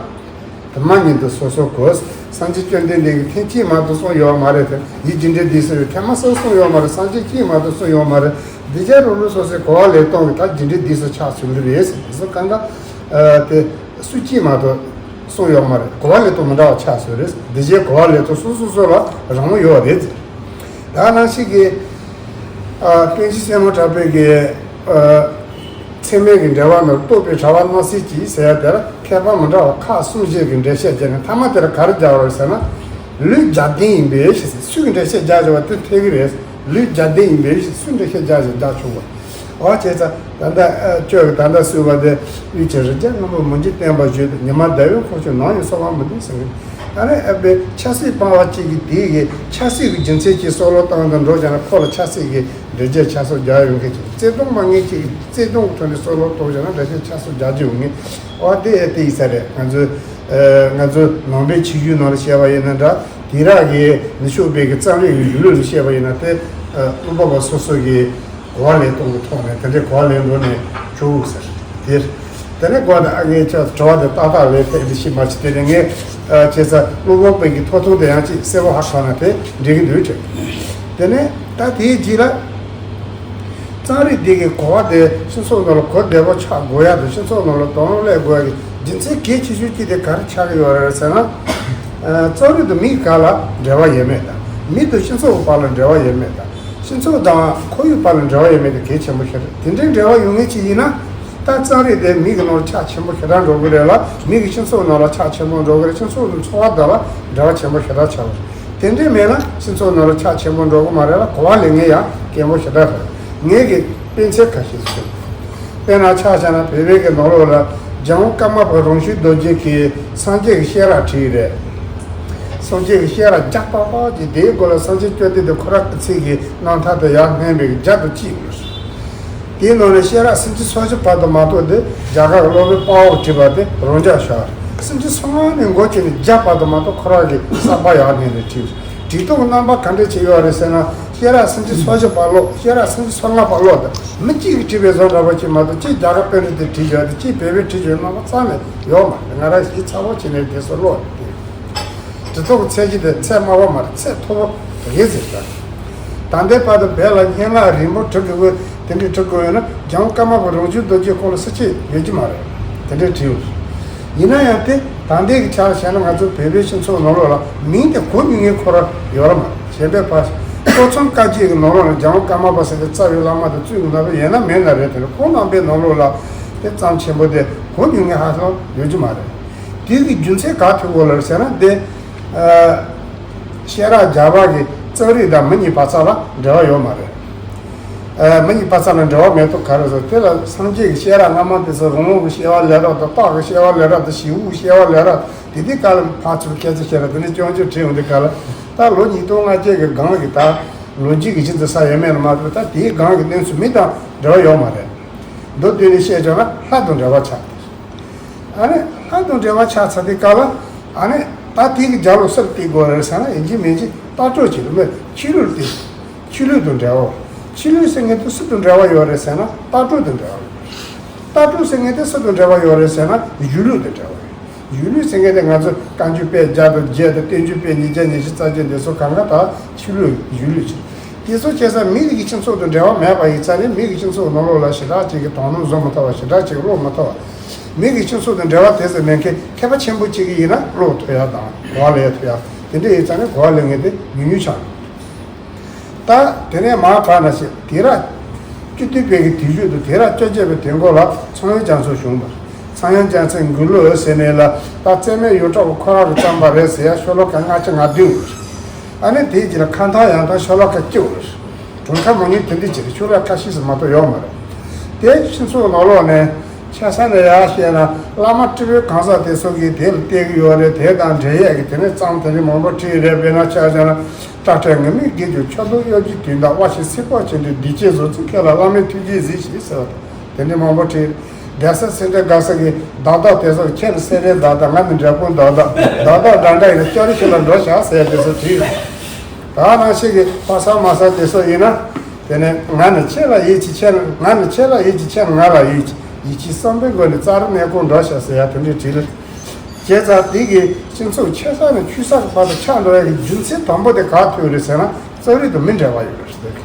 དུ་མ་ཉིད་དུ་སོ་སོར་གོ། སངས་རྒྱས་བཅོམ་ལྡན་འདས་ཀྱིས་ཐེངས་གཅིག་མ་གཏོགས་གསུངས་ཡོད་མ་རེད་དེ། ཡིད་ཀྱི་འབྲེལ་འདི་སུ་རེད་ཐེངས་མ་གསུམ་གསུངས་ཡོད་མ་རེད། སངས་རྒྱས་གཅིག་མ་གཏོགས་གསུངས་ཡོད་མ་རེད། འདི་ཅག་རང་རང་སོ་སོའི་གོ་བ་ལེན་སྟངས་ཀྱིས་ད་རྒྱུ་འབྲས་འདི་སུ་ཆགས་ཟིན་གྱི་རེད་ཟེར་དེ་ཚོ་གང་ལྟར། དེ་སུ་གཅིག་མ་གཏོགས་གསུངས་ཡོད་མ་རེད། གོ་བ་ལེན་སྟངས་མི་འདྲ་བ་ཆགས་ཟིན་རེད། འདི་ཅག་གོ་བ་ལེན་སྟངས་སོ་སོ་སོ་ལ་རང་དབང་ཡོད་རེད་ཟེར། ད་ནང་བཞིན་གྱི། ཨ། པཎ་ཆེན་སྲས་མོ་གྲགས་པའི་གི། ཨ། ཚད་མའི་གི་འགྲེལ་པ་ནང་རྟོགས་པའི་དྲ་བ་སྣང་སྲིད་ཀྱི་ཟེར་ཡ་དེར་མཁས་པ་མི་འདྲ་བ་ཁག་གསུམ་བཞི་གི་འགྲེལ་བཤད་བྱས་ནས་མཐའ་མ་དེར་ག་རེ་སྦྱར་བ་རེད་ཟེར་ན། ལུས་རྒྱལ་ལྡན་ཡིན་པས་ཞེས་སུས་གི་འགྲེལ་བཤད་སྦྱར་བཞག་པ་དེ་འཐད་ཀྱི་རེད། ལུས་རྒྱལ་ལྡན་ཡིན་པས་ཞེས་སུས་འགྲེལ་བཤད་སྦྱར་ཞིང་སྦྱར་ཆོག་པ། འོ་བྱས་ཙང་ད་ལྟ་ཨ་ཁྱོད་ཀྱིས་ད་ལྟ་གསུངས་པ་དེ་དབུས་ཀྱི་རི་རྒྱལ་རྣམ་པར་མི་འཇིགས་བརྟན་པར་བཞུགས་ཏེ། ཉི་མ་ཟླ་བའི་འཁོར་ཕྱོགས་ནམ་ཡང་སོ་བར་མི་འདུག་ཟེར་གི། ཨ་ནི་ཨ་པའི་ཆབ་སྲིད་སྤང་བ་གཅིག་གིས་དེའི་གི་ཆབ་སྲིད་ཀྱི་རྒྱུ་མཚན་གྱིས་སྲོག་བློ་བཏང་དུ་འགྲོ་བྱས་ན་ཁོ་ལ་ཆབ་སྲིད་ཀྱི་འགྲེལ་བརྗོད་ཆ་ཚང་རྒྱག་ཡོང་མཁན་གྱི་བརྩེ་དུང་མ་ངེས་གཅིག་གིས་བརྩེ་དུང་ཐོག་ནས་སྲོག་བློ་གཏོང་བྱས་ན་འགྲེལ་བརྗོད་ཆ་ཚང་རྒྱག་རྒྱུ་ཡོང་ངེས། འོ་དེ་དེ་ཡིན་ས་རེད། ང་ཚོའི་ཨ་ང་ཚོའི་ནང་པའི་ཆོས་བརྒྱུད་ནང་ལ་བཤད་པ་ཡིན་ན་འདྲ། དེ་རག་གི་ནུབ་ཕྱོགས་པའི་གི་རྩོམ་རིག་གི་གཞུང་ལུགས་ལ་བཤད་པ་ཡིན་ན་དེ་ཨ་ཀློག་པ་པོ་སོ་སོ་གི་གོ་བ་ལེན་སྟངས་ཀྱི་ཐོག་ནས་དེ་འདྲའི་གོ་བ་ལེན་འགྲོ་ནས་ཆོག་ཟེར། དེར་དེ་ནས་གོ་བ་དང་ཨ་ངས་ཁྱོད་དྲི་བ་དེ་ཏག་ཏག་རེད་དེ་འདི་ཤི་མ་ཤི་དེ་ནས་ངས་ཨ་བྱས་ཙང་ཀློག་པ་པོའི་གི་ཐོབ་ཐང་དེ་ཡང་ཅིག་གསལ་པོ་ཧ་གོ་ན་དེ་འགྲིག་གི་འདུག་དྲན། དེ་ནས་ད་དེའི་རྗེས་ལ་རྩོམ་རིག་འདི་གི་གོ་བ་དེ་སྤྱི་ཚོགས་ནང་ལ་གོ་བདེ་བོ་ཆགས་དགོས་ཡ་དང་སྤྱི་ཚོགས་ནང་ལ་དོ་སྣང་སླེབས་དགོས་ཡ་གི་རྒྱུ་མཚན་གལ་ཆེ་ཤོས་གཅིག་དེ་ག་རེ་ཆགས་ཀྱི་ཡོད་རེད་ཟེར་ན། ཨ་རྩོམ་རིག་དང་མིའི་བར་ལ་འབྲེལ་བ་ཡོད་མེད་དང་། མི་དང་སྤྱི་ཚོགས་ཀྱི་བར་ལ་འབྲེལ་བ་ཡོད་མེད་དང་། སྤྱི་ཚོགས་དང་ཁོར་ཡུག་བར་ལ་འབྲེལ་བ་ཡོད་མེད་དེ་གལ་ཆེན་པོ་ཞིག་རེད། དེ་འདྲའི་འབྲེལ་བ་ཡོད་མཁན་ཅིག་ཡིན་ན། ད་རྩོམ་རིག་དེ་མི་གི་ནང་ལ་ཁྱབ་ཆེན་པོ་ཞེ་དྲག་འགྲོ་གི་རེད་ལ། མི་གི་སྤྱི་ཚོགས་ནང་ལ་ཁྱབ་ཆེན་པོ་འགྲོ་གི་རེད། སྤྱི་ཚོགས་དང་འཚོ་བ་དག་ལ་འབྲེལ་བ་ཆེན་པོ་ཞེ་དྲག་ཆགས་པ་རེད། དེ་འདྲའི་མེད་ན་སྤྱི་ཚོགས་ནང་ལ་ཁྱབ་ཆེན་པོ་འགྲོ་གི་མ་རེད་ལ། གོ་བ་ལེན་མཁན་ཡང་དཀོན་པོ་ཞེ་དྲག་རེད། ངས་ཀྱི་དཔེ་མཚོན་ཁ་ཤས་ཤིག་དཔེར་ན་ཆ་བཞག་ན་བོད་པའི་གི་ནང་ལོགས་ལ་རྒྱལ་དབང་ཀརྨ་པ་རང་བྱུང་རྡོ་རྗེ་གིས་སངས་རྒྱས་ཀྱི་བཤད་རབས་བྲིས་རེད། སངས་རྒྱས་ཀྱི་བཤད་རབས་རྒྱ་པག་པག་ཅིག་དེའི་མགོ་ལ་སངས་རྒྱས་བཅོམ་ལྡན་འདས་ཁོ་རང་གི་ཚིག་གི་རྣམ་ཐར་དང་ཡར་སྣོན་པའི་རྒྱ་དང་གཅིག་ཡོད། དེའི་ནང་ནས་བཤད་རབས་སུམ་ཅུ་སོ་བཞི་བར་དུ་མ་གཏོགས་དེ་རྒྱ་གར་གྱི་སློབ་དཔོན་དཔའ་བོས་བྲིས་པ་དེ་རང་འཇགས་བཞག་སུམ་ཅུ་སོ་ལྔ་ནས་འགོ་བྱས་ནས་བརྒྱ་བར་དུ་མ་གཏོགས་ཁོ་རང་གིས་གསར་པ་ཡར་སྣོན་ནས་བྲིས། བྲིས་ཐོག་གི་རྣམ་པ་ག་འདྲ་ཅིག་ཡོད་རེད་ཟེར་ན། བཤད་རབས་སུམ་ཅུ་སོ་བཞི་བར་ཀློག་བཤད་རབས་སུམ་ཅུ་སོ་ལྔ་བར་ཀློག་དང་། མི་གཅིག་གིས་བྲིས་པའི་བཟོ་འདྲ་པོ་ཅིག་མ་གཏོགས། གཅིག་རྒྱ་གར་པཎྜི་ཏས་བྲིས་བཞག་དང་གཅིག་བོད་པས་བྲིས་བཞག་རྣམ་པ་རྩ་ནས་ཡོད་མ་རེད། ང་རང་ཞིག་ཚ་བོ་བྱས་ནས་དེ་ཚོ་ཀློག་དེ། འབྲི་ཐོག་གི་ཚད་གཞི་དེ་ཚད་དམའ་བ་མ་རེད། ཚད་མཐོ་པོ་རེད་ཟེར་ད། ད་ལྟའི་བར་དུ་བོད་ལ་སྙན་ངག་རིང་པོ་འབྲི་དགོས་དེ་འདྲའི་འབྲི་དགོས་ཡོད་ན། རྒྱལ་དབང་ཀརྨ་པ་རང་བྱུང་རྡོ་རྗེ་ཁོ་ལ་སུ་གཅིག་ཡོད་ཀྱི་མ་རེད། དེ་འདྲའི་བྲིས་ཡོད། ཡིན་ན་ཡང་དེ་ད་ལྟའི་གི་ཆར་བཤད་ན་ང་ཚོ་བོད་པའི་སྤྱི་ཚོགས་ནང་ལོགས་ལ་མིང་དེ་གོ་མྱོང་མཁན་ཁོ་རང་ཡོད་ར་མ་རེད། གཞན་པའི་བར་ཏོག་ཙམ་བཀའ་བརྒྱུད་ཀྱི་ནང་ལོགས་ལ་རྒྱལ་དབང་ཀརྨ་པ་ཟེར་ཏེ་རྩ་བའི་བླ་མ་དང་བཙུན་གྱི་བླ་མ་ཡིན་ན་མིན་ན་རེད། དེ་ནི་ཁོང་རྣམ་པའི་ནང་ལོགས་ལ་དེ་ཙམ་ཆེན་པོ་དེ་གོ་མྱོང་མཁན་ཧ་ཅང་ཡོད་ཀྱི་མ་རེད། དེའི་གི་རྒྱུ་མཚན་ག་ཐུག་གོ་ལ་ཟེར་ན། དེ་ཨ་བཤད་རབས་རྒྱ་བོད་ཀྱི་རྩོམ་རིག་དང་མི་གཉིས་བར་ཙམ་ལ་འབྲེལ་བ་ཡོད་མ་རེད། ཨ་མི་གཉིས་བར་ཙམ་ལ་འབྲེལ་བ་མེད་དུས་ག་རེ་ཟེར། དེ་ལ་སངས་རྒྱས་ཀྱི་བཤད་རབས་སྔ་མ་དེ་ཚོ་རོང་བོ་གི་བཤད་པ་ལས་རབས་དང་། སྟག་གི་བཤད་པ་ལས་རབས་དང་། བྱེའུ་གི་བཤད་པ་ལས་རབས། དེ་དུས་སྐབས་ལ་ཕར་ཚུར་སྐད་ཆ་བཤད་རབས་དེ་འདྲ་རྐྱང་རྐྱང་བྲིས་ཡོང་དུས་སྐབས་ལ། ད་ལོ་ཉིས་སྟོང་ལྔ་བརྒྱ་གི་སྒང་གི་ད་ལོ་རྒྱུས་ཀྱི་གཞི་འཛིན་ས་ཡོད་མེད་ལ་མ་ལྟོས། ད་དེའི་སྒང་གི་གནས་ཚུལ་མི་དང་འབྲེལ་བ་ཡོད་མ་རེད། མདོར་བསྡུས་ནས་བཤད་ཆོག་ན་ལྷ་དང་འབྲེལ་བ་ཆགས། ཨ་ནི་ལྷ་དང་འབྲེལ་བ་ཆགས་ཚར་དུས་སྐབས་ལ། ཨ་ནི་ད་དེ་གི་རྒྱབ་ལོགས་སུ་བལྟ་དགོས་རེད་ཟེར་ན། ཡིན་གཅིག་མིན་གཅིག་ལྟ་གྲུབ་ཅིག་རེད་མོད། ཆོས་ལུགས་དེ། ཆོས་ལུགས་དང་འབྲེལ་བ། ཆོས་ལུགས་ཟེར་མཁན་དེ་སུ་དང་འབྲེལ་བ་ཡོད་རེད་ཟེར་ན། ལྟ་གྲུབ་དང་འབྲེལ་བ་ཡོད། ལྟ་གྲུབ་ཟེར་མཁན་དེ་སུ་དང་འབྲེལ་བ་ཡོད་རེད་ཟེར་ན། གཞུང་ལུགས་དང་འབྲེལ་བ་ཡོད། གཞུང་ལུགས་ཟེར་མཁན་དེ་ང་ཚོ་བཀའ་འགྱུར་དཔེ་བརྒྱ་དང་བརྒྱད་དང་། བསྟན་འགྱུར་དཔེ་ཉིས་བརྒྱ་ཉི་ཤུ་རྩ་བརྒྱད་འདི་ཚོ་གང་ག་ད་ཆོས་ལུགས་གཞུང་ལུགས་ཅིག་དེ་ཚོ་བྱས་ཙང་མི་རིགས་ཀྱི་སྤྱི་ཚོགས་དང་འབྲེལ་བ་མེད་པ་ཡིན་ཙང་ནི། མི་རིགས་ཀྱི་སྤྱི་ཚོགས་ནང་ལོགས་ལ་ཞེ་དྲག་ཅིག་གི་དོ་སྣང་བཟོ་མི་ཐུབ་པ། ཞེ་དྲག་ཅིག་ཀློག་མི་ཐུབ་པ། མི་རིགས་ཀྱི་སྤྱི་ཚོགས་དང་འབྲེལ་བ་དེ་ཚོ་མེད་མཁན་མཁས་པ་ཆེན་པོ་ཅིག་ཡིན་ན་ཀློག་ཐུབ་ཡ་དང་གོ་བ་ལེན་ཐུབ་ཡ། དེ་འདྲ་ཡིན་ཙང་ནི་གོ་བ་ལེན་མཁན་དེ་ཉུང་ཉུང་ཆགས་འདུག་ད་དེ་ནས་མར་བར་ན་ཞེས། དུས་རབས་བཅུ་བདུན་པའི་གི་དུས་མཇུག་ཏུ་དུས་རབས་བཅོ་བརྒྱད་པའི་དུས་འགོ་ལ་ཚངས་དབྱངས་རྒྱ་མཚོ་བྱུང་བ། ཚངས་དབྱངས་རྒྱ་མཚོའི་མགུར་གླུ་ཟེར་མཁན་ལ་ད་རྩེ་མོའི་ཡོངས་གྲགས་པ་ཁོ་རང་གིས་བརྩམས་པ་རེད་ཟེར་ཡ་ཤོ་ལོ་ཀ་ལྔ་བཅུ་ང་བདུན་ཡོད་རེད། ཨ་ནི་དེའི་རྗེས་ལ་མཁའ་མཐའ་ཡང་དག་ཤོ་ལོ་ཀ་བཅུ་ཡོད་རེད། གྲངས་ཀ་མང་ཉུང་དེ་འདྲ་ཅིག་རེད། ཤོ་ལོ་ཀ་ཁ་ཤས་སུ་མ་གཏོགས་ཡོད་མ་རེད། དེ་སྤྱི་ཚོགས་ནང་ལོགས་ནས་ཆ་བཞག་ན་ཡར་བཤད་ན། བླ་མ་སྤྲུལ་པའི་གང་ཟག་དེ་ཚོ་གིས་དེ་ལ་བལྟས་ཀྱི་ཡོད་རེད། དེ་དང་འབྲེལ་ཡས་ཀྱི་དེ་ནས་རྩོམ་དེ་འདྲ་མང་པོ་བྲིས་རེད། དཔེར་ན་ཆ་བཞག་ན། སྐྲ་བྲེགས་ངུར་སྨྲིག་གིས་ཀྱང་། ཁྱོད་དང་གཡོ་སྒྱུའི་དུས་འདའ་དབའ་ཞིང་སྲིད་པ་ཅན་དུ། སྡིག་ཅན་བཟོ་ཚུལ་ཁྱོད་ལ་བླ་མས་ཐུགས་རྗེས་གཟིགས་ཤིག་ཟེར་བ་དང་། དེ་འདྲ་མང་པོ་བྲིས། གདན་ས་སེ་འབྲས་དགའ་ས་གི་བདག་བདག་དེ་ཚོ། ཁྱེད་ནི་སེ་འབྲས་བདག་བདག་ང་ནི་འབྲས་སྤུངས་བདག་བདག་བདག་བདག་འདྲ་འདྲ་ཡིན་ན་ཅོ་རི་ཁྱོད་ལ་འགྲོ་བཞག་ཟེར་དེ་ཚོ་བྲིས། ད་ནང་བཞིན་གྱི་ཕ་ས་མ་ས་དེ་ཚོ་ཡིན་ན། དེ་ནས་ང་ནི་ཁྱེད་ལ་ཡིད་ཆེས། ཁྱེད་ང་ནི་ཁྱེད་ལ་ཡིད་ཆེས། ཁྱེད་ང་ལ་ཡིད་ཆེས། ཡིད་ཆེས་བསམ་པའི་སྒོ་ནས་རྩ་རུ་གནས་སྐོར་འགྲོ་བཞག་ཟེར་ཡ་དེ་འདྲའི་བྲིས་ལ། བྱས་ཙང་དེ་གི་སྤྱི་ཚོགས་ཆེ་ས་ནས་ཆུང་ས་གི་བར་དུ་ཆགས་འགྲོ་ཡ་གི་རྒྱུ་མཚན་དང་པོ་དེ་ག་ཐུག་རེད་ཟེར་ན། རྩོམ་རིག་དང་མི་འབྲེལ་བ་ཡོད་རེད་ཟེར།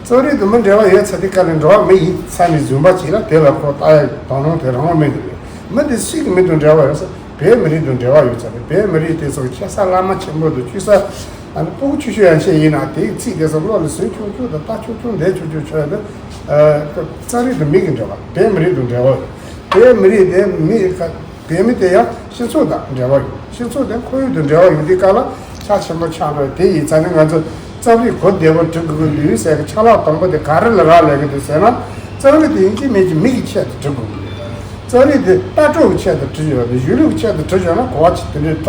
རྩོམ་རིག་དང་མི་འབྲེལ་བ་ཡོད་ཚར་དུས་སྐབས་ལ་འགྲོ་བ་མི་ཡི་ས་ནས་བཟུང་བ་ཅིག་ལ་དེ་ལ་ཁོ་ལྟ་ཡ་དོ་སྣང་དེ་རང་དབང་མེད་འདུག་མི་དེ་སུ་གི་མི་དང་འབྲེལ་བ་ཡོད་ཟེར། བོད་མི་རིགས་དང་འབྲེལ་བ་ཡོད་ཚར་རེད། བོད་མི་རིགས་དེ་ཚོ་ཆེ་ས་བླ་མ་ཆེན་པོ་དང་། ཆུང་ས་ཨ་ནི་སྤུ་གུ་ཆུང་ཆུང་ཡན་ཆད་ཡིན་ན་དེའི་ཚིག་དེ་ཚོ་བློ་ལ་ཟིན་ཆུང་ཆུང་དང་ལྟ་ཆུང་ཆུང་འདས་ཆུང་ཆུང་ཆོག་ཡ་དེ། རྩོམ་རིག་དང་མི་གི་འབྲེལ་བ། བོད་མི་རིགས་དང་འབྲེལ་བ། བོད་མི་རིགས་དེ་མི་ཁ་བོད་མི་དེ་ཡང་སྤྱི་ཚོགས་དང་འབྲེལ་བ་ཡོད། སྤྱི་ཚོགས་དེ་ཁོར་ཡུག་དང་འབྲེལ་བ་ཡོད་དུས་སྐབས་ལ་ཁྱབ་ཆེན་པོ་ཆགས་འགྲོ། དེ་ཡིན་ཙང་ནི་ང་ཚོ་རྩོམ་རིག་གོ་བདེ་པོ་འབྲི་དགོས་ཀྱི་འདུག་ཟེར་གི་ཆ་ལག་དང་པོ་དེ་ག་རེ་ལ་རག་ལས་ཀྱི་འདུག་ཟེར་ན། རྩོམ་རིག་དེ་ཡིན་གཅིག་མིན་གཅིག་མི་གི་ཆེད་དུ་འབྲི་དགོས་ཀྱི་འདུག་རྩོམ་རིག་དེ་ལྟ་གྲུབ་ཀྱི་ཆེད་དུ་འབྲི་ཡོད་རེད། གཞུང་ལུགས་ཀྱི་ཆེད་དུ་འབྲི་ཡོད་ན་གོ་བ་ཅིག་དེ་འདྲའི་ལྟ་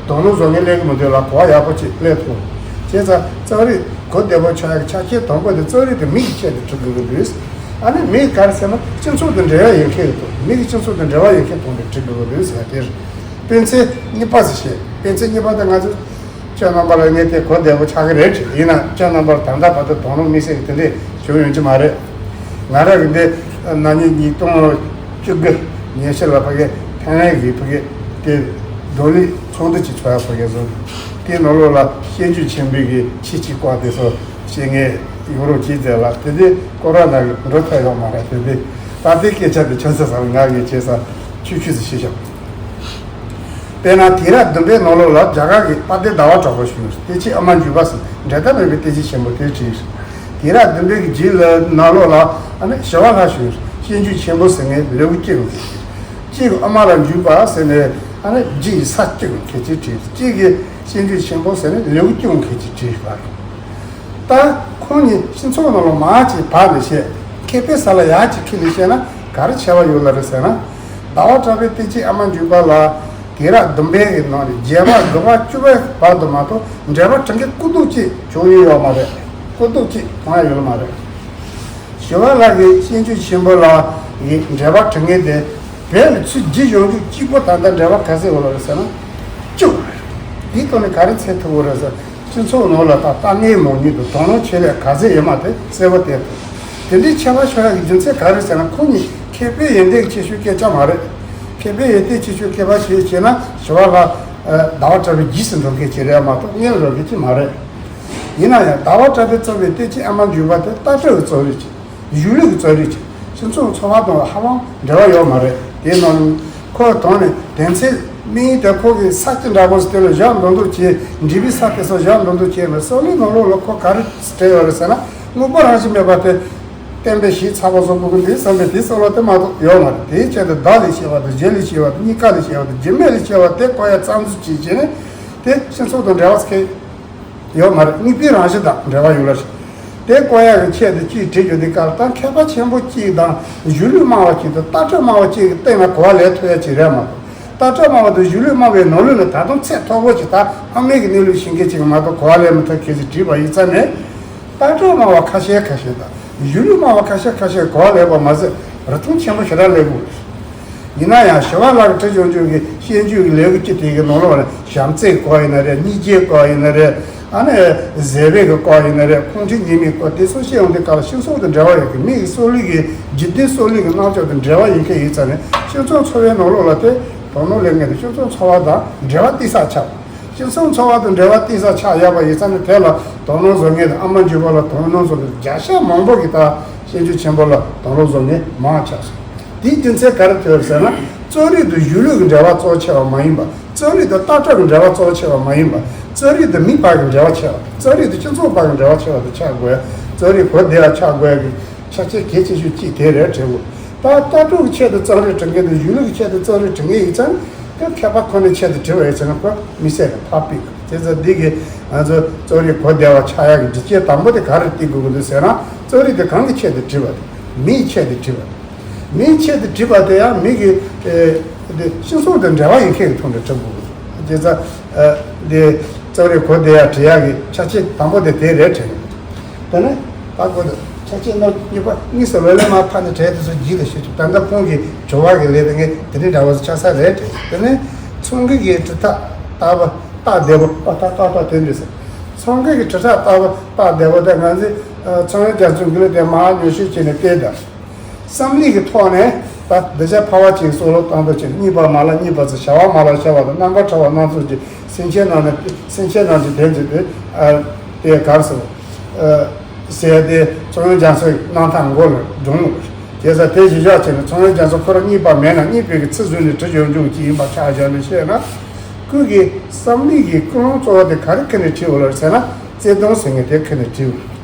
དོ་སྣང་བཟོ་མཁན་སླེབས་ཀྱི་མི་འདུག་ལ། གོ་བ་ཡག་པོ་ཅིག་སླེབས་ཐུབ། བྱས་ཙང་རྩོམ་རིག་གོ་བདེ་པོ་ཆགས་ཡག་ཆ་རྐྱེན་དང་པོ་དེ་རྩོམ་རིག་དེ་མི་གི་ཆེད་དུ་འབྲི་དགོས་ཀྱི་འདུག་ཨ་ནི་མི་ག་རེ་ཟེར་ན་སྤྱི་ཚོགས་དང་འབྲེལ་བ་ཡོད་མཁན་རེད་དོ། མི་གི་སྤྱི་ཚོགས་དང་འབྲེལ་བ་ཡོད་མཁན་དོན་དུ་འབྲི་དགོས་ཀྱི་འདུག་ཟེར་ཡ་དེ་རེད། དཔེ་མཚོན་གཉིས་པ་ཟེར་བཤད། དཔེ་མཚོན་གཉིས་པ་དེ་ང་ཚོ་ཁྱེད་རྣམ་པ་ལ་ངས་དེ་གོ་བདེ་པོ་ཆགས་ཀྱི་རེད་དྲིས། ཡིན་ན་ཁྱེད་རྣམ་པར་ད་ལྟ་བར་དུ་དོ་སྣང་དམིགས་བསལ་གྱི་དེ་འདྲས་བྱུང་ཡོང་གི་མ་རེད། ང་རང་གི་འདི་ན་ནིང་ཉིས་སྟོང་བཅུ་དགུ་ཉེར་ཤུ་ལ་ཕ་གི་ཐའེ་ཝན་གྱི་ཕ་གི་དེ་རྡོ་ལི་ཚོགས་འདུ་ཅིག་ཚོགས་ཡ་ཕ་གི་བཟོ། དེའི་ནང་ལོགས་ལ་སྐྱབས་རྗེ་ཆེན་པོའི་གི་ཆེད་ཅིག་བསྐོར་དེ་ཚོ་བཤད་མཁན་ཡོད་རོགས་ཅིག་མཛད་ལ། དེ་དེ་ཀོ་རོ་ན་གི་འགྲོ་ཐུབ་ཡོད་མ་རེད། དེ་དེ་ད་ལྟའི་སྐད་ཆ་དེ་ཆུ་ཚོད་ཟ་ལ་ང་གི་བྱས་ས་ཆུ་ཆུ་ཟིག་ཤེས་ཤོག་དཔེར་ན་དུས་རབས་བདུན་པའི་ནང་ལོགས་ལ་རྒྱ་གར་གྱི་དཔལ་ལྡན་ཟླ་བ་གྲགས་པ་ཞུས། བསྟན་བཅོས་ཨ་མ་འཇུ་པ་ཟེར་འགྲན་ཟླ་མེད་པའི་བསྟན་བཅོས་ཆེན་པོ་དེ་བྲིས། དགེ་རགས་བདུན་པའི་གི་རྗེས་ལ་ནང་ལོགས་ལ་ཨ་ནི་ཞི་བ་ལྷ་བྱོན། སྤྱོད་འཇུག་ཆེན་པོ་ཟེར་མཁན་ལེའུ་གཅིག་ལ་གཅིག་གི་ཨ་མ་ལ་འཇུག་པ་ཟེར་ནས་ཨ་ནི་རྗེ་ཡི་ས་གཅིག་ལ་གལ་ཆེ་བྲིས། གཅིག་གི་སྤྱོད་འཇུག་ཆེན་པོ་ཟེར་ནས་ལེའུ་གཅིག་ལ་གལ་ཆེ་བྲིས་པ་རེད། ད་ཁོང་གཉིས་སྤྱི་ཚོགས་ནང་ལ་མར་ཅིག་བབས་ནས་བཤད། མཁས་པའི་ས་ལ་ཡར་ཅིག་འཁྱེར་ནས་བཤད་ན་ག་རེ་ཁྱད་པར་ཡོད་ལ་རེད་ཟེར་ན། ཟླ་བ་གྲགས་པའི་བསྟན་བཅོས་ཨ་མ་འཇུག་པ་ལ་དགེ་རགས་བདུན་པའི་གི་ནང་ནས་བརྒྱད་པ་དགུ་པ་བཅུ་པའི་བར་དུ་མ་གཏོགས་འགྲེལ་པ་དྲང་གི་སྐུ་རྡོག་གཅིག་བྱུང་ཡོད་ཡོད་མ་རེད། སྐུ་རྡོག་གཅིག་མཐོང་ཡ་ཡོད་མ་རེད། ཞི་བ་ལྷ་གི་སྤྱོད་འཇུག་ཆེན་པོ་ལ་གི་འགྲེལ་པ་དྲང་ངེས་དེ་བོད་ལ་ཚུར་བསྒྱུར་ཡོང་རྒྱུ་གཅིག་པོ་ད་ལྟ་འགྲེལ་པ་ག་ཚད་ཡོད་ལ་རེད་ཟེར་ན་བཅུ་རེད། དེའི་ཐོག་ནས་ག་རེ་འཚོལ་ཐུབ་ཀྱི་རེད་ཟེར། སྤྱི་ཚོགས་ནང་ལ་ད་ལྟ་ངན་མང་ཉུང་དང་དོ་སྣང་ཆེ་ལས་ག་ཚད་ཡོད་མ་དེ་གསལ་པོ་བསྟན་ཐུབ། དེ་འདྲའི་ཁྱད་པར་ཤོར་ཡག་གི་རྒྱུ་མཚན་ག་རེ་ཟེར་ན། ཁོང་གཉིས་མཁས་པའི་ཡོན་ཏན་ཆེ་ཤོས་སྐད་ཆ་མ་རེད། མཁས་པའི་ཡོན་ཏན་ཆེ་ཤོས་མཁས་པ་ཞིག་བྱས་ན་ཞི་བ་ལྷ་ཟླ་བ་གྲགས་པའི་རྗེས་སུ་འགྲོ་མཁན་ཅིག་རེད་མ་གཏོགས་སྔོན་ལ་འགྲོ་མཁན་ཅིག་མ་རེད། ཡིན་ན་ཡང་ཟླ་བ་གྲགས་པས་རྩོམ་པའི་བསྟན་བཅོས་ཨ་མ་འཇུག་པ་དེ་ལྟ་གྲུབ་ཀྱི་རྩོམ་རིག་ཅིག་གཞུང་ལུགས་ཀྱི་རྩོམ་རིག་ཅིག་སྤྱི་ཚོགས་འཚོ་བ་དང་ཧ་ལམ་འབྲེལ་བ་ཡོད་མ་རེད། དེའི་ནང་ཁོའི་དོན་ནི་དོན་ཚན་དམིགས་ཡུལ་དེ་ཁོ་གི་ས་སྐྱ་འདྲ་པོ་ཞིག་དེ་ལ་བཞག་འདུག་འདུག་བྱས། འབྲས་བུའི་ས་དེ་ཚོ་བཞག་འདུག་འདུག་བྱས་ནས་སྲོག་ལུས་ནང་ལོགས་ལ་ཁོ་ག་རེ་བྲིས་ཡོད་རེད་ཟེར་ན། དངོས་པོ་རང་བཞིན་མེད་པ་དེ་བསྟན་པའི་གཞི་ཚ་བ་བཟོ་དགོས་ཀྱི་འདུག་བསམ་པའི་དེ་སྲོག་ལ་དེ་མ་གཏོགས་ཡོད་མ་རེད། དེའི་ཆེད་དུ་བདག་ལས་སྐྱེ་བ་དང་གཞན་ལས་སྐྱེ་བ་དང་གཉིས་ཀ་ལས་སྐྱེ་བ་དང་རྒྱུ་མེད་ལས་སྐྱེ་བ་དེ་བཀོད་ཡ་རྩ་འཛུགས་བྱས་བྱས་ནས་དེ་སྤྱི་ཚོགས་དང་འབྲེལ་བ་ཚེ་ཡོད་མ་རེད། དངོས་པོའི་རང་བཞིན་དང་འབྲེལ་བ་ཡོད་རེད། དེ་བཀོད་ཡག་གི་ཆེད་དུ་ཅིག་བྲིས་ཡོད་དུས་སྐབས་ལ་ད་མཁས་པ་ཆེན་པོ་གཅིག་དང་གཞུང་ལུགས་སྨྲ་བ་གཅིག་དང་ལྟ་གྲུབ་སྨྲ་བ་གཅིག་གི་སྟེང་ལ་གོ་བ་ལེན་ཐུབ་ཡ་ཅིག་རེད་མ་གཏོགས། ལྟ་གྲུབ་སྨྲ་བ་དང་གཞུང་ལུགས་སྨྲ་བའི་ནང་ལོགས་ལ་ད་དུང་ཚད་མཐོ་པོ་ཅིག་ད་ཨ་མའི་གི་གནས་ལུགས་ཤེས་མཁན་ཅིག་མ་གཏོགས་གོ་བ་ལེན་མི་ཐུབ་མཁན་ཅིག་བྲིས་པ་ཡིན་ཙང་ནས། ལྟ་གྲུབ་སྨྲ་བ་ཁ་ཤས་ཁ་ཤས་དང་གཞུང་ལུགས་སྨྲ་བ་ཁ་ཤས་ཁ་ཤས་གོ་བ་ལེན་པ་མ་ཟད་རིན་ཐང་ཆེན་པོ་ཞེ་དྲག་ལེན་དགོས་རེད། ཡིན་ན་ཡང་ཞི་བ་ལྷ་གིས་བྲིས་ཡོང་རྒྱུ་གི་སྤྱོད་འཇུག་གི་ལེའུ་གཅིག་དེ་གི་ནང་ལོགས་ལ་བྱམས་བརྩེའི་སྐོར་ཡིན་ན་རེད། སྙིང་རྗེའི་སྐོར་ཡིན་ན་རེད། ཨ་ནི་བཟོད་པའི་གི་སྐོར་ཡིན་ན་རེད། ཁོང་ཁྲོ་ཉེས་མེད་སྐོར་དེ་ཚོ་བཤད་ཡོང་དུས་སྐབས་ལ་སྤྱི་ཚོགས་དང་འབྲེལ་བ་ཡོད་གི། མི་ཡི་སྲོག་ལུས་ཀྱི་འཇིག་རྟེན་སྲོག་ལུས་ཀྱི་རྣམ་གཞག་དང་འབྲེལ་བ་ཡོད་མཁན་ཡིན་ཙང་ནས་སྤྱི་ཚོགས་འཚོ་བའི་ནང་ལོགས་ལ་དེ་དོ་སྣང་སླེབས་མཁན་དེ་སྤྱི་ཚོགས་འཚོ་བ་དང་འབྲེལ་བ་གཏིང་ཟབ་ཆགས། སྤྱི་ཚོགས་འཚོ་བ་དང་འབྲེལ་བ་གཏིང་ཟབ་ཆགས་ཡོད་པ་ཡིན་ཙང་ནས་དེ་ལ་དོ་སྣང་བཟོ་མཁན་དང་ཨ་མ་འཇུག་པ་ལ་དོ་སྣང་བཟོ་མཁན་བརྒྱ་ཆ་མང་པོ་གིས་ད་སྤྱོད་འཇུག་ཆེན་པོ་ལ་དོ་སྣང་བཟོ་མཁན་མང་ཆགས་སོང་། དེའི་རྒྱུ་མཚན་ག་རེ་ཐོན་ཟེར་ན། རྩོམ་རིག་དང་གཞུང་ལུགས་ཀྱི་འབྲེལ་བ་གཙོ་ཆེ་བ་མ་ཡིན་པ། རྩོམ་རིག་དང་ལྟ་གྲུབ་ཀྱི་འབྲེལ་བ་གཙོ་ཆེ་བ་མ་ཡིན་པ། རྩོམ་རིག་དང་མི་བར་གྱི་འབྲེལ་བ་ཆེ་བ། རྩོམ་རིག་དང་སྤྱི་ཚོགས་བར་གྱི་འབྲེལ་བ་ཆེ་བ་དེ་ཆགས་དགོས། རྩོམ་རིག་གོ་བདེ་བ་ཆགས་དགོས་ཀྱི་ཆ་རྐྱེན་གལ་ཆེ་ཤོས་གཅིག་དེ་རེད་དྲན་དགོས། ད་ལྟ་གྲུབ་ཀྱི་ཆེད་དུ་རྩོམ་རིག་འབྲི་མཁན་དང་གཞུང་ལུགས་ཀྱི་ཆེད་དུ་རྩོམ་རིག་འབྲི་མཁན་ཡིན་ཙང་། ད་མཁས་པ་ཁོ་ནའི་ཆེད་དུ་བྲིས་པ་ཡིན་ཙང་ཁོ་མི་སེར་གྱི་ཕ་པིག་དེ་ཚོ་འདི་གི་ང་ཚོ་རྩོམ་རིག་གོ་བདེ་བ་ཆགས་ཡག་གི་སྒྲིག་ཆས་དང་པོ་དེ་ག་རེ་བརྩི་དགོས་ཀྱི་འདུག་ཟེར་ན། རྩོམ་རིག་དེ་གང་གི་ཆེད་དུ་བྲིས་པ་དེ། མིའི་ཆེད་དུ་བྲིས་པ་དེ། མིའི་ཆེད་དུ་བྲིས་པ་དེ་ཡང་མི་གི་ཨེ་དེ་སྤྱི་ཚོགས་དང་འབྲེལ་བ་ཡོད་མཁན་གྱི་ཐོག་ནས་བྲི་དགོས་ཀྱི་འདུག་དེ་ཚོ་ཨ་དེ་རྩོམ་རིག་གོ་བདེ་ཡག་བྲི་ཡག་གི་ཆ་རྐྱེན་དང་པོ་དེ་དེ་རེད་དྲན་གྱི་འདུག་དེ་ནས་ད་གོ་ཆ་རྐྱེན་རྣམ་གཉིས་པ་གཉིས་སུ་ལོ་ལས་མ་ཕར་ནས་གྲས་དེ་ཚོ་རྒྱུད་ལ་ཤེས་ཆོག་ད་ལྟ་ཁོང་གི་བྲི་བ་གི་ལས་དེ་ངས་དེ་འདྲའི་འདྲ་བ་ཚོ་ཆགས་ས་རེད་དྲན། དེ་ནས་ཚོང་གི་གི་གྲུབ་མཐའ་ལྟ་བ་སྟབས་བདེ་པོ་ཨ་ད་ཏག་ཏག་དེ་འདྲ་ཟེར། ཚོང་གི་གི་གྲུབ་མཐའ་ལྟ་བ་སྟབས་བདེ་པོ་དེ་ང་ཚོས་ཚོང་ཡོན་རྒྱ་མཚོའི་མགུལ་དེ་མར་ཉམས་ཞིབ་བྱས་ནས་བལྟས་དང་། བསམ་བློའི་གི་ཐོག་ནས་ད་འདི་ཆ་ཕལ་བ་ཅིག་སྲོག་ལ་བཏང་འདོད་ཅིག་གཉིས་པ་མ་ལ་གཉིས་པ་ཚོ་བྱ་བ་མ་ལ་བྱ་བ་དང་རྣམ་པར་འཕྲུལ་བ་སྣ་ཚོགས་ཀྱི་སེམས་ཅན་རྣམས་ནི་སེམས་ཅན་རྣམས་ཀྱི་དོན་གྱི་དེ་ཨ་དེ་གར་སོང་ཟེར་ཏེ་ཚོང་ཡོན་རྒྱ་མཚོའི་རྣམ་ཐར་མགོ་ལ་སྒྲོན་ལོ་བྱས་ས་དེ་གཞི་བཞག་བྱས་ནས་ཚོང་ཡོན་རྒྱ་མཚོ་ཁོ་རང་གཉིས་པ་མེད་ན་གཉིས་པའི་གི་ཚུལ་བཟུང་ནས་བྲི་ཡོང་རྒྱུ་ཅིག་ཡིན་པ་ཆ་བཞག་ནས་བཤད་ན། ཁོས་གི་བསམ་བློའི་གི་ཀུན་སློང་གཙོ་བོ་དེ་ག་རེ་ཁྱེར་ནས་བྲིས་ཡོད་ལ་ཟེར་ན་བརྩེ་དུང་ཟེར་མཁན་དེ་ཁྱེར་ནས་བྲིས་ཡོད།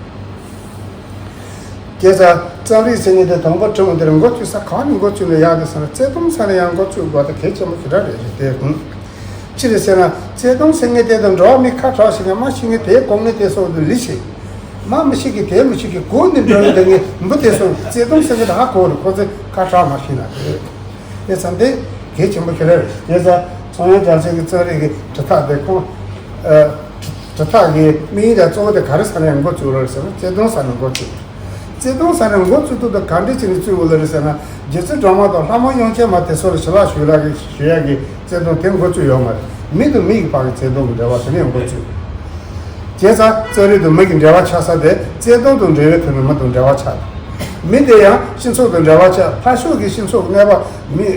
ཁ་སང་རྩོམ་རིག་ཟེར་མཁན་དེ་དང་པོ་བྲིས་པ་འདིར་འགོ་བཙུགས་ས་གང་ནས་འགོ་བཙུགས་ན་ཡག་གི་ཟེར་ན་བརྩེ་དུང་ས་ནས་ཡང་འགོ་བཙུགས་དགོས་ད་གལ་ཆེན་པོ་ཞེ་དྲག་རེད་ཟེར་དེ་གསུངས། ཅི་རེད་ཟེར་ན་བརྩེ་དུང་ཟེར་མཁན་དེ་དང་འགྲོ་བ་མི་ཁ་གྲག་ཞིག་ན་མ་ཤེས་མཁན་དེའི་གོང་ནས་དེ་སོགས་དུ་ལི་ཞིག་མ་མི་ཤེས་ཀི་དེ་མི་ཤེས་ཀི་གོ་ནས་འགྲོ་བའི་འདི་ངས་འབུ་དེ་སོང་བརྩེ་དུང་ཟེར་གི་ད་ཧ་གོ་རེད། ཁོ་ཚོས་ཁ་གྲག་མ་ཤེས་ན་རེད། དེ་ཙམ་དེ་གལ་ཆེན་པོ་ཞིག་རེད། དེ་ཙང་ཚོང་ཡོན་རྒྱ་མཚོའི་གི་རྩོམ་རིག་གི་གྲུབ་མཐའ་དེ་ཁོང་ཨ་གྲུབ་མཐའ་གི་དམིགས་ཡུལ་དང་གཙོ་བོ་དེ་ག་རེ་ས་ནས་འགོ་བཙུགས་རེད་ཟེར་ན་བརྩེ་དུང་ས་ནས་འགོ་བཙུགས། བརྩེ་དུང་ས་ནས་འགོ་བཙུགས་དུས་ད་ག་འདྲ་བྱས་ནས་བཙུགས་ཡོད་ལ་རེད་ཟེར་ན་རྗེ་བཙུན་སྒྲོལ་མ་དང་ལྷ་མོ་དབྱངས་ཅན་མ་དེ་ཚོ་ལ་ཞི་ལྷག་ཞུ་ལག་གི་ཞུ་ཡག་གི་བརྩེ་དུང་དེ་འགོ་བཙུགས་ཡོད་མ་རེད། མི་དང་མི་ཡི་བར་གྱི་བརྩེ་དུང་གི་འབྲེལ་བ་དེ་ནས་འགོ་བཙུགས། བྱས་ཙང་རྩོམ་རིག་དང་མི་གི་འབྲེལ་བ་ཆགས་ས་དེ་བརྩེ་དུང་དང་འབྲེལ་བའི་ཐོག་ནས་མི་དང་འབྲེལ་བ་ཆགས། མི་དེ་ཡང་སྤྱི་ཚོགས་དང་འབྲེལ་བ་ཆགས། ཕར་ཕྱོགས་ཀྱི་སྤྱི་ཚོགས་གནས་བབ་མི་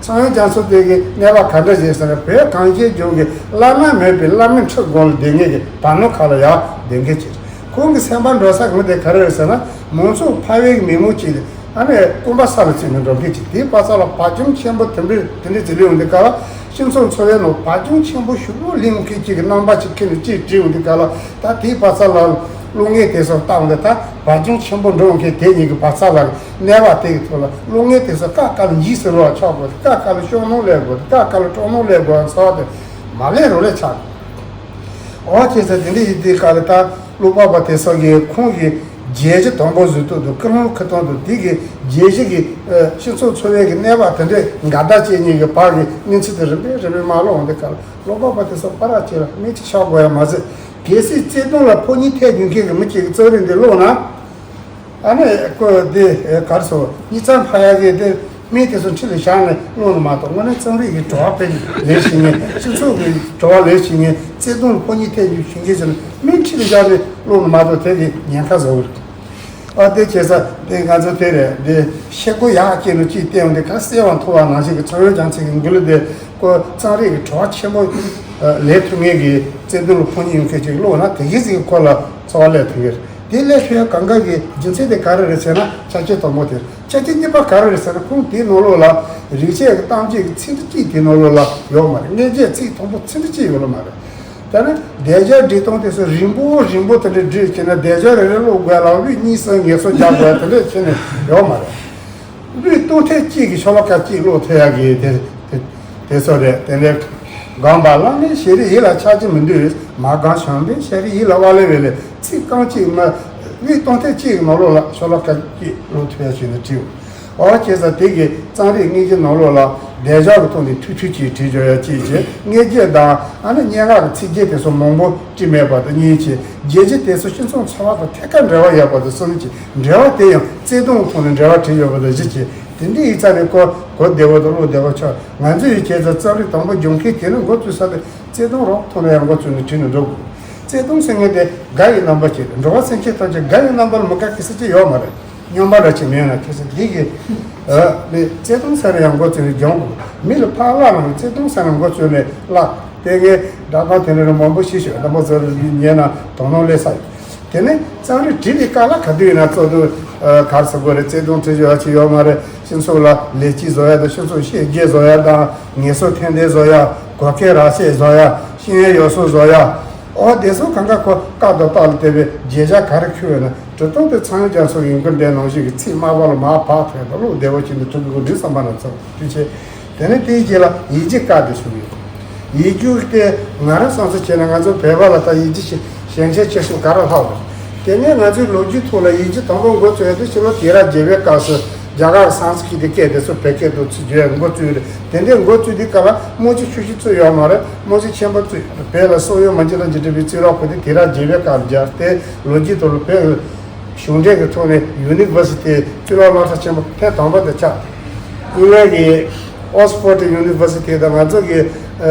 ཚོང་ཡོན་རྒྱ་མཚོ་དེ་གི་གནས་བབ་ག་འདྲ་ཞིག་ཟེར་ན་བོད་གངས་ཅན་ལྗོངས་ཀྱི་བླ་ན་མེད་པའི་བླ་མའི་ཁྲི་སྒང་ལ་བསྡད་མཁན་གྱི་བར་སྣང་ཁ་ལ་ཡར་བསྡད་མཁན་ཅིག་ཁོང་གི་སེམས་པ་འགྲོ་ས་གང་དེ་ག་རེ་རེད་ཟེར་ན་མང་ཚོགས་ཕལ་བའི་མི་མང་ཅིག་ཨ་ནི་རྐང་པ་ས་ལ་བཙུགས་ནས་འགྲོ་མཁན་ཅིག་དེའི་བར་ས་ལ་བག་ཅུང་ཆེན་པོ་དེ་འདྲ་དེ་འདྲ་ཅིག་ལུས་ཡོང་དུས་སྐབས་ལ་སྤྱི་ཚོགས་འཚོ་བའི་ནང་བག་ཅུང་ཆེན་པོ་ཞེ་པོ་ལུས་མཁན་ཅིག་གི་རྣམ་པ་ཅིག་ཁྱེར་ནས་ཅིག་བྲིས་ཡོང་དུས་སྐབས་ལ་ད་དེའི་བར་ས་ལ་ གློག་བརྙན་དེ་ཚོ་བལྟས་འདི་ད་བ་ལྗོངས་ཆེན་པོ་འགྲོ་མཁན་དེ་གཉིས་ཀྱི་བར་ས་ལ་གནས་བབ་དེ་གི་ཐོག་ལ་གློག་བརྙན་དེ་ཚོ་ཀ་ཀ་ལ་འཇིགས་སུ་རུང་བ་ཆགས་དགོས། ཀ་ཀ་ལ་སྐྱོ་སྣང་སླེབས་དགོས། ཀ་ཀ་ལ་སྐྲག་སྣང་སླེབས་དགོས་ཚོར་བ་དེ་མ་སླེབས་རུང་སླེབས་ཆགས་དགོས། འོ་བྱས་ཙང་དེ་འདྲ་ཡིན་དུས་ཀ་ལ་ད་ཀློག་པ་པ་དེ་ཚོ་གིས་ཁོང་གི་བརྗོད་གཞི་དང་པོ་བཟོས་ཐོག་ཏུ་ཀུན་སློང་ཁུ་སྟོང་དུ་དེ་གི་བརྗོད་གཞི་གི་སྤྱི་ཚོགས་འཚོ་བའི་གི་གནས་བབ་དེ་འདྲའི་འགལ་ཟླ་བྱེད་མཁན་གྱི་བར་གྱི་གནས་ཚུལ་དེ་རིམ་པས་རིམ་པས་མར་ཀློག་འོང་དུས་ཀ་ལ་ཀློག་པ་པ་དེ་ཚོ་པར་ར་བྱས་ལ་སྨན་ཅིག་ཤོར་དགོས་ཡ་མ་ཟད། གལ་སྲིད་བརྩེ་དུང་ལ་ཕོ་ཉ་ཐེབས་ཡོད་མཁན་གྱི་མི་གཅིག་གིས་རྩོམ་རིག་འདི་ཀློག་ན། ཨ་ནི་ཁོ་འདི་ག་རེ་ཟེར་སྙིང་རྩ་འཕར་ཡག་གི་འདི་སྨན་དེ་ཚོ་འཁྲིས་ལ་བཞག་ནས་ཀློག་ནི་མ་གཏོགས། དངོས་གནས་རྩོམ་རིག་གི་བྲོ་བ་དཔེ་ལེན་བྱེད་མཁན། སྤྱི་ཚོགས་ཀྱི་བྲོ་བ་ལེན་བྱེད་མཁན། བརྩེ་དུང་ལ་ཕོ་ཉ་ཐེབས་ཡོད་མཁན་ཟེར་ནས་སྨན་འཁྲིས་ལ་བཞག་ནས་ཀློག་ནི་མ་གཏོགས་དེ་གི་ཉེན་ཁ་བཟོ་གི་རེད། ཨ་དེ་བྱས་ཙང་དེ་ང་ཚོ་དེ་རེད། འདི་ཤེལ་སྒོ་ཡག་ཅིག་ནང་ཅིག་བལྟས་ཡོང་དུས་ག་གསལ་བ་མཐོང་བ་ནང་བཞིན་གྱི་ཚངས་དབྱངས་རྒྱ་མཚོ་གི་མགུར་གླུ་དེ་ཁོ་རྩོམ་རིག་གི་བྲོ་བ་ཆེན་པོ་ལེན་ཐུབ་མཁན་གྱི་བརྩེ་དུང་ལ་ཕོ་ཉ་ཡོད་མཁན་ཅིག་ཀློག་ན་དེ་གི་ཟིག་ཁོ་ལ་ཚོར་བ་སླེབས་ཐུབ་ཀྱི་རེད། དེ་སླེབས་ཐུབ་ཡ་གང་ག་གི་རྒྱུ་མཚན་དེ་ག་རེ་རེད་ཟེར་ན་ཆ་རྐྱེན་དང་པོ་དེ་རེད། ཆ་རྐྱེན་གཉིས་པ་ག་རེ་རེད་ཟེར་ན་ཁོང་དེའི་ནང་ལོགས་ལ་རིག་བྱེད་ཀྱི་གཏམ་བརྗོད་ཀྱི་ཚིག་འབྲུ་གཅིག་དེའི་ནང་ལོགས་ལ་ཡོད་མ་རེད། མངོན་བརྗོད་ཚིག་དང་པོ་ཚིག་འབྲུ་གཅིག་ཡོད་ལ་མ་རེད། ད་ནི་སྡེབ་སྦྱོར་སྒྲིག་སྟངས་དེ་ཚོ་རིང་པོ་རིང་པོ་དེ་འདྲ་སྒྲིག་བྱས་ན་སྡེབ་སྦྱོར་རེ་རེ་ཀློག་དགོས་ལ་དབུས་གཉིས་གསུམ་ངལ་གསོ་རྒྱག་དགོས་དེ་འདྲ་བྱས་ནས་ཡོད་མ་རེད། དབུས་གཏོང་ཐེངས་གཅིག་གི་ཤོ་ལོ་ཀ་གཅིག་ཀློག་ཐུབ་ཡག་གི་དེ་དེ་དེ་ཚོ་རེད། དེ་ནས་སྒོམ་པ་བླ་མའི་ཞལ་རས་ཡིད་ལ་འཆར་གྱི་མི་འདུག་མ་སྒོམ་བྱམས་པའི་ཞལ་རས་ཡིད་ལ་དབའ་ལས་པའི་ལས། ཚིག་རྐང་གཅིག་མ་དབུས་གཏོང་ཐེངས་གཅིག་གི་ནང་ལོགས་ལ་ཤོ་ལོ་ཀ་གཅིག་ཀློག་ཐུབ་ཡག་བྱས་ནས་བྲིས། འོ་བྱས་ཙང་དེ་གི་རྩོམ་རིག་དངོས་གཞི་ནང་ལོགས་ལ་སྡེབ་སྦྱོར་གྱི་ཐོག་ནས་ཐུག་ཐུག་ཅིག་བྲིས་འཇོག་ཡ་ཅིག་བྱས། མངོན་བརྗོད་དང་ཨ་ནི་སྙན་ངག་གི་ཚིག་རྒྱན་དེ་ཚོ་མང་པོ་བྲིས་མེད་པ་དང་གཉིས་བྱས། རྒྱན་གཞི་དེ་ཚོ་སྤྱི་ཚོགས་འཚོ་བ་དང་ཐད་ཀར་འབྲེལ་བ་ཡོད་པ་དང་གསུམ་བྱས། འབྲེལ་བ་དེ་ཡང་བརྩེ་དུང་ཐོག་ནས་འབྲེལ་བ་བྲིས་ཡོད་པ་དང་བཞི་བྱས། དེ་འདྲའི་ཡིག་ཚགས་ནས་གོ་གོ་བདེ་བོ་དང་ཀློག་བདེ་བོ་ཆགས། ང་ཚོས་ཡིག་བྱས་ཙང་རྩོམ་རིག་དང་པོ་སྦྱོང་མཁན་དེ་ནི་འགོ་བཙུགས་ས་དེ་བརྩེ་དུང་རང་ཐོག་ནས་ཡང་འགོ་བཙུགས་ནས་བྲིས་ནས་འགྲོ་དགོས། བརྩེ་དུང་ཟེར་མཁན་དེ་དགའ་བའི་རྣམ་པ་ཅིག་རེད། འགྲོ་བ་སེམས་ཅན་ཐམས་ཅད་དགའ་བའི་རྣམ་པ་ལ་མི་དགའ་མཁན་ཟེར་གྱི་ཡོད་མ་རེད། སྨྱོན་པ་འདྲ་ཅིག་མེད་ན་ཁྱེད་ཚོ་འདི་གི་ཨ་ནི་བརྩེ་དུང་ཟེར་ནས་ཡང་འགོ་བཙུགས་ནས་སྦྱོང་དགོས། མི་ལ་ཕར་བརླག་ན་བརྩེ་དུང་ཟེར་ནས་འགོ་བཙུགས་ནས་བརླག་དེ་གའི་སྒྲ་གང་དེ་འདྲ་མང་པོ་ཤེས་ཤོག་རྣམ་པ་ཚོ་ཉན་ན་དོ་སྣང་སླེབས་ས་ཡོད། དེ་ནས་རྩོམ་རིག་བྲིས་པའི་སྐབས་ལ་ག་དུས་ཡིན་ན་གཙོ་དུ་གར་སོ་དགོས་རེད། བརྩེ་དུང་བྲིས་ཡོད་ཅིག་ཡོད་མ་རེད། སྤྱི་ཚོགས་ལ་ལས་བྱེད་བཟོ་ཡ་དང་སྤྱི་ཚོགས་བཤད་རྒྱས་བཟོ་ཡ་དང་ངལ་གསོ་ཐེངས་འདས་བཟོ་ཡ། གོ་སྐལ་རག་ཤེས་བཟོ་ཡ། ཤེས་ཡོན་ཡོད་སོ་བཟོ་ཡ། ཨོ་དེ་ཚོ་གང་ག་ཁོ་སྐབས་དང་སྟབས་ལ་བལྟས་པའི་བརྗོད་བྱ་ག་རེ་འཁྱོལ་ཡོད་ན་འབྲི་སྟངས་དེ་ཚངས་དབྱངས་རྒྱ་མཚོ་གི་མགུར་འདི་ནང་བཞིན་གྱི་ཚིག་དམར་པོ་ལ་མར་བག་ཐོན་དང་ཀློག་བདེ་བོ་བྱས་ནས་འབྲི་དགོས་འདྲི་བསམ་པ་ན་ཚོགས་དུས་ཆེ། དེ་ནས་དེའི་རྗེས་ལ་ཡིག་རྒྱུགས་སྐབས་དེ་བྱུང་ཡོད། ཡིག་རྒྱུགས་དེ་ང་རང་བསམ་ཚུལ་བྱས་ན་ང་ཚོ་བོད་པ་ལ་ད་ཡིག་རྒྱུགས་ཤེས་ཞན་ཆ་ཆེ་ཤོས་ག་རེ་ལྷག་རེད། དེ་ནས་ང་ཚོའི་ལོ་རྒྱུས་ཐོག་ལ་ཡིག་རྒྱུགས་དང་པོ་འགོ་བཙུགས་ཡོད་དུས་ཕྱི་ལོ་དུས་རབས་བརྒྱད་པའི་སྐབས་སུ་རྒྱ་གར་སཾ་སྐྲྀ་ཏའི་སྐད་དེ་ཚོ་བོད་སྐད་དུ་ཚུར་བསྒྱུར་འགོ་བཙུགས་རེད། དེ་འདྲའི་འགོ་བཙུགས་དུས་སྐབས་ལ་རྨང་གཞི་ཆུང་ཆུང་བཙུགས་ཡོད་མ་རེད། རྨང་གཞི་ཆེན་པོ་བཙུགས་ཡོད་རེད། བོད་ལ་སོག་ཡུལ་མི་རྗེ་ལགས་ཀྱི་འབྲི་བའི་རྩིས་རོགས་ཁོ་དེ་དུས་རབས་བརྒྱད་པའི་སྐབས་སྦྱར་ཏེ་ལོ་རྒྱུས་ཐོག་ལ་བོད་གཞུང་འབྲེལ་གྱི་ཐོག་ནས་ཡུ་ནི་ཝར་སི་ཊི་གཙུག་ལག་སློབ་གྲྭ་ཆེན་པོ་ཐེངས་དང་པོ་དེ་ཆགས། དབྱིན་ལན་གྱི་ཨོག་སི་ཕོར་ཌི་ཡུ་ནི་ཝར་སི་ཊི་དང་ང་ཚོ་གི་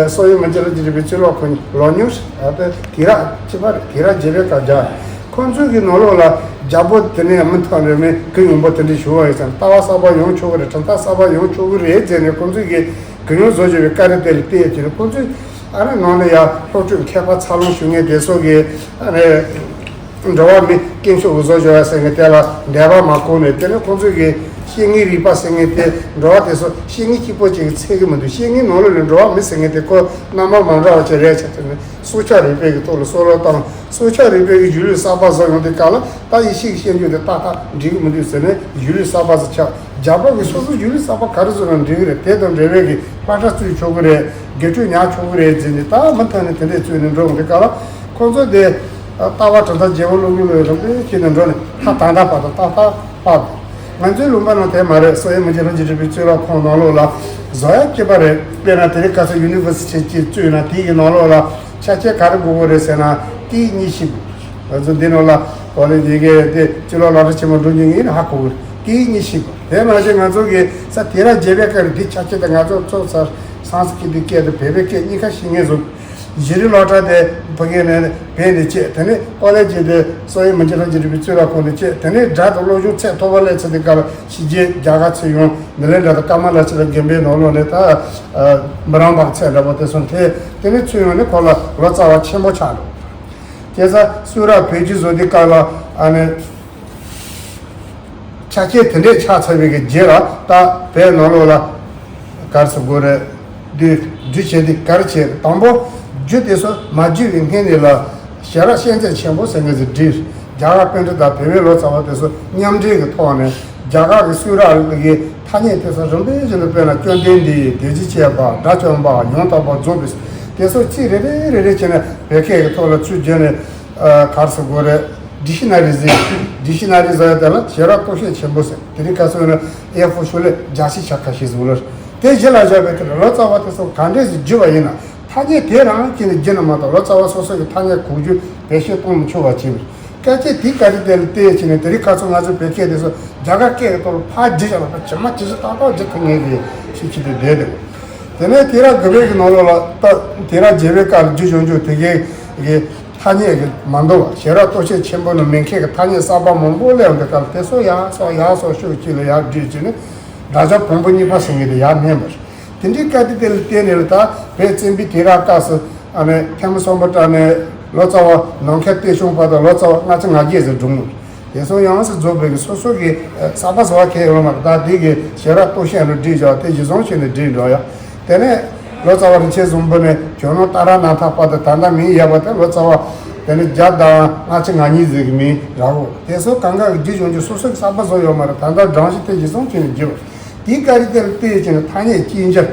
སོག་ཡུལ་མི་རྗེ་ལགས་ཀྱི་འབྲི་བའི་རྩིས་རོགས་ཁོ་གཉིས་ལོ་ཉུང་ཞིག་ཨ་ད་དུས་རབས་གཅིག་པ་རེད། དུས་རབས་བརྒྱད་པའི་སྐབས་སྦྱར། ཁོང་ཚོའི་གི་ནང་ལོགས་ལ་རྒྱལ་པོ་དེ་ནས་མི་ཐོན་རེ་མི་གུ་ཡངས་པོ་དེ་འདྲ་ཞུ་བ་ཡིན་ཙང་ལྟ་བ་གསར་པ་ཡོང་ཆོག་གི་རེད། གྲུབ་མཐའ་གསར་པ་ཡོང་ཆོག་གི་རེད་ཟེར་ནས་ཁོང་ཚོའི་གི་གུ་ཡངས་བཟོ་བཅོས་པའི་བཀའ་དྲིན་དེ་ལ་བལྟས་ཡོད་དེ་ནས་ཁོང་ཚོས་ཨ་ནི་ནང་ལ་ཡ་སློབ་ཕྲུག་མཁས་པ་འཚར་ལོངས་བྱུང་མཁན་དེ་ཚོ་གི་ཨ་ནི་འགྲོ་བ་མི་སྐྱེས་མཆོག་གི་བཟོ་བཅོས་ཟེར་མཁན་དེ་ལ་འདོད་པ་མ་ཁོག་ནས། དེ་ནས་ཁོང་ཚོས་གི་སྐྱེ་དངོས་རིག་པ་ཟེར་མཁན་དེ་འགྲོ་བ་དེ་ཚོ་སྐྱེ་དངོས་གཅིག་པོ་གཅིག་གི་ཚད་གི་མི་འདུག་སྐྱེ་དངོས་ནང་ལོགས་ལ་འགྲོ་བ་མི་ཟེར་མཁན་དེ་ཁོ་རྣམ་པ་མ་འདྲ་བ་ཅིག་རེད་ཆགས་ཏེ་ནས། སྲོག་ཆགས་རིག་པའི་གི་ཐོག་ལ་བསམ་བློ་བཏང་། སྲོག་ཆགས་རིག་པའི་གི་གཞུང་ལུགས་གསར་པ་བཟོ་ཡོང་དུས་སྐབས་ལ་ད་ཡེ་ཤུ་གི་སྐྱོན་བརྗོད་དེ་ཏག་ཏག་འགྲིག་གི་མི་འདུག་ཟེར་ནས་གཞུང་ལུགས་གསར་པ་ཟིག་ཆགས། རྒྱ་བོད་ཀྱི་སོ་སོའི་གཞུང་ལུགས་གསར་པ་ག་རེ་བཟོ་ན་འགྲིག་གི་རེད། དེ་དང་འབྲེལ་བའི་གི་སློབ་གྲྭ་བཙུགས་ཆོག་གི་རེད། དགེ་ཕྲུག་ཉར་ཆོག་གི་རེད་ཟེར་ནས་ད་མུ་མཐུད་ནས་དེ་འདྲས་བཙུགས་ནས་འགྲོ་ཡོང་དུས་སྐབས་ལ་ཁོང་ཚོ་དེ་ལྟ་བ་གྲུབ་མཐའ་རྒྱལ་པོ་ཀླུ་སྒྲུབ་ལུགས་རིམ་པས་བྱས་ནས་འགྲོ་ནས་ད་ད་ལྟ་བར་དུ་ཏག་ཏག་བར་དུ། ང་ཚོའི་ལུང་པ་ནང་དེ་མ་རེད། སོག་ཡུལ་མི་རྗེ་ལགས་ཀྱི་འབྲི་བའི་རྩིས་རོགས་ཁོངས་ནང་ལོགས་ལ་བཟོ་ཡ་སྐྱིད་པ་རེད། དཔེར་ན་དེ་རིང་ཁ་སང་ཡུ་ནི་ཝར་སི་ཊི་ཅིག་བཙུགས་ན་དེའི་གི་ནང་ལོགས་ལ་ཆ་རྐྱེན་ག་རེ་དགོས་དགོས་རེད་ཟེར་ན་ཏི་གཉིས་བཞི་དགོས། ང་ཚོ་འདི་ནང་ལ་གོ་ལེ་འདི་གའི་དེ་སྤྱི་ལོ་སློབ་གྲྭ་ཆེན་མོ་འགྲོ་མྱོང་མཁན་ཡིན་ན་ཧ་གོ་གི་རེད། ཏི་གཉིས་བཞི་དགོས། དེ་མ་ཟད་ང་ཚོ་གི་ས་དུས་རབས་བརྒྱད་པའི་སྐབས་རེད། འདི་ཆ་རྐྱེན་དེ་ང་ཚོ་ཚོགས་ས་སཾ་སྐྲྀ་ཏའི་སྐད་དང་བོད་པའི་སྐད་གཉིས་ཀ་ཤེས་མཁན་བཟོ། གཞི་རིམ་སློབ་གྲྭ་དེ་ཕ་གི་ནས་བོད་ནས་བྱས། དེ་ནས་ཀོ་ལེ་ཇི་དེ་སོག་ཡུལ་མི་རྗེ་ལགས་ཀྱི་འབྲི་བའི་རྩིས་རོགས་ཁོངས་ནས་བྱས། དེ་ནས་སྒྲ་དང་སློབ་སྦྱོང་ཚད་མཐོ་པོ་སླེབས་ཚར་དུས་སྐབས་ལ་ཕྱི་རྒྱལ་རྒྱ་གར་ཚུར་ཡོང་། མི་ལན་སྒྲ་དང་ཀ་མ་ལ་ཤཱི་ལ་དགོན་པའི་ནང་ལོགས་ནས་ད་ཨ་བི་རམ་བག་ཚད་འདྲ་པོ་དེ་ཚོ་འཐེན། དེ་ནས་ཚུར་ཡོང་ནས་ཁོ་ལ་ལོ་ཙཱ་བ་ཆེན་པོ་ཆགས་འགྲོ། བྱས་ཙང་སུ་ར་བོད་བརྒྱུད་བཟོ་དུས་སྐབས་ལ་ཨ་ནི། ཆ་རྐྱེན་དེ་འདྲས་ཆགས་ཚར་བའི་གི་རྗེས་ལ་ད་བོད་ནང་ལོགས་ལ་ག་རེ་ཟེར་དགོས་རེད། འདི་རྒྱུ་བྱས་ཏེ་ག་རེ་བྱས་རེད། དང་པོ་རྒྱུ་དེ་ཚོ་མ་བརྒྱུད་པའི་སྔོན་ནས་ལ་ཞལ་རག་ཤེས་ཚད་ཆེན་པོ་ཟེར་མཁན་ཟིག་བསྒྲིགས། རྒྱ་གར་པཎྜི་ཏ་དང་བོད་པའི་ལོ་ཙཱ་བ་དེ་ཚོ་མཉམ་འབྲེལ་གྱི་ཐོག་ནས་རྒྱ་གར་གྱི་གསུང་རབ་ཀྱི་ཐ་སྙད་དེ་ཚོ་རིམ་པས་བཞིན་དུ་དཔེར་ན་བཅོམ་ལྡན་འདས་ཀྱིས་དེ་ཅི་བྱས་པ་དགྲ་བཅོམ་པ་ཡང་དག་པར་རྫོགས་པའི་དེ་ཚོ་ཚིག་རེ་རེ་རེ་རེ་བྱས་ནས་བོད་སྐད་ཀྱི་ཐོག་ལ་ཚུར་བསྒྱུར་ནས་ག་རེ་ཟེར་དགོས་རེད། ཌིག་ཤི་ན་རི་ཟེར། ཌིག་ཤི་ན་རི་ཟེར་ཡ་དེ་ལ་ཞེ་དྲག་རྟོག་ཤེས་ཆེན་པོ་ཟེར། དེ་རིང་ཁ་སང་ནི་ཨེ་ཧྥུ་ཤུ་ལེ་རྒྱ་ཆེ་ཆ་ཁ་ཤས་ཟེར་ལ། དེ་གཞི་ལ་བཞག་པའི་དེ་ལ་ལོ་ཙཱ་བ་དེ་ཚོ་ག་འདྲས་སེ་བསྒྱུར་བ་ཡིན་ན། ཐ་སྙད་དེ་རང་བྱས་ནས་བསྒྱུར་ན་མ་གཏོགས་ལོ་ཙཱ་བ་སོ་སོ་གི་ཐ་སྙད་གོ་རྒྱུ་བེད་སྤྱོད་གཏོང་མི་ཆོག་པ་བྱས་པས། སྐད་ཆ་དེའི་བཀའ་དྲིན་དེ་ལ་བལྟས་བྱས་ནས་དེ་རིང་ཁ་སང་ང་ཚོའི་བོད་སྐད་དེ་ཚོ་རྒྱ་གར་སྐད་ཀྱི་ཐོག་ལ་ཕར་བསྒྱུར་བཞག་ལ་ཕར་ཇི་མ་ཇི་བཞིན་ཏག་ཏག་བསྒྱུར་ཐུབ་ངེས་ཀྱི་ཤུགས་ཆེ་དེ་བསྡད་འདུག་དེ་ནས་དེ་ར་དགུ་པའི་གི་ནང་ལོགས་ལ་ད་དེ་ར་བརྒྱད་པའི་སྐབས་ལ་རྒྱུ་ཡོང་རྒྱུ་དེ་གའི་གི་ཐ་སྙད་ཀྱི་མ་འདུག་བ། ཞེ་དྲག་རྟོག་ཤེས་ཆེན་པོ་ནི་མེད་མཁན་གྱི་ཐ་སྙད་གསར་པ་མང་པོ་སླེབས་འདུག་སྐབས་དེ་ཚོ་ཡག་སོགས་ཡག་སོགས་ཤུགས་ཆེ་ལ་ཡར་བསྒྲིགས་བྱས་ནས། སྒྲ་སྦྱོར་བོན་པོ་གཉིས་པ་ཟེར་མཁན་དེ་ཡར་སྣོན་པ་རེད། དེ་འདྲའི་སྐད་དེ་དེ་ལ་བརྟེན་ནས་ལ་ད་བོད་བཙན་པོའི་དུས་རབས་སྐབས་སུ་ཨ་ནི་ཐེངས་མ་གསུམ་པ་དྲངས་ནས་ལོ་ཙཱ་བ་ནམ་མཁའི་སྟོད་ཕྱོགས་བར་དུ་ལོ་ཙཱ་བ་ལྔ་བཅུ་ང་བརྒྱད་ཙམ་བགྲངས་ནས། དེ་ཚོ་ཡང་སེ་རྫོགས་པའི་གི་སོ་སོ་གི་གསར་པ་བཟོ་བ་ཁེལ་ཡོད་མ་རེད། ད་དེ་གི་ཞེ་དྲག་རྟོག་ཤེས་ནས་བསྒྲིགས་བཞག་དེ་གཞི་བཟུང་བྱས་ནས་བསྒྲིགས་འགྲོ་ཡ། དེ་ནས་ལོ་ཙཱ་བ་རིན་ཆེན་བཟང་པོ་ནས་ཇོ་ནང་ཏཱ་ར་ནཱ་ཐ་བར་དུ་ད་ལྟ་མིང་ཡོད་པ་དེ་ལོ་ཙཱ་བ་དེ་ནི་བརྒྱ་དང་ལྔ་བཅུ་ང་གཉིས་ཟིག་གི་མིང་རག་གོ། དེ་ཚོ་གང་ག་གི་རྒྱུ་ཡོང་རྒྱུ་སོ་སོ་གི་གསར་པ་བཟོ་ཡོད་མ་རེད། ད་ལྟ་སྦྲང་གཞི་དེ་གཞི་བཟུང་བྱས་ནས་བསྒྱུར་བ། དེའི་སྐད་དེ་དེ་ལ་བལྟས་བྱས་ནས་ཐ་སྙད་གཅིག་འགྱུར།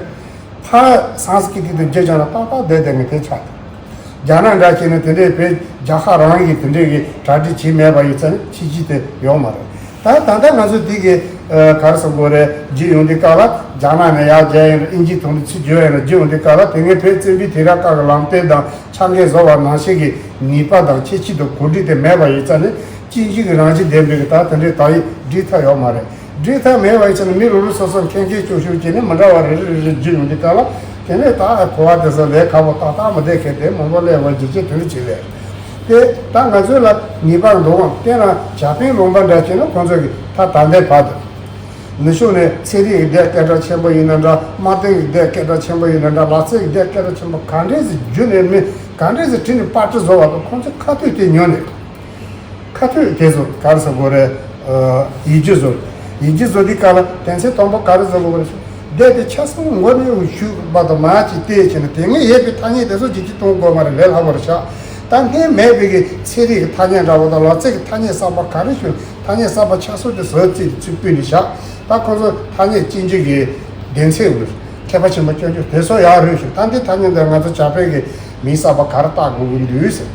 ཕར་སཾ་སྐྲྀ་ཏ་དེ་བསྒྱུར་བྱས་ན་ཏག་ཏག་བསྡད་བསྡད་ངེས་དེ་ཆགས་འདུག་རྒྱ་ནག་འདྲ་བྱས་ནས་དེ་འདྲའི་བོད་རྒྱལ་ཁབ་རང་གིས་དེ་འདྲའི་གི་གྲ་སྒྲིག་བྱས་མེད་པ་ཡིན་ཙང་ཕྱི་རྒྱལ་དེ་ཡོད་མ་རེད། ད་ད་ལྟ་ང་ཚོ་དེ་གི་ག་རེ་ཟེར་དགོས་རེད། བསྒྱུར་ཡོང་དུས་སྐབས་ལ་རྒྱ་ནག་ནས་ཡར་བསྒྱུར་ཡིན་ན་ཨིན་ཇིའི་ཐོག་ནས་ཚུར་བསྒྱུར་ཡིན་ན་བསྒྱུར་ཡོང་དུས་སྐབས་ལ་དེ་སྔའི་བོད་བཙན་པོའི་དུས་རབས་སྐབས་ཀྱི་ལམ་སྟོན་དང་ཕྱག་འགན་བཟོ་བ་ནང་བཞིན་གྱི་ནུས་པ་དང་ཁྱད་ཆོས་དང་གོ་སྒྲིག་དེ་མེད་པ་ཡིན་ཙང་ནི་གཅིག་གཞི་གི་རང་བཞིན་ལྡན་པའི་གི་ད་དེ་འདྲའི་དག་ཡིག་སྒྲིག་ཐབས་ཡོད་མ་རེད། སྒྲིག་ཐབས་མེད་པ་ཡིན་ཙང་ནི་མི་རུ་རུ་སོ་སོ་མཁྱེན་མཁན་སྐྱོ་ཤོས་ཀྱིས་ནི་མི་འདྲ་བ་རེ་རེ་རེ་རེ་བསྒྱུར་ཡོང་དུས་སྐབས་ལ་དེ་ནས་ད་གོ་བ་དེ་ཚོ་ལས་ཁག་པོ་ཏག་ཏག་མི་བསྡད་མཁན་དེ་མང་པོ་སླེབས་པ་རྒྱུ་རྐྱེན་དེ་འདྲ་ཅིག་རེད། དེ་ད་ང་ཚོའི་ལ་ངེས་པར་འདུག་ཨང་། དེ་ན་ཇ་པན་ལུང་པ་འདྲ་བྱས་ན་ཁོང་ཚོ་གི་ད་ད་ལྟའི་བར་དུ་ནུབ་ཕྱོགས་ནས་ཚན་རིག་གི་སྡེ་སྐད་གྲགས་ཆེན་པོ་ཡིན་ན་འདྲ། དམག་དོན་གྱི་སྡེ་སྐད་གྲགས་ཆེན་པོ་ཡིན་ན་འདྲ། ལག་རྩལ་གྱི་སྡེ་སྐད་གྲགས་ཆེན་པོ་ག་འདྲས་སེ་བརྒྱུད་ནས་མི་ག་འདྲས་སེ་བྲིས་ནས་པར་སྐྲུན་བཟོ་བ་དང་ཁོང་ཚོའི་ཁ་ཐུག་དེ་ཉོས་ནས། ཁ་ཐུག་དེ་ཚོ་ག་རེ་ཟེར་དགོས་རེད། ཡིག་རྒྱུགས་བཟོ། ཡིག་རྒྱུགས་བཟོ་དུས་སྐབས་ལ་དོན་ཚན་དང་པོ་ག་རེ་བཟོ་དགོས་རེད་ཟེར། བསྡད་དེ་ཆ་ཚང་མགོ་ནས་ཞུགས་པ་དང་མ་ཅིག་བལྟས་བྱས་ནས་དེ་སྔ་ཡོད་པའི་ཐ་སྙད་དེ་ཚོ་བསྒྱུར་བཅོས་གཏོང་དགོས་མ་རེད། ལས་སླ་པོ་རེད་ཤག་ད་སྔོན་མེད་པའི་གི་ཚན་རིག་གི་ཐ་སྙད་འདྲ་པོ་དང་ལག་རྩལ་གྱི་ཐ་སྙད་གསར་པ་ག་རེ་བྱུང་ཐ་སྙད་གསར་པ་ཆ་ཚང་དེ་བཟོ་རྩིས་ཚུར་ཕུལ་ནས་བཞག་ད་ཁོང་ཚོ་ཐ་སྙད་སྤྱི་འཇུག་གི་སྡེ་ཚན་འོས་མཁས་པ་ཆེན་པོ་སྐྱོན་བརྗོད་དེ་ཚོ་ཡག་རུས་ཤིག་ད་འདི་ཐ་སྙད་འདི་ང་ཚོ་ཇ་པན་གི་མིང་གསར་པ་ག་རེ་བཏགས་དགོས་ཀྱི་འདུག་ཟེར།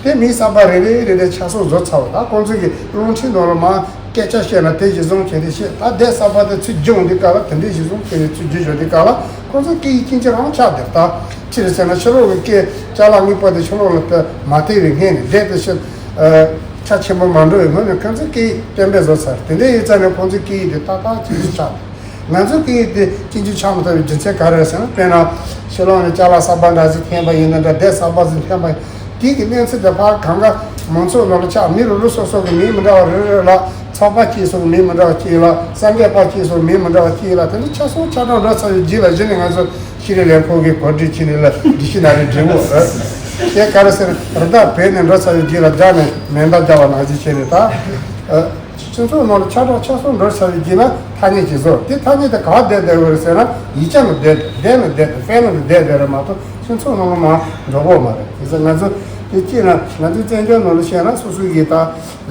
དེ་མིང་གསར་པ་རེ་རེ་རེ་རེ་ཆ་ཚང་བཟོ་ཚར་བ། ད་ཁོང་ཚོ་གི་རླུང་འཕྲིན་ནང་ལ་མར་སྐད་ཆ་བཤད་ན་དེ་གཞི་བཟུང་བྱས་ཏེ་བཤད། ད་སྡེ་གསར་པ་དེ་ཚུར་བསྒྱུར་འོང་དུས་སྐབས་ལ་དེ་འདྲའི་གཞི་བཟུང་བྱས་ནས་ཚུར་བསྒྱུར་འཇོག་དུས་སྐབས་ལ་ཁོང་ཚོ་སྐད་ཡིག་གཅིག་མཚུངས་རང་ཆགས་བསྡད། ད་ཅི་རེད་ཟེར་ན་ཕྱི་ལོགས་ཀྱི་སྐད་ཅ་ལག་དངོས་པོ་དེ་ཕྱི་ལོགས་ལ་དེ་མ་ཐེབས་པའི་སྔོན་ནས་སྡེ་དེ་ཕྱི་ཆ་ཆེན་པོ་མ་འགྲོ་བའི་སྔོན་ནས་ཁོང་ཚོས་སྐད་ཡིག་གཏན་འབེབས་བཟོ་ཚར། དེ་འདྲ་ཡིན་ཙང་ནས་ཁོང་ཚོའི་སྐད་ཡིག་དེ་ཏག་ཏག་གཅིག་མཚུངས་ཆགས་འདུག་ང་ཚོའི་སྐད་ཡིག་དེ་གཅིག་མཚུངས་ཆགས་མི་ཐུབ་པའི་རྒྱུ་མཚན་ག་རེ་རེད་ཟེར་ན། དཔེར་ན་ཕྱི་ལོགས་ནས་ཅ་ལག་གསར་པ་འདྲ་ཞིག་འཐེན་པ་ཡིན་ན་འདྲ། སྡེ་གསར་པ་ཞིག་འཐེན་པ་ཡིན། དེ་གི་གནས་ཚུལ་དེ་ཕར་གང་ག་མང་ཚོགས་ནང་ལ་ཆགས། མི་རེ་རེ་སོ་སོ་གི་མིང་མི་འདྲ་བ་རེ་རེ་ལ། ཚོགས་པ་གཅིག་སོགས་མིང་མི་འདྲ་བ་གཅིག་ལ། གསར་འགོད་པ་གཅིག་སོགས་མིང་མི་འདྲ་བ་གཅིག་ལ། དེ་ནི་ཆ་ཚང་ཆ་ཚང་འགྲོ་ཚར་བའི་རྗེས་ལ་གཞི་ནས་ང་ཚོ་ཤེས་རིག་ལས་ཁུངས་ཀྱིས་གོ་སྒྲིག་བྱས་ནས་ལ་འདི་ཤི་ན་རེ་འབྲས་བུ་རེད། དེ་ག་རེ་ཟེར་རི་དྭགས་བོད་ནས་འགྲོ་ཚར་བའི་རྗེས་ལ་རྒྱ་ནས་མེ་མདའ་རྒྱག་པ་ནང་བཞིན་བྱས་ནས་ད། སྤྱི་ཚོགས་ནང་ལ་ཆ་གྲངས་ཆ་ཚང་འགྲོ་ཚར་བའི་རྗེས་ལ་ཐ་སྙད་ཅིག་བཟོ། དེ་ཐ་སྙད་དེ་ག་བ་བསྡད་བསྡད་ཡོད་རེད་ཟེར་ན་ཡིག་ཆ་ནང་བསྡད་བསྡད་ནས་བསྡད་དེ་ཕན་ནང་དུ་བསྡད་བསྡད་རེད་མ་གཏོགས་སྤྱི་ཚོགས་ནང་ལ་མར་འགྲོ་གི་མ་རེད། དེ་ཚོ་ང་ཚོ་དེ་སྐྱིད་ན་ང་ཚོའི་བཙན་བྱོལ་ནང་ལ་བཤད་ན་སོ་སོའི་གི་ད་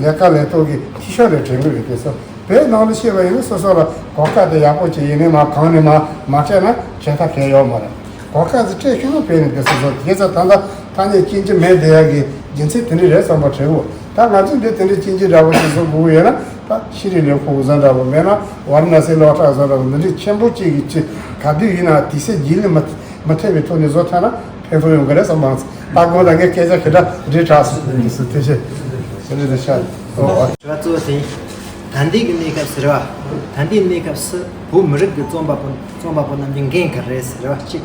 ལས་ཀ་ལས་ཐོག་གི་འཐུས་ཤོར་རེ་དྲན་གི་རེད། དེ་ཚོ་བོད་ནང་ལ་བཤད་པ་ཡིན་ན་སོ་སོ་ལ་གོ་སྐབས་དེ་ཡག་པོ་ཅིག་ཡིན་ནའི་མ་གང་ནས་མ་མ་སྤྲད་ན་བྱེད་ཐབས་གལ་ཡོད་མ་རེད། གོ་སྐབས་ཅིག་སྤྲད་ཤེས་ན་བོད་ནས་དེ་སོ་སོ་དེ་ཚོ་ད་ལྟ་ཐ་སྙད་སྐྱིན་གྱི་མེད་བསྡད་ཡག་གི་རྒྱུ་མཚན་དེ་འདྲ་རེད་བསམ་པ་དྲན་གོ། ད་ང་ཚོས་འདི་དེ་འདྲའི་སྐྱིན་གྱི་འདྲ་པོ་ཞིག་བཟོ་དགོས་ཀྱི་ཡོད་ན་ད་ཤེས་རིག་ལས་ཁུངས་བཟོ་འདྲ་པོ་མེད་ན་ཝཱ་ར་ཎ་སི་སློབ་གྲྭ་བཟོ་འདྲ་པོ་འདི་འདྲའི་ཆེན་པོ་གཅིག་གི་ཅི་ག་དུས་ཡིན་ན་དུས་ཚོད་རྗེས་ལུས་མ་མ་ཐེབས་པའི་ཐོག་ནས་བཟོ་ཐུབ་ན་ཕན་ཐོགས་ཡོང་གི་རེད་བསམ་པ། ད་དགོང་དག་ངས་སྐད་ཆ་ཞེ་དྲག་འདྲི་དྲགས་སོང་། ཐུགས་རྗེ་ཆེ། དེ་འདྲ་དུ་ཤར། ཨོ། དྲི་བ་གཙོ་བོ་དེ་ད་ལྟའི་གི་གནས་སྐབས་སུ་རེད་བ། ད་ལྟའི་གནས་སྐབས་སུ་བོད་མི་རིགས་ཀྱི་རྩོམ་པ་པོ་རྩོམ་པ་པོ་རྣམས་ཀྱི་འགན་ག་རེ་རེད་ཟེར་བ་གཅིག་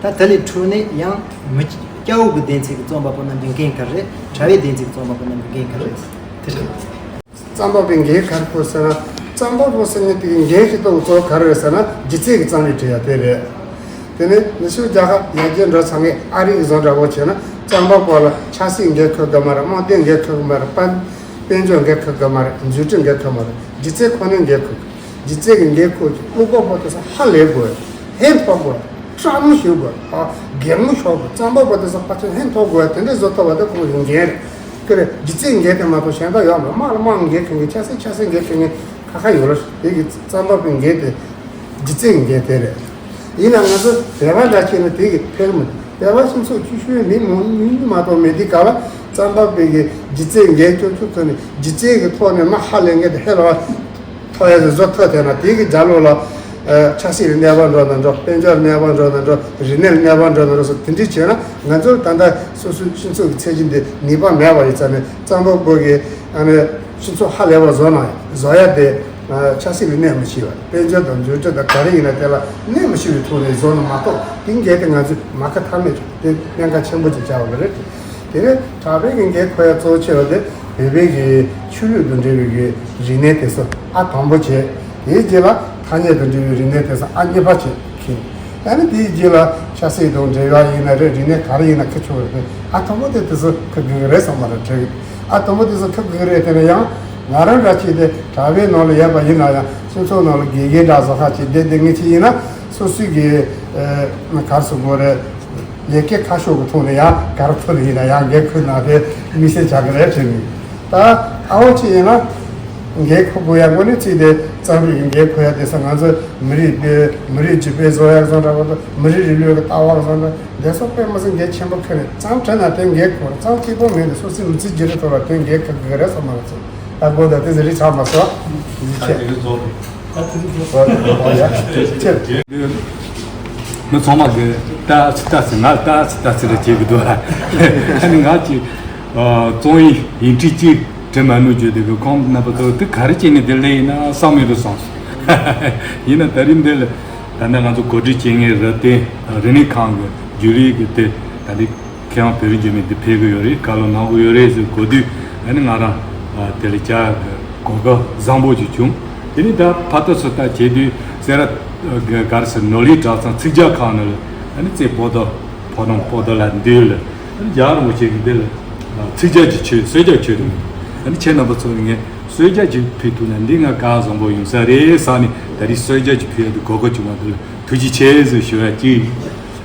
ད་དེ་ལས་འཕྲོས་ནས་ཡང་མི་སྐྱ་བོ་གི་སྡེ་ཚན་གྱི་རྩོམ་པ་པོ་རྣམས་ཀྱི་འགན་ག་རེ་རེད། གྲྭ་བའི་སྡེ་ཚན་གྱི་རྩོམ་པ་པོ་རྣམས་ཀྱི་འགན་ག་རེ་རེད། དེ་རེད། རྩོམ་པ་པོའི་འགན་ག་རེ་ཁུར་ཟེར་ན། རྩོམ་པ་པོ་ཟེར་མཁན་དེ་གི་འགན་ཞིག་གཏོགས་གཙོ་བོ་ག་རེ་རེད་ཟེར་ན་སྒྱུ་རྩལ་གྱི་རྩོམ་རིག་བྲིས་ཡ་དེ་རེད། དེ་ནས་ནུབ་ཕྱོགས་རྒྱལ་ཁབ་ཡར་རྒྱས་འགྲོ་ཚར་མཁན་ཨ་རི་གི་བཟོ་འདྲ་བོ་བྱས་ན་རྩོམ་པ་པོ་ལ་ཆབ་སྲིད་འགན་ཁུར་དགོས་མ་རེད། དམག་དོན་འགན་ཁུར་དགོས་མ་རེད། དཔལ་དཔལ་འབྱོར་འགན་ཁུར་དགོས་མ་རེད། འཛུགས་སྐྲུན་འགན་ཁུར་མ་རེད། སྒྱུ་རྩལ་ཁོ་ནའི་འགན་ཁུར་དགོས། སྒྱུ་རྩལ་གྱི་འགན་ཁུར་གྱི་དབུ་འགོག་པོ་དེ་ཚོ་ཧ་ལས་དགོས། ཧན་ཐོག་དགོས། སྐྲག་མོ་ཞུ་དགོས། ཨ་སྒེར་མོ་ཤོར་དགོས། རྩོམ་པ་པོ་དེ་ཚོ་ཕལ་ཆེར་ཧན་ཐོག་དགོས། དེ་འདྲའི་བཟོ་ཐུབ་པ་དེ་ཁོང་གི་འགན་རེད། དེ་རེད། སྒྱུ་རྩལ་འགན་དེ་མ་གཏོགས་གཞན་དག་ཡོད་མ་རེད། དམག་ལ་དམག་འགན་འཁུར་མཁན། ཆབ་སྲིད་ཆབ་སྲིད་འགན་འཁུར་མཁན་ཁ་ཁ་ཡོད་རེད། དེ་གི་རྩམ་པ་པའི་འགན་དེ་སྒྱུ་རྩལ་འགན་དེ་རེད། ཡིན་ན་ང་ཚོ་བོད་པ་འདྲ་བྱས་ན་དེ་གི་ཕན་མི་ཐོགས། བོད་པ་སྤྱི་ཚོགས་སྤྱི་ཤོས་མི་མང་ཉུང་ཉུང་མ་གཏོགས་མེད། དེ་ག་ལ་རྩམ་པ་པའི་གི་སྒྱུ་རྩལ་འགན་སྐྱོབ་ཐུབ་ཐུབ་ནས་སྒྱུ་རྩལ་གི་ཐོག་ནས་མ་ཧ་ལས་མཁན་དེ་ཧེ་ལ་བ། ཐོག་ཡ་ཟེར་བཟོ་ཐོག་དེ་ན་དེ་གི་རྒྱབ་ལོགས་ལ། ཨ། ཆབ་སྲིད་ལ་གནོད་པ་འགྲོ་ན་འགྲོ། དཔལ་འབྱོར་ལ་གནོད་པ་འགྲོ་ན་འགྲོ། རིག་གནས་ལ་གནོད་པ་འགྲོ་ན་འགྲོ་སོགས་དེ་འདྲ་བྱས་ན་ང་ཚོར་ད་ལྟ་སོ་སོའི་སྤྱི་ཚོགས་ཀྱི་ཚད་གཞི་འདི་ནུས་པ་མེད་པ་ཡིན་ཙང་ནས་རྩམ་པ་པོ་གིས་ཨ་ནི་སྤྱི་ཚོགས་ཧ་ལས་པ་བཟོ་ན་བཟོ་ཡ་དེ། ཨ། ཆབ་སྲིད་ལ་གནོད་མི་ཤེས་པ། དཔལ་འབྱོར་དང་འབྱོར་འབྲས་དང་ག་རེ་ཡིན་ན་དེ་ལ་གནོད་མི་ཤེས་པའི་ཐོག་ནས་བཟོ་ན་མ་གཏོགས་དེ་འགན་དེ་ང་ཚོས་མ་ཁ་ཐག་མེད་ཀྱང་དེ་གནད་འགག་ཆེན་པོ་ཅིག་ཆགས་པ་རེད། དེ་ནས་གྲྭ་པའི་གི་འགན་འཁུར་ཡ་གཙོ་ཆེ་བ་དེ་བོད་པའི་གི་ཆོས་ལུགས་དང་འབྲེལ་བའི་གི་རིག་གནས་དེ་ཚོ་ཨ་དང་པོ་བྱས། དེའི་རྗེས་ལ་ཐ་སྙད་དང་འབྲེལ་བའི་རིག་གནས་དེ་ཚོ་ཨ་གཉིས་པ་བྱས་ཁེལ། ཨ་ནི་དེའི་རྗེས་ལ་ཆབ་སྲིད་དང་འབྲེལ་བ་ཡིན་ན་རེད། རིག་གནས་ག་རེ་ཡིན་ན་ཁེལ་ཆོག་རེད། དེ་ཨ་དང་པོ་དེ་དེ་ཚོ་ཁེལ་དགོས་ཀྱི་རེད་བསམ་པ་རེད། དྲན་གི་འདུག་ཨ་དང་པོ་དེ་ཚོ་ཁེལ་དགོས་ཀྱི་རེད། དེ་ན་ཡང་ང་རང་འདྲ་ཅིག་དེ་གྲྭ་པའི་ནང་ལ་ཡོད་པ་ཡིན་ན་ཡང་སྤྱི་ཚོགས་ནང་ལ་དགེ་རྒན་འདྲ་བཟོ་ཁ་ཅིག་བསྡད་བསྡད་མཁན་ཅིག་ཡིན་ན་སོ་སོའི་གི་ཨ་ག་རེ་ཟེར་དགོས་རེད། ལས་ཀའི་ཁ་ཕྱོགས་ཀྱི་ཐོག་ནས་ཡང་ག་རེ་ཐོག་ནས་ཡིན་ན་ཡང་འགན་འཁུར་གནང་སྟེ་དམིགས་བསལ་བྱ་གི་རེད་དྲན་གི། ད་ཨ་འོ་ཅིག་ཡིན་ན་འགན་འཁུར་དགོས་ཡ་དངོས་གནས་བརྩིས་ཏེ་རྩོམ་རིག་གི་འགན་འཁུར་ཡ་དེ་ཚོ་ང་ཚོ་མི་རིགས་དེ་མི་རིགས་བརྒྱུད་སྤེལ་བཟོ་ཡ་བཟོ་འདྲ་བོ་དང་མི་རིགས་རིང་ལུགས་ཀྱི་ལྟ་བ་བཟོ་འདྲ་དེ་ཚོ་དཔེ་མི་སྲིད་འགན་ཆེན་པོ་འཁུར་ནས་རྩོམ་བྲིས་ན་དེ་འགན་འཁུར། རྩོམ་གཅིག་པོ་མིན་དེ་སོ་སོའི་མི་ཚེ་སྒྱུར་ཐུབ་ལ་དེ་འགན་འཁུར་དགོས་རེད་བསམ་མ་རེད། ད་དགོས་ད་དེ་ཚོ་རིགས་ཆགས་མ་སོང་། ཡིད་ཆེས། མི་ཚང་མ་གི་ལྟ་ཚིག་ལྟ་ཚིག་ང་ལྟ་ཚིག་ལྟ་ཚིག་རེ་བྱེད་གི་འདུག་ཨ་ནི་ང་ཅིག་རྩོམ་ཡིག་ཡིག་འབྲུ་གཅིག་བྲིས་མ་ནུས་བརྗོད་དེ་གི་ཁོང་རྣམ་པ་ཚོ་དེ་ག་རེ་བྱས་ནས་དེ་ལས་ཡིན་ན་བསམ་མེད་དུ་སོང་། ཡིན་ན་ད་རིང་འདི་ལ་ད་ནི་ང་ཚོ་གོ་སྒྲིག་བྱེད་མཁན་རབ་བརྟན་རིག་གནས་ཁང་གི་བརྒྱུད་རིམ་གི་དེ་ད་ནི། ཁྱེད་རང་བོད་རིགས་རྒྱུད་མི་འདི་ཕེབས་ཀྱི་ཡོད་རེད། བཀའ་སློབ་གནང་གི་ཡོད་རེད་ཟེར་གོ་དུས་ཨ་ནི་ང་རང་དེ་ལ་བཅར་གི་གོ་སྐབས་བཟང་པོ་ཞིག་བྱུང་། དེ་ནས་ད་ཕར་ཚུར་ལྟ་བྱེད་དུས་སེ་ར་ག་རེ་ཟེར་ནོར་གླིང་གྲྭ་ཚང་ཚིག་ཇ་ཁང་ནང་ལ་ཨ་ནི་རྩེ་པོ་ཏོ་ཕོ་བྲང་པོ་ཏོ་ལ་འདུས་ལ་ཨ་ནི་རྒྱལ་བ་རིན་པོ་ཆེ་གི་འདི་ལ་ཚིག་ཇ་ཅིག་མཆོད་གསོལ་ཇ་མཆོད་དུས་ཨ་ནི་ཁྱེད་རྣམ་པ་ཚོ་ངས་གསོལ་ཇ་ཅིག་ཕུལ་ཐུབ་ན་འདི་ང་ག་བཟང་པོ་ཡོང་ས་རེད་བསམ་ནས་ད་རེས་གསོལ་ཇ་ཅིག་ཕུལ་ཡ་དེ་གོ་སྐབས་བྱུང་བ་དེ་ལ་ཐུགས་རྗེ་ཆེ་ཟེར་ཞུ་ཡ་གཅིག་ཡིན།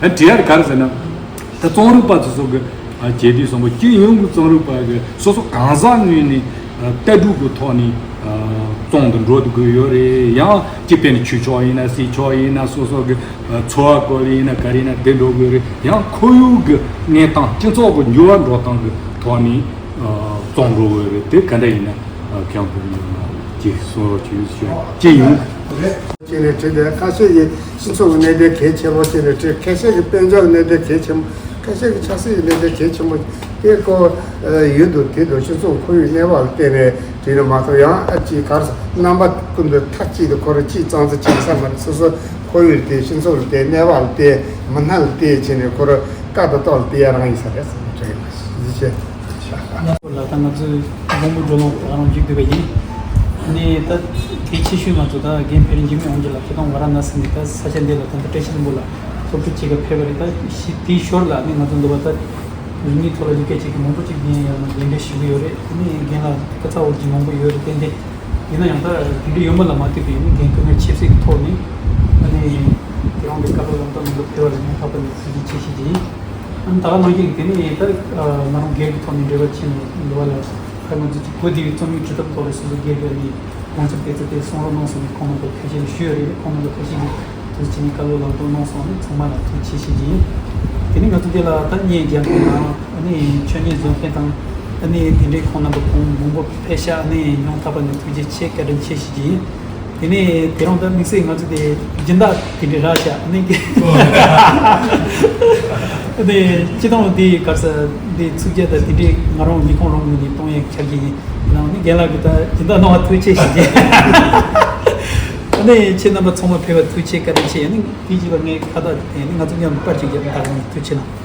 ཨ་དེ་ཡང་ག་རེ་ཟེར་ན། ད་རྩོམ་རིག་པ་ཚོ་སོགས་ཀྱི་ཨ་བྱེད་དུས་སོང་པ་སྤྱི་ཡོངས་ཀྱི་རྩོམ་རིག་པ་གི་སོ་སོ་གང་ཟག་ངོས་ནས་ཨ་ལྟ་གྲུབ་ཀྱི་ཐོག་ནས་ཨ་རྩོམ་དུ་འགྲོ་དགོས་ཡོད་རེད། ཡང་སྤྱི་ཕན་ཆོས་ཕྱོགས་ཡིན་ན་སྲིད་ཕྱོགས་ཡིན་ན་སོ་སོ་གི་ཨ་འཚོ་བ་སྐོར་ཡིན་ན་ག་རེ་ཡིན་ན་དེ་འགྲོ་དགོས་རེད། ཡང་ཁོར་ཡུག་གི་གནས་སྟངས་སྤྱི་ཚོགས་ཀྱི་འགྱུར་བ་འགྲོ་སྟངས་ཀྱི་ཐོག་ནས་ཨ་རྩོམ་འགྲོ་དགོས་རེད། དེ་ག་འདྲ་ཡིན་ན་ཨ་ཁྱེད་རང་བོད་མི་ཡོངས་ལ་ཅིག་གསུང་རོགས་བྱེད་ཞུ་ཡ་ཅིག་ཡིན། ཅེས་ནས་བྲིས་ཏེ། ཁ་ཤས་ཀྱིས་སྤྱི་ཚོགས་ཀྱི་གནད་དོན་གལ་ཆེན་པོ་ཅེས་ནས་བྲིས། ཁ་ཤས་ཀྱིས་དཔལ་འབྱོར་གྱི་གནད་དོན་གལ་ཆེན་པོ། ཁ་ཤས་ཀྱིས་ཆབ་སྲིད་ཀྱི་གནད་དོན་གལ་ཆེན་པོ་དེ་ཁོ་ཡུལ་དུ་དེ་དང་སྤྱི་ཚོགས་ཁོར་ཡུག་གནས་བབ་ལ་བལྟས་ནས་བྲིས་ན་མ་གཏོགས་ཡང་ཨ་ཅིག་གར་རྣམ་པ་ཀུན་ཏུ་མཐའ་གཅིག་ཏུ་ཁོ་རང་གཅིག་གཙང་ཚུལ་གཅིག་ས་མ་རེད། སོ་སོ་ཁོར་ཡུག་ལ་བལྟས། སྤྱི་ཚོགས་ལ་བལྟས། གནས་བབ་ལ་བལྟས། མི་སྣ་ལ་བལྟས་བྱས་ནས་ཁོ་རང་བཀའ་དང་ལྟོ་ལ་བལྟས་ཡ་རང་ཡིན་ས་རེད་བསམ་བྲིས་ཡོད་པ་ཞིག་བྱས། ལ་ད་ང་ཚོས་མགོན་པོ་སྒྲོལ་ལུང་ད་རང་བཞུགས་བསྡད་པ་ཡིན། ནས་ད་གལ་ཆེ་ཤོས་ང་ཚོ་ད་རྒན་བེ་རི་འཇིགས་མེད་དབང་རྒྱལ་ལགས་ཁྱེད་རང་ཝཱ་ར་ཎ་སི་ནས་ད་ས་ཆ་འདི་ལ་ད་ལྟ་བཀྲ་ཤིས་ལྷུན་པོ་ལ་སློབ་ཕྲུག་ཅིག་ག་ཕེབས་པ་རེད། ད་ཞི་དེའི་ཞོར་ལ་ནི་ང་ཚོ་འདི་བ་ད་རིག་གནས་ཐོག་ལ་ཡོད་མཁན་ཅིག་གི་མང་པོ་ཅིག་ཡིན་ཡང་ན་གདན་འདྲེན་ཞུ་གི་ཡོད་རེད། ནི་རྒན་ལགས་སྐུ་ཚ་བོ་ཅིག་མང་པོ་ཡོད་རེད། ཏན་ཏན་ཡིན་ན་ཡང་ད་དེ་འདྲ་ཡོད་མ་ལ་མ་ལྟོས་པའི་ནི་རྒན་སྐུ་ངལ་ཆེ་སའི་ཐོག་ནས་ཨ་ནི་དེ་རང་གི་བཀའ་སློབ་ལམ་སྟོན་ནང་དུ་ཕེབས་པ་ལ་ངས་ལྷག་པར་ནས་ཐུགས་རྗེ་ཆེ་ཞུ་གི་ཡིན། ཨ་ནི་ད་ག་ནང་བཞིན་དེ་ནས་ད་ང་རང་སྒེར་གྱི་ཐོག་ནས་འབྲེལ་བ་བྱས་ནས་འདི་བ་ལ་ཁ་ང་ཚོ་གི་གོ་བདེ་བའི་རྩོམ་ཡིག་འབྲི་ཐབས་ཐོག་ལ་སོ་སོ་སྒེར་གྱི་ནི་དགོངས་ཚུལ་དེ་ཚོ་དེ་གསུང་རོགས་གནང་སོང་ནས་ཁོང་རྣམ་པ་ཁ་ཤས་ལ་ཞུས་ཡོད་རེད། ཁོང་རྣམ་པ་ཁ་ཤས་ཀྱིས་དུ་བྱས་ནས་བཀའ་སློབ་ལམ་སྟོན་གནང་སོང་ནས་ཚང་མ་ལ་ཐུགས་རྗེ་ཆེ་ཞུ་གི་ཡིན། དེ་ནས་ང་ཚོ་འདི་ལ་ད་བརྙན་རྒྱག་མཁན་དང་ཨ་ནི་མཆོད་བརྙན་བཟོ་མཁན་དང་ཨ་ནི་དེ་འདྲའི་ཁོང་རྣམ་པ་ཁོང་མང་པོ་ཕེབས་ཤག་ཨ་ནི་ཉུང་མཐའ་བར་ནས་ཐུགས་རྗེ་ཆེ་བཀའ་དྲིན་ཆེ་ཞུ་གི་ཡིན། དེ་ནས་དེ་རིང་ད་དམིགས་བསལ་ང་ཚོ་དེ་སྦྱིན་བདག་དེ་འདྲའི་རག་ཤག་ཨ་ནི་ཨ་ནི་སྤྱི་བཏང་དེ་ག་རེ་ཟེར་དེ་ཚིག་བརྒྱ་དང་དེ་འདྲའི་ང་རང་ལས་ཁུངས་རང་ངོས་ནས་གཏོང་ཡས་ཆགས་ཀྱི་ཡིན། ཡིན་ནའང་ནི་རྒན་ལགས་ཀྱིས་ད་སྦྱིན་བདག་གནང་བ་ཐུགས་རྗེ་ཆེ་ཞུ་གི་ཡིན། ཨ་ནི་ཁྱེད་རྣམ་པ་ཚང་མ་ཕེབས་པ་ཐུགས་རྗེ་ཆེ་བཀའ་དྲིན་ཆེ། ཨ་ནི་དེ་རྗེས་ལ་ངས་ཁ་བཏགས་དེ་ཨ་ནི་ང་ཚོ་མཉམ་དུ་པར་ཅིག་རྒྱབ་ད་རང་ཐུགས་རྗེ་ཆེ་གནང་།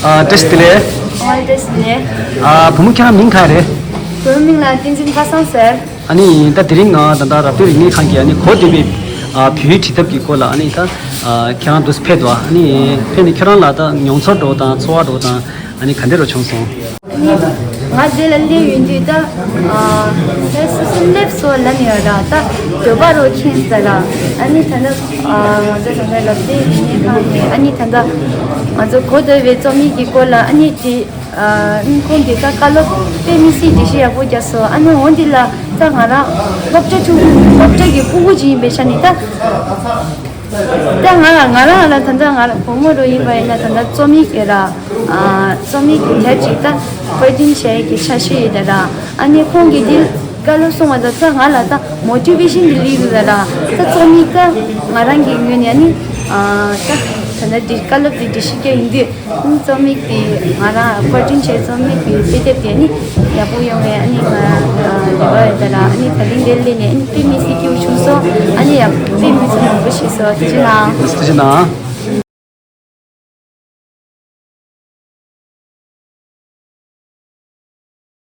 ཨ། བཀྲ་ཤིས་བདེ་ལེགས། ཨ། བཀྲ་ཤིས་བདེ་ལེགས། ཨ། བུ་མོ་ཁྱེད་རང་མིང་ག་རེད། བུ་མོ་མིང་ལ་བསྟན་འཛིན་པ་སངས་ཟེར། ཨ་ནི་ད་དེ་རིང་ང་ད་ལྟ་རབ་བསྟུན་རིག་གནས་ཁང་གི་ཨ་ནི་གོ་བདེ་བའི་ཨ་བོད་ཡིག་བྲིས་ཐབས་ཀྱི་སྐོར་ལ་ཨ་ནི་ད་ཨ་ཁྱེད་རང་འདུག་ཕེབས་འདུག་ཨ་ནི་ཕེབས་ནས་ཁྱེད་རང་ལ་ད་མྱོང་ཚོར་འདྲ་བོ་དང་ཚོར་བ་འདྲ་བོ་དང་ཨ་ནི་ག་འདྲ་རུ་བྱུང་སོང་། ང་འདི་ལ་སླེབས་ཡོང་དུས་ད་ཨ་ད་སོ་སོ་སླེབས་སོང་ལབ་ནས་ཡོད་ར། ད་འདོད་པ་རུ་ཁེངས་ས་ར། ཨ་ནི་ད་ལྟ་ཨ་ང་ཚོ་ད་ལྟ་རབ་བསྟུན་རིག་གནས་ཁང་ནས་ཨ་ནི་ད་ལྟ་ང་ཚོ་གོ་བདེ་བའི་རྩོམ་ཡིག་གི་སྐོར་ལ་ཨ་ནི་དེ། ཨ་ཁོང་གིས་ད་བཀའ་སློབ་དཔེ་མི་སྲིད་འགྲེལ་བཤད་ཡག་པོ་རྒྱག་སོང་། ཨ་ནི་འོ་འདི་ལ་ད་ང་རང་སློབ་གྲྭ་ཆུང་སློབ་གྲྭ་གི་ཕྲུ་གུ་ཅིག་ཡིན་པའི་ཆ་ནས་ད་ད་ང་ལ་ང་རང་ལ་ད་ལྟ་ང་རང་བུ་མོ་རུ་ཡིན་པ་ཡིན་ན་ད་ལྟ་རྩོམ་ཡིག་ཡོད་ར། ཨ་རྩོམ་ཡིག་གི་དེབ་ཅིག་ད་པར་སྐྲུན་བྱེད་ཡག་གི་འཆར་གཞི་ཡོད་ད་ར། ཨ་ནི་ཁོང་གིས་འདི་བཀའ་སློབ་གསུངས་པ་ད་ད་ང་ལ་ད་མོ་ཊི་ཝེ་ཤན་འདི་སླེབས་ཡོད་ད་ར། ད་རྩོམ་ཡིག་ད་ང་རང་གི་ངོས་ནས་ཨ་ནི་ཨ་ད་ད་ལྟ་འདི་བཀའ་སློབ་འདི་འགྲེལ་བཤད་རྒྱག་ཡིན་དུས། རྩོམ་ཡིག་དེ་ང་རང་པར་སྐྲུན་བྱས། རྩོམ་ཡིག་གི་དཔེ་དེབ་དེ་ནི་ཡག་པོ་ཡོང་བའི་ཨ་ནི་ང་རེ་བ་ཡོད་ད་ར། ཨ་ནི་ད་རིང་འདིར་སླེབས་ནས་ཨ་ནི་དཔེ་མི་སྲིད་སྐྱིད་པོ་བྱུང་སོང་། ཨ་ནི་ཡག་དཔེ་མི་སྲིད་མང་པོ་ཤེས་སོང་། ཐུགས་རྗེ་གནང་། ཐུགས་རྗེ་གནང་།